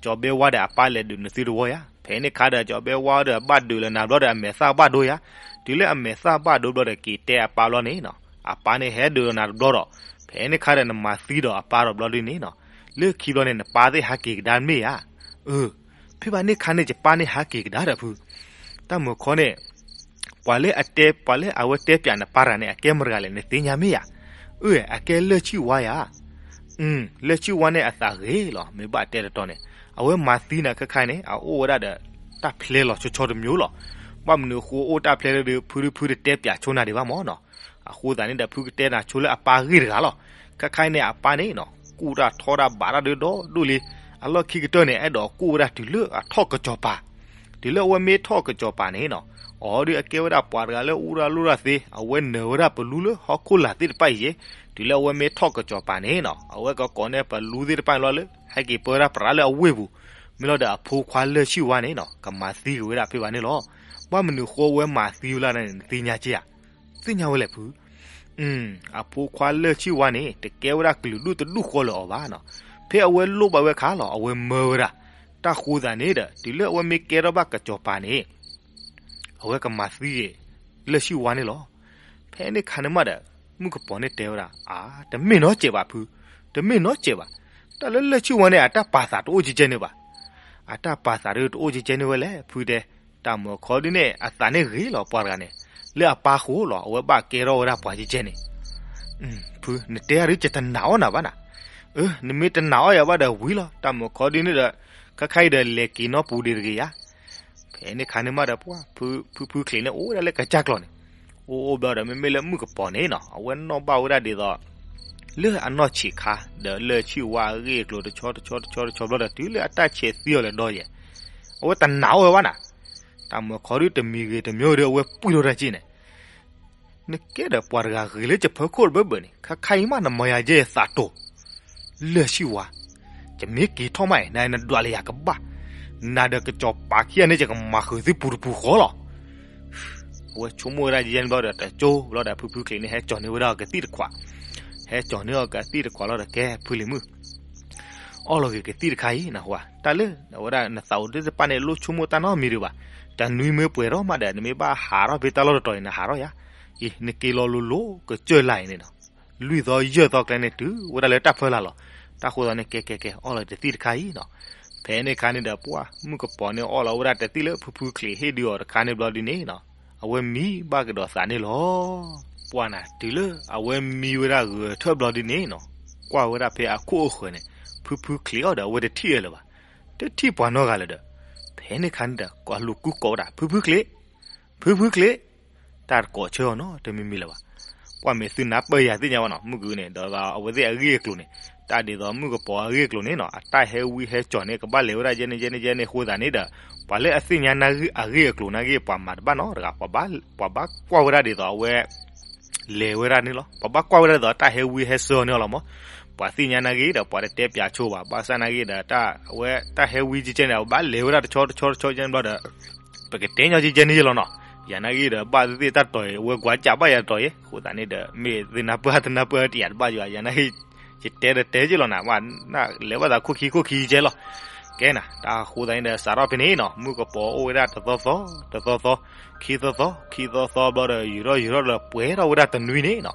ကၠီၤဘဲဝါဒီးအပၢ်လဲၤဒုးနသုတဝီယၤ. ဖဲန့ၣ်အခါဒီး ကၠီၤဘဲဝါဒီးဘၣ်ဒုးလၢနၤဘျီဒီး အမဲာ်သၣ်ဘၣ်ဒိယၤ. တုၤလၢအမဲာ်သၣ်ဘၣ်ဒိဘျီဒီး က့ၤတဲအပၢ်ဘျီန့ၣ်နီၤ, အပၢ်န့ၣ်ဟဲဒုးလီၤနၤတဘျီဒီး, ဖဲန့ၣ်အခါဒီး နမၤသံဒီးအပၢ်ဒီးဘျီဒ်န့ၣ်နီၤ, လၢခံဘျီန့ၣ် နပၢ်သ့ၣ်ဟးက့ၤကဒါတမ့ၢ်ဧါ. အၢ ဖဲဘၣ်န့ၣ်အခါန့ၣ် ယပၢ်န့ၣ်ဟးက့ၤကဒါဒီးဖု, တၢ်မုၢ်ခီန့ၣ် ပှၤလၢအတဲ ပှၤလၢအဝဲတဲပျးနပၢ်တဂၤန့ၣ် အကဲမတၤတဂၤလဲၣ် နသ့ၣ်ညါမ့ၢ်ဧါ. အၢ အကဲလၢၢ်ဆံၣ်ဝါယၤ. လၢၢ်ဆံၣ်ဝါန့ၣ်အသးဂ့ၤလီၤ မ့ၢ်ဘၣ်တဲတတီန့ၣ်, အဝဲမၤသံနၤခဲခါန့ၣ် အအိၣ်ဝဲဒၣ်ဒီး တၢ်ဖျဲလီၤဆီဆီတမံၤလီၤ. ဘၣ်မနုၤအဃိအိၣ်တၢ်ဖျဲလၢဒုး ဖုဒုးဖုတတဲပျးဆိနၤဒံးဘၣ်မၢ်နီၤ. အဃိသတးန့ၣ်ဒီး ဖုကတဲနၤဆိလၢအပၢ်ဂ့ၢ်တဂၤလီၤ. ခဲခါအံၤန့ၣ် အပၢ်န့ၣ်နီၤ ကူၣ်တၢ်ထီတၢ်ဘၣ်တၢ်ဒုးဒီဒူၣ်လံ. အလီၢ်ခံကတၢၢ်န့ၣ် အဲၣ်ဒိးကူၣ်ဝဲဒၣ်တုၤလၢအထီၣ်ကစီၤပၤ တုၤလၢအဝဲမ့ၢ်ထီၣ်ကစီၤပၤန့ၣ်နီၤ, အီၤဒုးအကဲဝဲဒၣ်ပှၤတဂၤလၢအူရၢလိရၢသ့, အဝဲနၢၤဝဲဒၣ်ပလူလၢဟီၣ်ခိၣ်လာ်သ့ၣ်တဖၣ်အံၤယဲ. တုၤလၢအဝဲမ့ၢ်ထီၣ်ကစီၤပၤန့ၣ်နီၤ, အဝဲကကိးန့ၢ်ပလူသ့ၣ်တဖၣ်န့ၣ်လီၤလၢ ဟဲက့ၤပၢဝဲဒၣ်ပြးလၢအဝ့ၢ်ပူၤ, မ့ၢ်လီၤဒီးအဖိခွါလၢၢ်ဆံၣ်ဝါန့ၣ်နီၤ ကမၤသံက့ၤဝဲဒၣ်ဖဲဘၣ်န့ၣ်လီၤ. ဘၣ်မနုၤအဃိအဝဲမၤသံဝဲလၢန့ၣ် နသ့ၣ်ညါက့ဧါ. သ့ၣ်ညါဝဲလဲၣ်ဖု. အဖိခွါလၢၢ်ဆံၣ်ဝါန့ၣ် တကဲဝဲဒၣ်ကလုာ်ဒူၣ်တဒူၣ်ဃီလၢၤအီၤဘၣ်နီၤ. ဖဲအဝဲလိၣ်ဘၣ်ဝဲခါလီၤ အဝဲမၢဝဲဒၣ်. တၢ်ဃိသးန့ၣ်ဒီး တုၤလၢအဝဲမ့ၢ်ကဲထီၣ်ဘၣ်ကစီၤပၤန့ၣ် အဝဲကမၤသံက့ၤ လၢၢ်ဆံၣ်ဝါန့ၣ်လီၤ. ဖဲန့ၣ်ခါန့ၣ်မးဒီး မုၣ်ကပီၤန့ၣ်တဲဝဲဒၣ် အါ တမ့ၢ်နီတစဲးဘၣ်ဖု, တမ့ၢ်နီတစဲးဘၣ်. တၢ်လၢလၢၢ်ဆံၣ်ဝါန့ၣ် အတၢ်ပာ်သးတအိၣ်ကဲကဲန့ၣ်ဘၣ်. အတၢ်ပာ်သးဒုးတအိၣ်ကဲကဲန့ၣ်ဝဲလဲၣ် ဖုတဲ. တၢ်မုၢ်ခီဒုးန့ၣ် အသးန့ၣ်ဂ့ၤလီၤပှၤတဂၤန့ၣ်, လၢအပၢ်ဃိလီၤ အဝဲဘၣ်ကဲထီၣ်ဝဲဒၣ်ပှၤကဲကဲန့ၣ်. ဖု နတဲအါဒုး ယတနာ်အီၣ်နၤဘၣ်နၤ. အၢ နမ့ၢ်တနာ်အီၣ်ယၤဘၣ်ဒီးဝံၤလီၤ. တၢ်မုၢ်ခီဒုးန့ၣ်ဒီး ခဲခါအံၤဒီးလဲၤက့ၤနီၢ်ပူၤဒံးတဂ့ၤယၤ. ဖဲ ဖဲန့ၣ်ခါန့ၣ်မးဒီးပှၤ ဖုဖုချံးန့ၣ်အိၣ်ဝဲဒၣ်လၢကစၢ်ကျီၢ်န့ၣ်, အိၣ်အိၣ်ဘျီဒီး မ့မ့ၢ်လၢမုၣ်ကပီၤန့ၣ်နီၤ အဝဲနီၣ်ဘၣ်ဝဲဒၣ်ဒ်သိး လၢအနီၢ်ဆံးခါ ဒီးလၢၢ်ဆံၣ်ဝါအဂ့ၢ်အကျိၤတဆီတဆီတဆီတဆီဘျီဒီး တုၤလၢအတၢ်ဆဲးသံအီၤလၢဒီးယဲၢ်, အဝဲတနာ်အိၣ်ဝဲဘၣ်နၤ, တၢ်မုၢ်ခီဒုတမံၤဂ့ၤတမံၤဂ့ၤဒီး အဝဲပှံၢ်ထီၣ်တၢ်က့န့ၣ် နကဲဒီးပှၤတဂၤဂ့ၤလၢယဖီခိၣ်တဘၢဘၢန့ၣ် ခါခါအံၤမး နမၤယၤယဲၢ်သးတိၤ လၢၢ်ဆံၣ်ဝါ, ယမ့ၢ်က့ၤထီၣ်မးအံၤ နနဒွးလၢယၤကဘၣ်, နဒီးကစီၤပၤခံဂၤန့ၣ် ယကမၤဃုာ်သုပူၤတပူၤဃီလီၤ. အဝဲဆိကမိၣ်ဝဲဒၣ်ယဲၢ်န့ၣ်ဘျီဒီး တကၠိဘျီဒီး ဖုဖုချံးန့ၣ် ဟဲကၠီၤန့ၢ်ဝဲဒၣ်အကသံၣ်တခွး, ဟဲကၠီၤန့ၢ်အကသံၣ်တခွးလီၤဒီး ကဲဖုလံၤမုၣ် အီၣ်လီၤဂ့ၤကသံၣ်တခါအံၤနဟူဧါ, တၢ်လၢအဝဲဒၣ်နသးအိၣ်သ့ၣ်တဖၣ်န့ၣ် လိၣ်ဆိကမိၣ်တၢ်နီတမံၤဒံးဘၣ်, တနွံမ့ၢ်ပှဲၤထီၣ်မးဒီး နမ့ၢ်ဘၣ်ဟးထီၣ်ဖဲတၢ်လီၢ်တတီၤအံၤ နဟးထီၣ်ယၤ, အံၤ နက့ၤလီၤလိၤလိၤကစၢၢ်လၢ်အံၤန့ၣ်နီၤ, လွံၢ်သီယဲၢ်သီကျဲန့ၣ် တုၤဝဲဒၣ်လၢတၢ်ဖၢလာ်လီၤ, တၢ်ဃိသးန့ၣ် ကဲကဲကဲ အီၣ်လီၤတသံၣ်တခါအံၤနီၤ, ဖဲန့ၣ်ခါန့ၣ်ဒီးပှၤ မုၣ်ကပီၤန့ၣ်အီၣ်လီၤဝဲဒၣ်တသံၣ်လၢဖုဖုချံးဟ့ၣ်ဒုးအီၤတခါန့ၣ်ဘျီဒ်န့ၣ်နီၤ, အဝဲမံဘၣ်ကဒီးသးန့ၣ်လီၤ. ပှၤနၤ တုၤလၢအဝဲမံဝဲဒၣ်ဂဲၤထၢၣ်ဘျီဒ်န့ၣ်နီၤ, ကွၢ်ဝဲဒၣ်ဖဲအခိၣ်အဃၢၤန့ၣ်, ဖုဖုချံးအီၤဒီး အဝဲတထံၣ်အၢလၢၤဘၣ်, တထံၣ်ပှၤနီတဂၤလၢၤဒီး, ဖဲန့ၣ်ခါန့ၣ်ဒီး ကွၢ်လူၤကူကိးဝဲဒၣ် ဖုဖုချံး, ဖုဖုချံး, တၢ်တကိးဆၢအီၤနီတမံၤမံၤလၢၤဘၣ်. ပှၤမ့ၢ်သုနၢ်ပၢၢ်ယၤသ့ၣ်ညါဘၣ်နီၤ, မုၢ်ကုန့ၣ် ဒီးအဝဲသ့ၣ်အဂ့ၢ်အကျိၤန့ၣ်, တၢ်ဒ်သိးမုၣ်ကပီၤအဂ့ၢ်အကျိၤန့ၣ်နီၤ, အတၢ်ဟဲဝံဟဲကၠီၤန့ၣ် ကဘၣ်လဲၤဝဲဒၣ်ယဲန့ၣ်ယဲန့ၣ်ယဲန့ၣ်အဃိသတးန့ၣ်ဒီး, ပှၤလၢအသ့ၣ်ညါနၢ်ဂ့ၢ်အဂ့ၢ်အကျိၤနာ်က့ ပှၤမၤတဘၣ်နီတဂၤ, ပှၤဘၣ်ကွၢ်ဝဲဒၣ်ဒ်သိးအဝဲ လဲၤဝဲဒၣ်န့ၣ်လီၤ. ပှၤဘၣ်ကွၢ်ဝဲဒၣ်ဒ်သိးတၢ်ဟဲဝံဟဲဆၢအီၤန့ၣ်လီၤမး. ပှၤသ့ၣ်ညါနာ်က့ဒီး ပှၤတတဲပၠးဆိဘၣ်, ဘၣ်ဆၣ်နာ်က့ဒီး အဝဲတၢ်ဟဲဝံကဲကဲန့ၣ် အဘၣ်လဲၤဝဲဒၣ်တဆီတဆီတဆီကဲန့ၣ်ဘျီဒီး, ပကတဲညီကဲကဲန့ၣ်ယဲလီၤနီၤ. ယၤနာ်က့ဒီး ဘၣ်သ့ၣ်သ့ၣ်တၢ်တတီၤအံၤ အဝဲကွၢ်ကးဘၣ်ယၤတတီၤအံၤ အဃိသတးန့ၣ်ဒီး မ့ၢ်သုနၢ်ပၢၢ်တနၢ်ပၢၢ်တယာ်တဘၣ်ယၤ, ယၤနာ်က့ ယတဲဒီးတဲကဲလီၤနၤ, ဘၣ်လဲၤဘၣ်သးခိၣ်ခံခိၣ်ခံကဲလီၤ. ကဲနၤ, တၢ်အဃိသတးန့ၣ်ဒီး စးထီၣ်ဖဲန့ၣ်နီၤ, မုၣ်ကပီၤအိၣ်ဝဲဒၣ်တသီသီ, တသီသီ, ခံသီသီ, ခံသီသီဘျီဒီး ယူၤထီၣ်ယူၤထီၣ်ဒီး ပှဲၤထီၣ်ဝဲဒၣ်တနွံန့ၣ်နီၤ.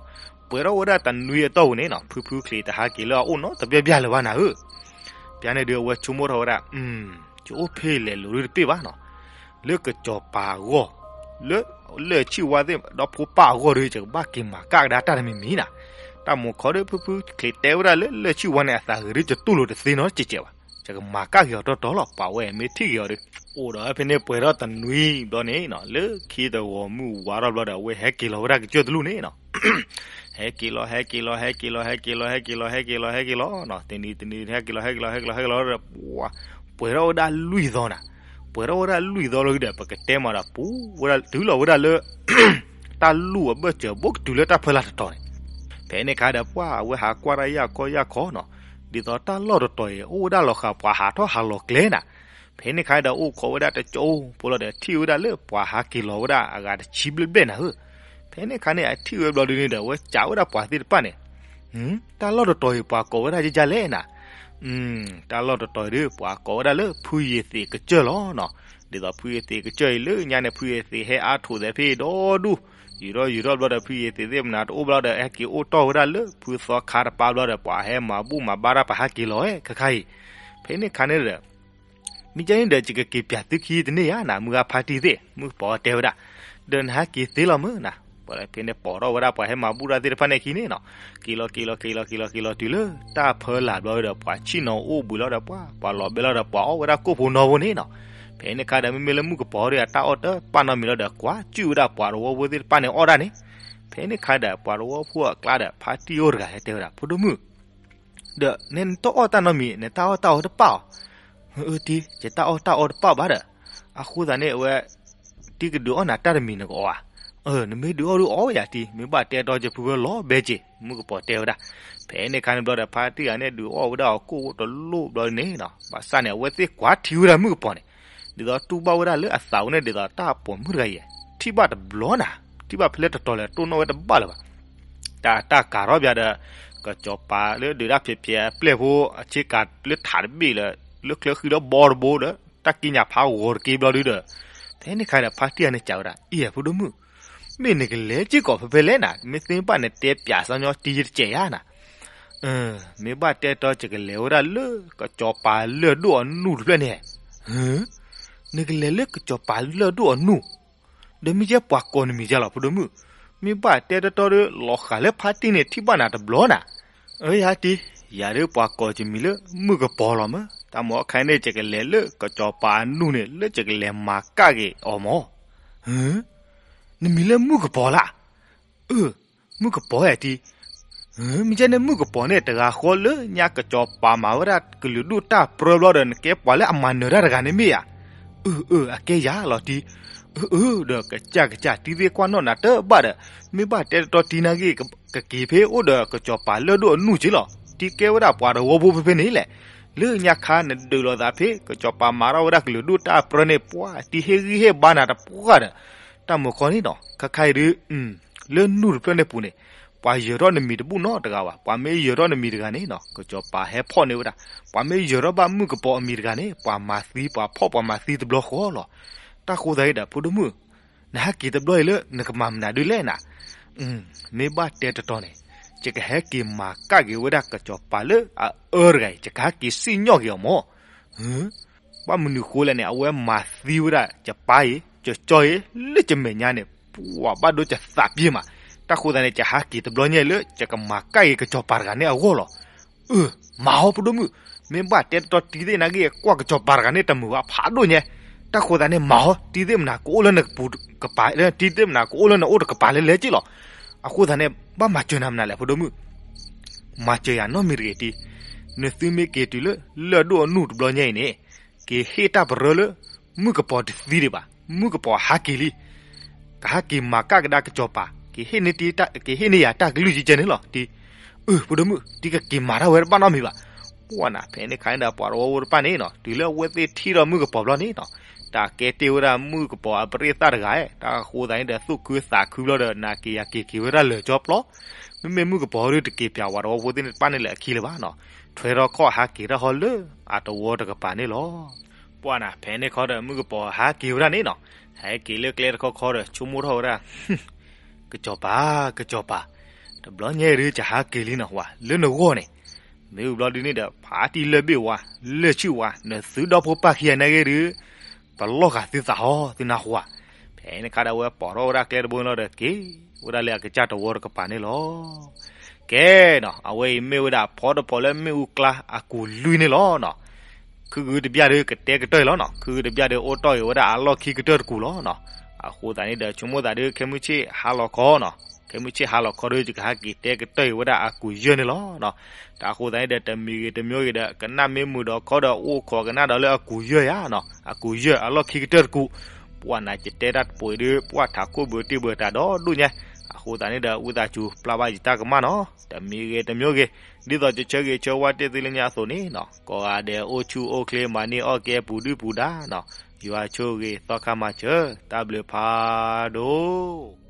ပှဲၤထီၣ်ဝဲဒၣ်တနွံအတီၢ်ပူၤန့ၣ်နီၤ, ဖုဖုချံးတဟးက့ၤလၢအအိၣ်နီတဘျီဘျီလၢၤဘၣ်နၤဧၢ. ပျၢၤန့ၣ်ဒုး အဝဲဆိကမိၣ်ထီၣ်ဝဲဒၣ်, ယအိၣ်ဖဲလဲၤလိၤဒုတပ့ၢ်ဘၣ်နီၤ, လၢကစီၤပၤအဂီၢ်, လၢ လၢၢ်ဆံၣ်ဝါသ့ၣ်ဒီဖိပၢ်အဂီၢ်ဒီး ယကဘၣ်က့ၤမၤကၣ်ကဒါတၢ်တမံၤမံၤနၤ. တၢ်မုၢ်ခီဒီး ဖုဖုချံးတဲဝဲဒၣ်လၢ လၢၢ်ဆံၣ်ဝါန့ၣ် အသးဂ့ၤဒုး ယတူၢ်လိာ်တသ့နီတစဲးစဲးဘၣ်, ယကမၤကၣ်က့ၤအီၤတီတီလီၤ, ပှၤဝဲမ့ၢ်ထံၣ်က့ၤအီၤဒီး. အိၣ်ဒီးဖဲန့ၣ်ပှဲၤထီၣ်တနွံဘျီန့ၣ်နီၤ, လၢခံတဂီၤမုၢ်ဝါထီၣ်ဘျီဒီး အဝဲဟဲက့ၤလီၤဝဲဒၣ်ကစၢၢ်တလူၢ်န့ၣ်နီၤ. ဟဲက့ၤလီၤ ဟဲက့ၤလီၤ ဟဲက့ၤလီၤ ဟဲက့ၤလီၤ ဟဲက့ၤလီၤ ဟဲက့ၤလီၤ ဟဲက့ၤလီၤ ဟဲက့ၤလီၤနီၤ, တနံၤတနံၤ ဟဲက့ၤလီၤ ဟဲက့ၤလီၤ ဟဲက့ၤလီၤ ဟဲက့ၤလီၤဒီး ပှဲၤထီၣ်ဝဲဒၣ်လွံၢ်သီနၤ. ပှဲၤထီၣ်ဝဲဒၣ်လွံၢ်သီလီၤဒီး ပကတဲမးဒီး ပူၤဝဲဒၣ်တုၤလီၤဝဲဒၣ်လၢ တၢ်လူၢ်အဘၢၣ်စၢၤဘိကတုၤလၢတၢ်ဖၢလာ်တတီၤန့ၣ်. ဖဲန့ၣ်ခါဒီး ပှၤအဝဲဟးကွၢ်တၢ်ယၢ်ခီယၢ်ခီနီၤ, ဒ်သိးတၢ်လီၢ်တတီၤအံၤ အိၣ်ဝဲဒၣ်လီၤဃာ်ပှၤဟးထီၣ်ဟးလီၤကျဲနၤ. ဖဲန့ၣ်ခါဒီး အိၣ်ခိးဝဲဒၣ်တကၠိဖိလီၤဒီး ထံၣ်ဝဲဒၣ်လၢပှၤဟးက့ၤလီၤဝဲဒၣ်အဂၤတဆံဘျဲၣ်ဘျဲၣ်နၤဧၢ. ဖဲန့ၣ်ခါန့ၣ် အထံၣ်ဝဲဘျီဒုန့ၣ်ဒီး အဝဲစံးဝဲဒၣ်ပှၤသ့ၣ်တဖၣ်န့ၣ်, တၢ်လီၢ်တတီၤအံၤ ပှၤကိးဝဲဒၣ်ယကလဲၣ်နၤ. တၢ်လီၢ်တတီၤအံၤဒီး ပှၤကိးဝဲဒၣ်လၢဖုယ့ၤသ့းကစၢၢ်လီၤနီၤ. ဒ်သိးဖုယ့ၤသ့းကစၢၢ်အံၤလၢညါန့ၣ် ဖုယ့ၤသ့းဟဲအါထိးသဲးဖဲဒီဒူၣ်, ယူၤထီၣ်ယူၤထီၣ်ဘျီဒီး ဖုယ့ၤသ့းသ့ၣ်မနုၤတအိၣ်ဘျီဒီး ဟဲက့ၤအိၣ်တီၢ်ဝဲဒၣ်လၢဖုသီခါတပၤဘျီဒီး ပှၤဟဲမၤဘူၣ်မၤဘါတၢ် ပှၤဟးက့ၤလီၤဝဲခါခါအံၤ. ဖဲန့ၣ်ခါန့ၣ်ဒီး မ့ၢ်ကဲန့ၣ်ဒီး ယကက့ၤပၠးသုခံတန့ၢ်ဧါနၤ မုၢ်ဂၤဖါတံၢ်သ့ၣ်, မုၣ်ကပီၤတဲဝဲဒၣ်, ဒီးနဟဲက့ၤသ့လီၤမုၢ်နၤ. ပှၤဖဲန့ၣ်ပိာ်ထီၣ်ဝဲဒၣ်ပှၤဟဲမၤဘူၣ်တၢ်သ့ၣ်တဖၣ်န့ၣ်ခံန့ၣ်နီၤ, က့ၤလီၤက့ၤလီၤက့ၤလီၤက့ၤလီၤက့ၤလီၤ တုၤလၢတၢ်ဖၢလာ်ဘျီဒီး ပှၤဆံၣ်နီၤအိၣ်ဘှံးလီၤဒီး ပှၤ ပှၤလီၤဘဲလီၤဒီး ပှၤအီၣ်ဝဲဒၣ်ကိၣ်ဖိနီဖိန့ၣ်နီၤ. ဖဲန့ၣ်ခါဒီး မ့မ့ၢ်လၢမုၣ်ကပီၤဒီး အတၢ်အီၣ်တပာ်နီတမံၤလီၤဒီး ကွၢ်ကၠုၣ်ဝဲဒၣ်ပှၤတဝီဖိသ့ၣ်တဖၣ်န့ၣ်အီၣ်ဒၣ်န့ၣ်. ဖဲန့ၣ်ခါဒီး ပှၤတဝီဖိအကျါဒီး ဖါတံၢ်အိၣ်တဂၤဟဲတဲဝဲဒၣ် ဖိဒိၣ်မုၣ် ဒီးနတအီၣ်တၢ်နီတမံၤ နတၢ်အီၣ်တၢ်အီတပာ်အီၤ. အၢ တံၢ် ယတၢ်အီၣ်တၢ်အီတပာ်ဘၣ်ဒီး, အဃိသတးန့ၣ် အဝဲ တံၢ်ကဒုးအီၣ်နၤတၢ်တမံၤနကအီၣ်ဧါ. အၢ နမ့ၢ်ဒုးအီၣ်ဒုးအီၣ်ဝဲယၤတံၢ်, မ့ၢ်ဘၣ်တဲတီယဖုဖၢလီၤဘဲက့ၤ မုၣ်ကပီၤတဲဝဲဒၣ်. ဖဲန့ၣ်ခါန့ၣ်ဘျီဒီး ဖါတံၢ်ဂၤန့ၣ်ဒုးအီၣ်ဝဲဒၣ်အီၤကိၣ်တလိၣ်ဘျီန့ၣ်နီၤ, ဘၣ်ဆၣ်န့ၣ် အဝဲသ့ၣ်ကွၢ်ထံဝဲဒၣ်မုၣ်ကပီၤန့ၣ်, ဒ်သိးတူၢ်ဘၣ်ဝဲဒၣ်လၢအသးအိၣ်န့ၣ် ဒ်သိးတၢ်ပိာ်မုၣ်တဂၤအံၤ ထံၣ်ဘၣ်တဘျီနၤ, ထံၣ်ဘၣ်ဖဲလဲၣ်တတီၤလဲၣ် တိၢ်နီၣ်ဝဲတဘၣ်လၢၤဘၣ်. တၢ် တၢ်ကၤထီၣ်ပၠးဒီး ကစီၤပၤလၢဒုးတၢ်ဖျဲးဖျဲးအပျဲၢ်ဖိ အဆ့ကၤလၢထးတဘ့ၣ်လၢ လၢချၢဃံဒီးဘီတဘိဒီး တၢ်ကံးညာ်ဖးဂီၤတက့ၢ်ဘျီဒုဒီး, ဖဲန့ၣ်ခါဒီး ဖါတံၢ်ဂၤန့ၣ်စံးဝဲဒၣ် အံၤ ဖိဒိၣ်မုၣ်, မ့ၢ်နကလဲၤက့ၤကီးဖဲဖဲလဲၣ်နၤ, မ့ၢ်သ့ဘၣ်နတဲပၠးစီညီတံၢ်ယတစဲးယါနၤ. မ့ၢ်ဘၣ်တဲတီယကလဲၤဝဲဒၣ်လၢ ကစီၤပၤလၢၢ်ဒိၣ်အနူၢ်တဖျၢၣ်န့ၣ်. နကလဲၤလၢကစီၤပၤလၢၢ်ဒိၣ်အနူၢ်, ဒီးမ့ၢ်ယဲပှၤကိးနမံၤယါလီၤ ဖိဒိၣ်မုၣ်, မ့ၢ်ဘၣ်တဲတီတီဒီး လီၤဃာ်လၢဖါတံၢ်န့ၣ်ထံၣ်ဘၣ်နၤတဘျီနၤ. အၢ ယၤတံၢ်, ယၤဒုးပှၤကိးယမံၤလၢမုၣ်ကပီၤလီၤမး, တၢ်မၤအခါန့ၣ် ယကလဲၤလၢကစီၤပၤအနူၢ်န့ၣ် လၢယကလဲၤမၤကၣ်က့ၤအီၤမၢ်. နမံၤလၢမုၣ်ကပီၤလၢ်. အၢ, မုၣ်ကပီၤဧါတံၤ. မ့ၢ်ကဲန့ၣ် မုၣ်ကပီၤန့ၣ် တဂၤဃီလၢညါကစီၤပၤမၤဝဲဒၣ်ကလုာ်ဒူၣ်တၢ်ပြၢဘျီဒီး နကဲပှၤလၢအမၤနၢၤတၢ်တဂၤန့ၣ်မ့ၢ်ဧါ. အၢ, အၢ, အကဲယၤလီၤတံၤ. အၢ, အၢ, ဒီးကစၢ်ကစၢ် တံၤသ့ၣ်ကွၢ်နီၣ်နၤတဘၣ်ဒီး မ့ၢ်ဘၣ်တဲတတီတံၤနာ်က့ ကက့ၤဖဲအိၣ်ဒီးကစီၤပၤလၢၢ်ဒိၣ်အနူၢ်က့လီၤ. တံၤကဲဝဲဒၣ်ပှၤတဝီဖိဖဲဖဲန့ၣ်လဲၣ်. လၢညါခါနဒုးလိာ်သးဖဲ ကစီၤပၤမၤထီၣ်ဝဲဒၣ်ကလုာ်ဒူၣ်တၢ်ပြၢန့ၣ် ပှၤတံၤဟ့ၣ်ဂံၢ်ဟ့ၣ်ဘါနၤတပှၢ်ဒီး တၢ်မုၢ်ခီန့ၣ်နီၤ ခါခါအံၤဒုး လၢနူၢ်တဖျၢၣ်န့ၣ်ပူၤန့ၣ် ပှၤယၢၤထီၣ်နမံၤတဘူၣ်နီတဂၤဘၣ်. ပှၤမ့ၢ်ယၢၤထီၣ်နမံၤတဂၤန့ၣ်နီၤ ကစီၤပၤဟဲဖီၣ်န့ၢ်ဝဲဒၣ်. ပှၤမ့ၢ်ယၢၤထီၣ်ဘၣ်မုၣ်ကပီၤအမံၤတဂၤန့ၣ် ပှၤမၤသံ ပှၤဖီၣ်ပှၤမၤသံတဘျီဃီလီၤ. တၢ်ဃိသတးအံၤဒီး ဖိဒိၣ်မုၣ် နဟဲက့ၤတဘျီအံၤလၢနကမၤမနုၤဒုလဲၣ်နၤ. မ့ၢ်ဘၣ်တဲတတီၤန့ၣ် ယကဟဲက့ၤမၤကၣ်က့ၤဝဲဒၣ်ကစီၤပၤလၢအအၢတဂၤအံၤ ယကဟဲက့ၤစံၣ်ညီၣ်က့ၤအီၤမၢ်. ဘၣ်မနုၤဃိလဲၣ်န့ၣ် အဝဲမၤသံဝဲဒၣ်ယပၢ်အံၤ ယကၠီအံၤ လၢယမဲာ်ညါန့ၣ် ပှၤဘၣ်ဒိယသးပ့ၢ်မး. တၢ်ဃိသတးန့ၣ် ယဟဲက့ၤတဘျီညါအံၤလၢ ယကမၤကၣ်က့ၤကစီၤပၤတဂၤန့ၣ်အဂီၢ်လီၤ. အၢ, မၤဟီ ဖိဒိၣ်မုၣ်, မ့ၢ်ဘၣ်တဲတတီၤတံၤသ့ၣ်နာ်က့ ကွၢ်ကစီၤပၤတဂၤန့ၣ် တမုာ်ဘၣ်ဖးဒိၣ်ညါ. တၢ်ဃိသတးန့ၣ် မၤဟီ တံၤသ့ၣ်မနၤကအိၣ်လၢနကပူၤကပၤ, တံၤသ့ၣ်မနၤကအိၣ်လၢနအိၣ်တကပၤလဲၤလဲၤက့လီၤ. အဃိသတးန့ၣ် ဘၣ်မၤစၢၤနၤမနုၤလဲၣ် ဖိဒိၣ်မုၣ်. မၤစၢၤယၤနီတမံၤတဂ့ၤတံၤ, နသုမ့ၢ်က့ၤတုၤလၢ လၢၢ်ဒိၣ်အနူၢ်တဘျီညါအံၤန့ၣ် က့ၤဟ့ၣ်တၢ်ပရၢလၢ မုၣ်ကပီၤတသံဒံးဘၣ်, မုၣ်ကပီၤဟးက့ၤလံ. ကဟးက့ၤမၤကၣ်ကဒါကစီၤပၤ, ကဟ့ၣ်န့ၢ်တံၤတၢ်ကလုၢ်ကကဲန့ၣ်လီၤတံၤ. အၢ ဖိဒိၣ်မုၣ်, တံၤကက့ၤမၤတၢ်ဝဲတဘၣ်နီတမံၤဘၣ်. ပှၢ်နၤ ဖဲန့ၣ်ခါန့ၣ်ဒီး ပှၤတဝီဖိတဖၣ်န့ၣ်နီၤ တုၤလၢအဝဲသ့ၣ်ထံၣ်ဒီးမုၣ်ကပီၤဘျီန့ၣ်နီၤ တၢ်ကဲတ့ၢ်ဝဲဒၣ်မုၣ်ကပီၤအပရ့ၣ်သၣ်တဂၤ, တၢ်ဃိသတးန့ၣ်ဒီး သူၣ်ခုသးခုဘျီဒီး နၤက့ၤယၤက့ၤက့ၤဝဲဒၣ်လၢာ်ကၠီပျီ. မ့မ့ၢ်မုၣ်ကပီၤဒုးတက့ၤပၠးပှၤတဝီဖိသ့ၣ်တဖၣ်န့ၣ်လၢအခံလၢၤဘၣ်နီၤ. ထွဲထီၣ်ခီၣ်ဟးက့ၤတၢ်ဟီလၢအတဝီတကပၤန့ၣ်လီၤ. ပှၢ်နၤ ဖဲန့ၣ်ခီဒီး မုၣ်ကပီၤဟးက့ၤဝဲဒၣ်န့ၣ်နီၤ, ဟဲက့ၤလၢကျဲတခီခီဒီး ဆိကမိၣ်ထီၣ်ဝဲဒၣ် ကစီၤပၤ, ကစီၤပၤ, တဘျီညါအံၤဒုး ယဟးက့ၤလံနီၤဝၤ လၢနဂီၢ်န့ၣ်, မ့ၢ်ဝံၤဘျီဒုးန့ၣ်ဒီး ဖးတံၢ်လၢၢ်ဘ့ၣ်ဝါ, လၢၢ်ဆံၣ်ဝါ, နသုဒီဖိပၢ်ခံဂၤနာ်က့ဒုး ပလီၢ်ဃာ်သုသးဟီ သုနၢ်ဟူဧါ. ဖဲန့ၣ်ခါဒီး အဝဲပိာ်ထီၣ်ဝဲဒၣ်ကျဲတဘိန့ၣ်လီၤဒီး က့ၤဝဲဒၣ်လၢအကစၢ်တဝီတကပၤန့ၣ်လီၤ. ကဲနီၤ, အဝဲအံၤမ့ၢ်ဝဲဒၣ်ဖီတဖီလၢမ့ၣ်အူကျါအကူာ်လွံၢ်န့ၣ်လီၤနီၤ. ခုၣ်ဂုၢ်တဘျၣ်ဒုးကတဲကတၢၢ်အံၤလီၤနီၤ, ခုၣ်ဂုၢ်တဘျၣ်ဒုးအိၣ်တီၢ်အံၤဝဲဒၣ်အလီၢ်ခံကတၢၢ်တကူာ်လီၤနီၤ. အဃိသတးန့ၣ်ဒီး ဆိကမိၣ်သးဒုး ခဲမုၢ်ဆ့ၣ်ဟါလီၤခီနီၤ, ခဲမုၢ်ဆ့ၣ်ဟါလီၤခီဒီး ယကဟးက့ၤတဲကတၢၢ်အံၤဝဲဒၣ်အကူာ်ယဲၢ်န့ၣ်လီၤနီၤ. တၢ်အဃိသတးန့ၣ်ဒီး တမံၤဂ့ၤတမံၤဂ့ၤဒီး ကနၣ်မ့ၢ်မုာ်ဒီးခီဒီး အိၣ်ခိးကနၣ်ဒီးလၢအကူာ်ယဲၢ်ယါနီၤ, အကူာ်ယဲၢ်အလီၢ်ခံကတၢၢ်တကူာ်. ပှၢ်နၤယတဲတၢ်တပူၤအံၤဒုး ပှၢ်ထးခိၣ်ဘၢတ့ၢ်ဘၢတၢ်ဒီးဒိၣ်ညါ. အဃိသတးန့ၣ်ဒီး ဝံသးစူၤပျၢ်ဘၣ်ယတၢ်ကမၣ်နီၤ, တမံၤဂ့ၤတမံၤဂ့ၤ, ဒ်သိးယဆၢဂ့ၤဆၢဝါတ့ၢ်သုလၢညါအသိးန့ၣ်နီၤ, ကိးဂၤဒဲးအိၣ်ဆူၣ်အိၣ်ချ့ မၤန့ၢ်အီၣ်ကဲပူၤဒုၣ်ပူၤဒါနီၤ, ယွၤဆိၣ်ဂ့ၤသီခါမၤစၢၤ, တၢ်ဘျုးဖးဒိၣ်.